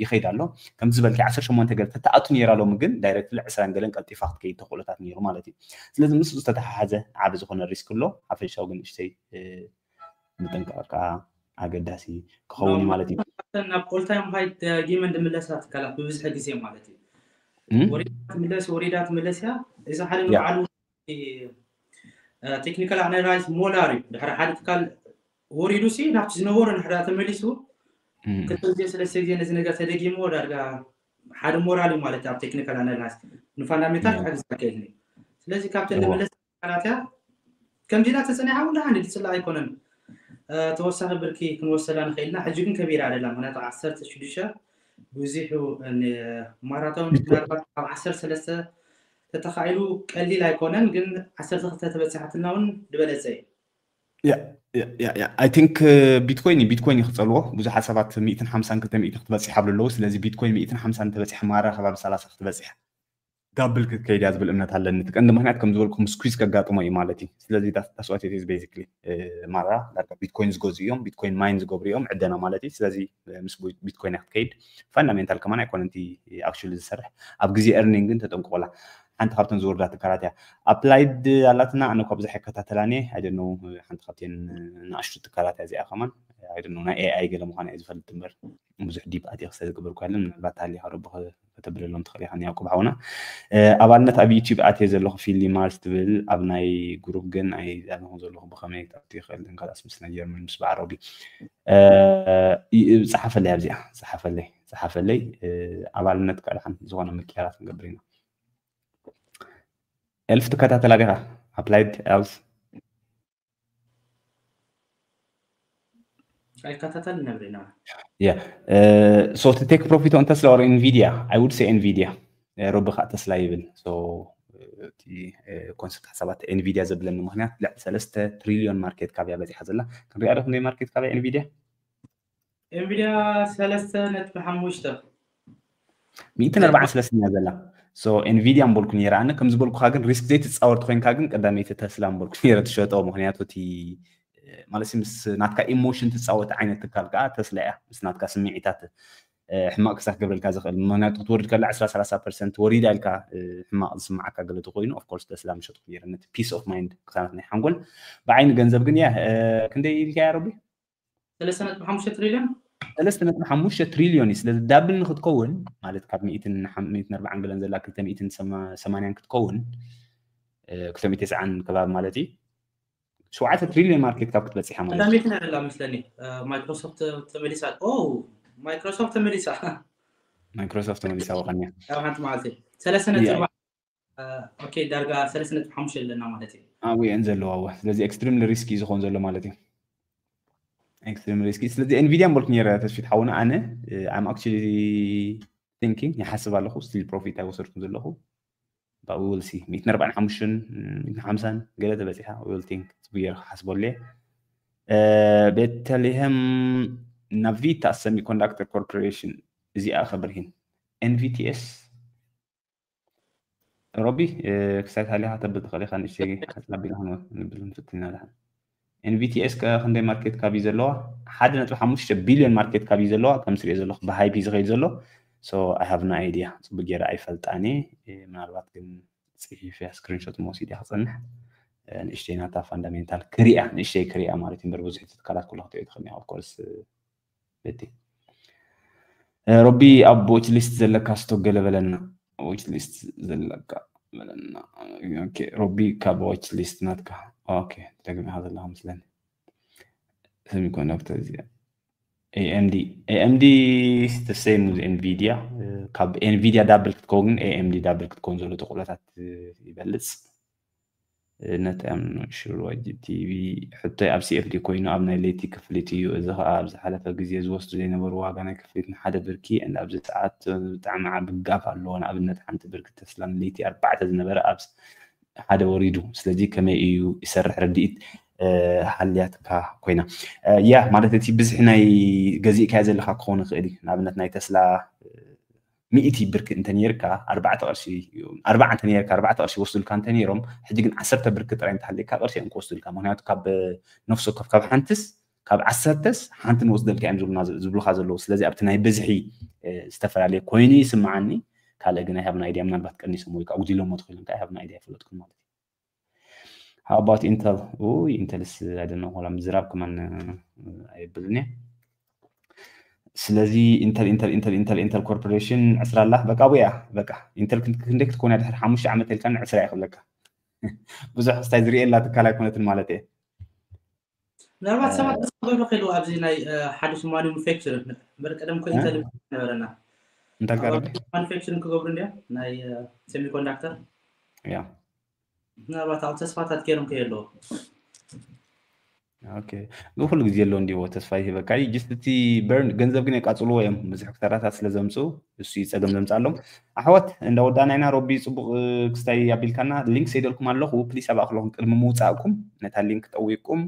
ይኸይድ ኣሎ። ከምዚ ዝበልኪ ዓሰርተ ሸሞንተ ገለ ተተኣቱ ነይራ ሎሚ ግን ዳይሬክትሊ ዕስራን ገለን ቀልጢፋ ክትከይድ ተኽእሎታት ነይሩ ማለት እዩ። ስለዚ ምስ ዝተተሓሓዘ ዓቢ ዝኾነ ሪስክ ኣሎ። ሓፈሻዊ ግን እሽተይ ምጥንቃቕ ከዓ ኣገዳሲ ክኸውን እዩ ማለት እዩ። ናብ ኦልታይም ሃይ ደጊመን ድምለሳ ትካላት ብብዝሒ ግዜ ማለት እዩ። ወሪዳ ትምለስ ወሪዳ ትምለስ እያ። እዚ ሓደ ንባዕሉ ቴክኒካል ኣናላይዝ ሞላር እዩ። ድሕሪ ሓደ ትካል ወሪዱ ሲ ናብቲ ዝነበሮ ንሕዳ ተመሊሱ ክልተ ግዜ ሰለስተ ግዜ ነዚ ነገር ተደጊሞ ዳርጋ ሓደ ሞራል እዩ ማለት ኣብ ቴክኒካል ኣናላይዝ ንፋንዳሜንታል ክሕግዝ ኣይክእልን እዩ። ስለዚ ካብተን ዝምለስ ትካላት እያ ከምዚና ተፀኒሓ እውን ደሓን ድፅላ ኣይኮነን። ተወሳኺ ብርኪ ክንወሰዳ ንኽእል ኢና። ሕጂ ግን ከቢራ ኣደላ ምክንያቱ ዓሰርተ ሽዱሽተ ብዙሑ ማራቶን ምናልባት ኣብ ዓሰርተ ሰለስተ ተተኻኢሉ ቀሊል ኣይኮነን ግን ዓሰርተ ክልተ ተበፅሓትና እውን ዝበለፀ እዩ። I think ቢትኮይን ቢትኮይን ይክፀልዎ ብዙሓት ሰባት ሚእትን ሓምሳን ክልተ ሚእቲ ክትበፅሕ ኣብሉ ኣለዉ። ስለዚ ቢትኮይን ሚእትን ሓምሳን ተበፂሐ ማራ ከባቢ ሰላሳ ክትበፅሕ ዳብል ክትከይድ እያ ዝብል እምነት ኣለኒ። እቲ ቀንዲ ምክንያት ከም ዝበልኩም ስኩዝ ከጋጥሞ እዩ ማለት እዩ። ስለዚ that's what it is basically። ማራ ዳርጋ ቢትኮይን ዝገዝኡ እዮም፣ ቢትኮይን ማይን ዝገብሩ እዮም ዕደና ማለት እዩ። ስለዚ ምስ ቢትኮይን እያ ክትከይድ። ፋንዳሜንታል ከማን ኣይኮነን እቲ ኣክቹሊ ዝሰርሕ። ኣብ ግዜ ኤርኒንግ ግን ተጠንቅቆላ። ሓንቲ ካብተን ዝወርዳ ትካላት እያ። ኣፕላይድ ኣላትና ኣነ እኳ ብዙሕ ኣይከታተላን እየ። I don't know ሓንቲ ካብተን ንኣሽቱ ትካላት እያ እዚኣ ከማን። I don't know ናይ ኤኣይ ገለ ምዃና እየ ዝፈልጥ እምበር ብዙሕ ዲፕ ኣትየ ክሰ ዝገበርኩ ያለን ምናልባት ታሊኻ ረቢ ከተብለሎም ትኽእል ኢኻ ያዕቆብ ሓውና። ኣባልነት ኣብ ዩቲዩብ ኣትየ ዘለኹ ፊሊ ማርስ ትብል ኣብ ናይ ግሩፕ ግን ኣይኣለኹ ዘለኹ ብኸመይ ክኣቱ ይኽእል ግን ካልኣስ ምስ ናይ ጀርመን ምስ በዓል ሮቢ ፀሓፈለይ ኣብዚኣ ፀሓፈለይ ፀሓፈለይ ኣባልነት ከዓ ሓንቲ ዝኾነ ምቅያራት ክንገብር ኢና። ኤልፍ ትከታተላ ዲኻ? ኣፕላይድ ኤልፍ ኣይከታተል ነብሪና yeah so to take profit on Tesla or Nvidia? I would say Nvidia. ሮቢ ከዓ ተስላ ይብል። እቲ ኮንሰፕት ሓሳባት ኤንቪዲያ ዘብለኒ ምክንያት ልዕሊ ሰለስተ ትሪሊዮን ማርኬት ካፕ እያ በፂሓ ዘላ። ክንሪኣ ዶ ክንደይ ማርኬት ካፕ እያ ኤንቪዲያ? ኤንቪዲያ ሰለስተ ነጥቢ ሓሙሽተ ሚእትን ኣርባዓን ሰለስተን እያ ዘላ። So ኤንቪዲያ ምበልኩ ነይረ ኣነ ከም ዝበልኩካ ግን ሪስክ ዘይትፃወር ተኮይንካ ግን ቀዳመይቲ ተስላ ምበልኩ ነይረ ትሸጦ። ምክንያቱ እቲ ማለት ምስ ናትካ ኢሞሽን ትፃወት ዓይነት ትካል ከዓ ተስላ እያ። ምስ ናትካ ስምዒታት ሕማቅ ክሳብ ክገብረልካ ዝኽእል ምክንያቱ ክትወርድ ከላ ዕስራ ሰላሳ ፐርሰንት ወሪዳ ኢልካ ሕማቅ ዝስምዓካ ገለ ተኮይኑ ኦፍኮርስ ተስላ ምሸጥኩ ነይረ ነቲ ፒስ ኦፍ ማይንድ ክሳነት ናይ ሓንጎል ብዓይኒ ገንዘብ ግን እያ ክንደይ ኢልካ እያ ረቢ ሰለስተ ነጥቢ ሓሙሽተ ትሪልዮን ሰለስተ ነጥቢ ሓሙሽተ ትሪልዮን እዩ። ስለዚ ዳብል ንክትከውን ማለት ካብ ሚእትን ኣርባዓን ገለን ዘላ ክልተ ሚእትን ሰማንያን ክትከውን ክልተ ሚእትን ተስዓን ከባቢ ማለት እዩ። ሸውዓተ ትሪልዮን ማርኬት ካፕ ክትበፅሕ እያ ማለት እዩ። ቀዳመይቲ ናይ ዘላ መስለኒ ማይክሮሶፍት ተመሊሳ። ኦ ማይክሮሶፍት ተመሊሳ። ማይክሮሶፍት ተመሊሳ ወቀንያ። ኣብ ሓንቲ መዓልቲ ሰለስተ ነጥቢ ኣርባዕተ ኦኬ ዳርጋ ሰለስተ ነጥቢ ሓሙሽተ ኣለና ማለት እዩ። ኣብኡ እየን ዘለዋ እወ። ስለዚ ኤክስትሪምሊ ሪስኪ እዩ ዝኸውን ዘሎ ማለት እዩ። ኤክስትሪምሊ ሪስኪ። ስለዚ ኤንቪዲያ ምበልኩ ነይረ ተስፊት ሓውና ኣነ I'm actually thinking ይሓስብ ኣለኹ። ስቲል ፕሮፊት ኣይወሰድኩን ዘለኹ። But we will see. ሚእትን ኣርባዓን ሓሙሽተን ሚእትን ሓምሳን ገለ ተበፂሓ we will think ጽቡቅ ገይረ ክሓስበሉ እየ። ቤተልሄም ናቪታ ሰሚኮንዳክተር ኮርፖሬሽን እዚኣ ከብርሂን ኤንቪቲኤስ ሮቢ ክሳይ ታሊኻ ተብል ትኽእል ኢኻ ንእሽተይ ሓፂር ኣቢልና ክንብል ንፍትን ኢና ድሓን። ኤንቪቲኤስ ከ ክንደይ ማርኬት ካፕ እዩ ዘለዋ? ሓደ ነጥቢ ሓሙሽተ ቢልዮን ማርኬት ካፕ እዩ ዘለዋ። ከም ስሪኦ ዘለኹ ብሃይፕ እዩ ዝኸይድ ዘሎ። So I have no idea። ፅቡቅ ገይረ ኣይፈልጣን እየ። ምናልባት ግን ፅሒፈ ስክሪንሾት መወሲድ እያ ክፀንሕ። ንእሽተይ ናታ ፋንዳሜንታል ክሪኣ ንእሽተይ ክሪኣ ማለት እዩ። እምበር ብዙሕ ትካላት ኩሉ ክትሪኦ ትኽእል እያ። ኦፍኮርስ ቤቲ ሮቢ ኣብ ዎች ሊስት ዘለካ ስቶክ ገለ በለና። ዎች ሊስት ዘለካ በለና። ኦኬ ሮቢ ካብ ዎች ሊስት ናትካ ኦኬ ተደግሚኻ ዘለካ መስለኒ። ሰሚኮንዳክተር እዚኣ ኤኤምዲ ኤኤምዲ the same with ኤንቪዲያ። ካብ ኤንቪዲያ ዳብል ክትከውን ግን ኤኤምዲ ዳብል ክትከውን ዘሎ ተኽእሎታት ይበልፅ። ነቲ ኣምኖ ሽር ዋጅብ ቲቪ ሕቶይ ኣብ ሲኤፍዲ ኮይኑ ኣብ ናይ ለይቲ ክፍሊት እዩ። እዚ ከዓ ኣብ ዝሓለፈ ግዜ ዝወስዱ ዘይነበሩ ዋጋ ናይ ክፍሊት ንሓደ ብርኪ and ኣብዚ ሰዓት ብጣዕሚ ዓቢ ጋፕ ኣለዎ። ንኣብነት ሓንቲ ብርኪ ተስላ ንለይቲ ኣርባዕተ ዝነበረ ኣብ ሓደ ወሪዱ። ስለዚ ከመይ እዩ ይሰርሕ ርድኢት ሃልያትካ ኮይና። ያ ማለት እቲ ብዝሒ ናይ ገዚእካዮ ዘለካ ክኸውን ይኽእል እዩ። ንኣብነት ናይ ተስላ ሚእቲ ብርኪ እንተነይርካ ኣርባዕተ ቅርሺ ኣርባዓ እንተነይርካ ኣርባዕተ ቅርሺ ወስዱልካ እንተነይሮም፣ ሕጂ ግን ዓሰርተ ብርኪ ጥራይ እንተሃልየካ ቅርሺ እዮም ክወስዱልካ። ምክንያቱ ካብ ነፍሲ ወከፍ ካብ ሓንትስ ካብ ዓሰርተስ ሓንቲ ንወስደልካ እዮም ዝብሉና ዝብሉካ ዘለዉ። ስለዚ ኣብቲ ናይ ብዝሒ ዝተፈላለየ ኮይኑ ይስምዓኒ። ካልእ ግን ኣይሃብና ኣይድያ ምናልባት ቀኒሶም ወይ ከዓ ጉዲሎሞ ተኽኢሎም ከዓ ኣይሃብና ኣይድያ ይፈለጥኩም ማለት እዩ። How about Intel? ኡይ ኢንተልስ ኣይደነ ላ ምዝራብ ከማን ኣየብልን እየ። ስለዚ ኢንተል ኢንተል ኢንተል ኢንተል ኢንተል ኮርፖሬሽን ዕስራ ኣላ በቃ ኣቡያ በቃ ኢንተል ክንደይ ክትኮን እያ ድሕሪ ሓሙሽተ ዓመት ኢልካኒ ዕስራ እየ ክብለካ። ብዙሕ ክስታይ ዝርእየላ ትካል ኣይኮነትን ማለት እየ። ምናልባት ሰባት ተስፋ ገብረ ከይሉ ኣብዚ ናይ ሓዲሽ ማኑፋክቸር ምበር ቀደም ኮ ኢንተል ነበረና እንታይ ጋር ማኑፋክቸር ክገብሩ እንዲያ ናይ ሴሚኮንዳክተር ያ ምናልባት ኣብ ተስፋታት ገይሮም ከየለዎ ኦኬ ንኩሉ ግዜ ኣሎ እንዲዎ ተስፋ ይህበካ እዩ። ጅስት እቲ በርን ገንዘብ ግን የቃፅልዎ እዮም ብዙሕ ክሳራታት ስለ ዘምፅኡ እሱ እዩ ፀገም ዘምፅኣሎም። ኣሕዋት እንዳወዳእና ኢና። ሮቢ ፅቡቅ ክስታይ ኣቢልካና ሊንክ ሰይደልኩም ኣለኹ። ፕሊስ ኣብ ኣክለኹም ቅድሚ ምውፃእኩም ነታ ሊንክ ጠዊቅኩም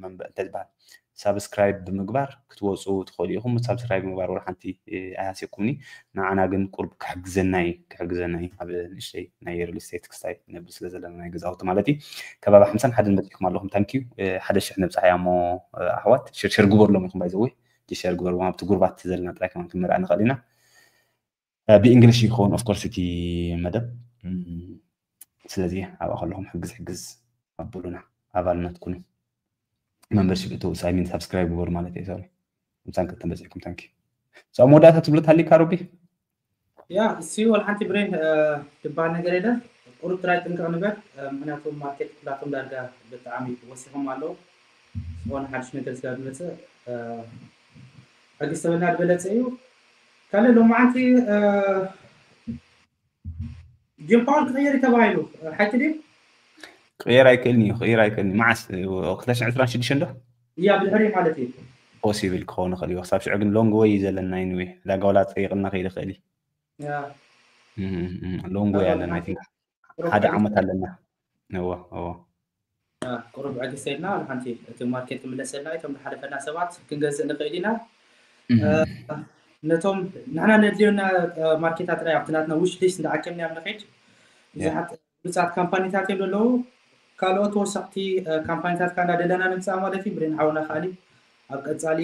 መንበ እንታይ ዝበሃል ሳብስክራይብ ብምግባር ክትወፁ ትኽእሉ ኢኹም። ሳብስክራይብ ምግባር ወላ ሓንቲ ኣይሃስየኩምኒ። ንዓና ግን ቁርብ ክሕግዘና እዩ ክሕግዘና እዩ ኣብ ንእሽተይ ናይ ሪል ስቴት ክስታይ ነብል ስለ ዘለና ናይ ገዛውቲ ማለት እዩ። ከባቢ ሓምሳን ሓደን በፂሕኩም ኣለኹም ታንኪዩ። ሓደ ሽሕ ነብፃሕ እያ እሞ ኣሕዋት ሽርሽር ግበርሎም ኢኹም ባይዘወይ ሽርሽር ግበርዎም ኣብቲ ጉርባት ዘለና ጥራይ ከማን ክንመርኣ ንኽእል ኢና። ብእንግሊሽ ይኸውን ኦፍኮርስ እቲ መደብ። ስለዚ ኣብኣ ከለኹም ሕግዝ ሕግዝ ኣቡሉና ኣባልነት ኩኑ። መንበርሽፕ እተው ሳይሚን ሳብስክራይብ ግበሩ ማለት እየ። ሶሪ ምሳን ከተን በፂሕኩም ታንኪ ኣብ መወዳእታ ትብሎ ታሊካ ሮቢ ያ እሲ ወላ ሓንቲ ብሬን ዝበሃል ነገር የለን። ቁሩብ ጥራይ ጥንቅቕ ንበል። ምክንያቱ ማርኬት ኩላቶም ዳርጋ ብጣዕሚ ወሲኾም ኣለዉ። ዝኾነ ሓድሽ ነገር ስለ ዝመፅእ ሕጊ ሰበና ዝበለፀ እዩ። ካልእ ሎማዓንቲ ጂም ፓወር ክቕየር እዩ ተባሂሉ ሓቂ ድዩ? ክቕየር ኣይክእልን እዩ ክቕየር ኣይክእልን እዩ። መዓስ ክልተ ሽሕን ዕስራን ሽዱሽተን ዶ? እያ ብድሕሪ ማለት እዩ። ፖሲብል ክኸውን ይኽእል እዩ። ክሳብ ሽዑ ግን ሎንግ ወይ እዩ ዘለና። ይንዌ ዕዳጋ ዋላ ፀይቕልና ከይድ ይኽእል እዩ። ያ ሎንግ ወይ ኣለና። I think ሓደ ዓመት ኣለና። እወ እወ ቁሩብ ዕግስቲ ኢልና ሓንቲ እቲ ማርኬት ክምለሰልና እቶም ዝሓለፈና ሰባት ክንገዝእ ንኽእል ኢና። ነቶም ንሕና ነድልዮና ማርኬታት ጥራይ ኣብቲ ናትና ዊሽ ሊስት እንዳኣከብና እዮም ንኸይድ። ብዙሓት ብሉፃት ካምፓኒታት እዮም ዘለዉ። ካልኦት ተወሰኽቲ ካምፓኒታት ካ እንዳደለና ንምፃእ ማለት እዩ። ብሬን ሓውና ከኣሊ ኣብ ቀፃሊ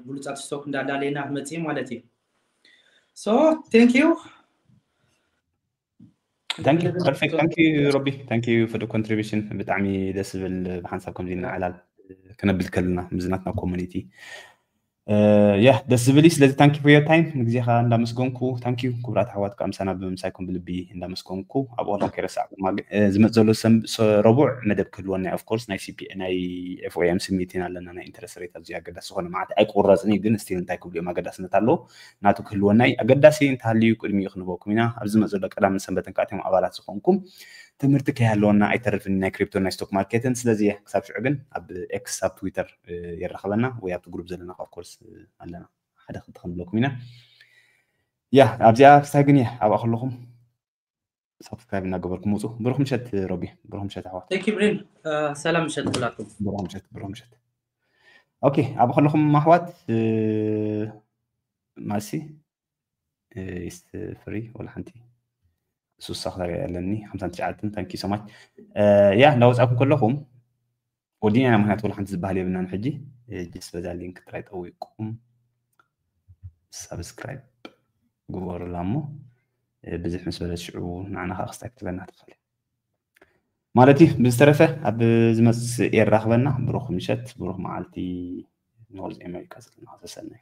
ብሉፃት ስቶክ እንዳላለየና ክመፅእ ማለት እዩ። So thank you thank you perfect thank you ሮቢ thank you for the contribution። ብጣዕሚ ደስ ዝብል ብሓንሳብ ከምዚ እናዕላል ክነብል ከለና ምዝናትና ኮሚኒቲ ያ ደስ ዝብል እዩ። ስለዚ thank you for your time ንግዜኻ እንዳመስገንኩ thank you ክቡራት ኣሕዋት ከዓ ምሳና ብምምሳይኩም ብልቢ እንዳመስገንኩ ኣብኡ ከላ ከይረሳዕኩም ዝመፅ ዘሎ ረቡዕ መደብ ክህልወና ኦፍኮርስ ናይ ሲፒ ናይ ኤፍኦኤም ስሚቲን ኣለና ናይ ኢንተረስት ሬት ኣብዚ ኣገዳሲ ዝኾነ ማለት ኣይቁረፅን እዩ ግን ስቲል እንታይ ክብሉ እዮም ኣገዳስነት ኣለዎ ናቱ ክህልወና እዩ። ኣገዳሲ እንተሃልዩ ቅድሚኡ ክንበኩም ኢና። ኣብዚ ዝመፅ ዘሎ ቀዳምን ሰንበትን ከዓ እቶም ኣባላት ዝኾንኩም ትምህርቲ ከይሃለወና ኣይተርፍን ናይ ክሪፕቶ ናይ ስቶክ ማርኬትን። ስለዚ ክሳብ ሽዑ ግን ኣብ ኤክስ ኣብ ትዊተር የራኸበና ወይ ኣብቲ ግሩፕ ዘለና ኦፍኮርስ ኣለና ሓደ ክልተ ክንብለኩም ኢና። ያ ኣብዚኣ ክስታይ ግን እየ ኣብኣ ከለኹም ሳብስክራይብ እናገበርኩም ውፁ። ብሩክ ምሸት ሮቢ ብሩክ ምሸት ኣሕዋት። Thank you ብሬን ሰላም ምሸት ኩላትኩም። ብሩክ ምሸት ብሩክ ምሸት። ኦኬ ኣብ ከለኹም ኣሕዋት ማሲ ኢስት ፍሪ ወላ ሓንቲ ሱሳ ክተሪያ ኣለኒ ሓምሳን ትሽዓተን thank you so much። ያ እንዳወፃእኩም ከለኹም ወዲና ኢና ምክንያቱ ወላ ሓንቲ ዝበሃል የብልናን ሕጂ ጅስ በዛ ሊንክ ጥራይ ጠዊቅኩም ሳብስክራይብ ግበሩላ እሞ ብዝሕ ምስ በለት ሽዑ ንዓና ከዓ ክስታይ ክትበና ትኽእል ማለት እዩ። ብዝተረፈ ኣብ ዝመፅእ የራኽበና። ብሩኽ ምሸት ብሩኽ መዓልቲ። ኖርዝ ኣሜሪካ ዘለና ሰሰናይ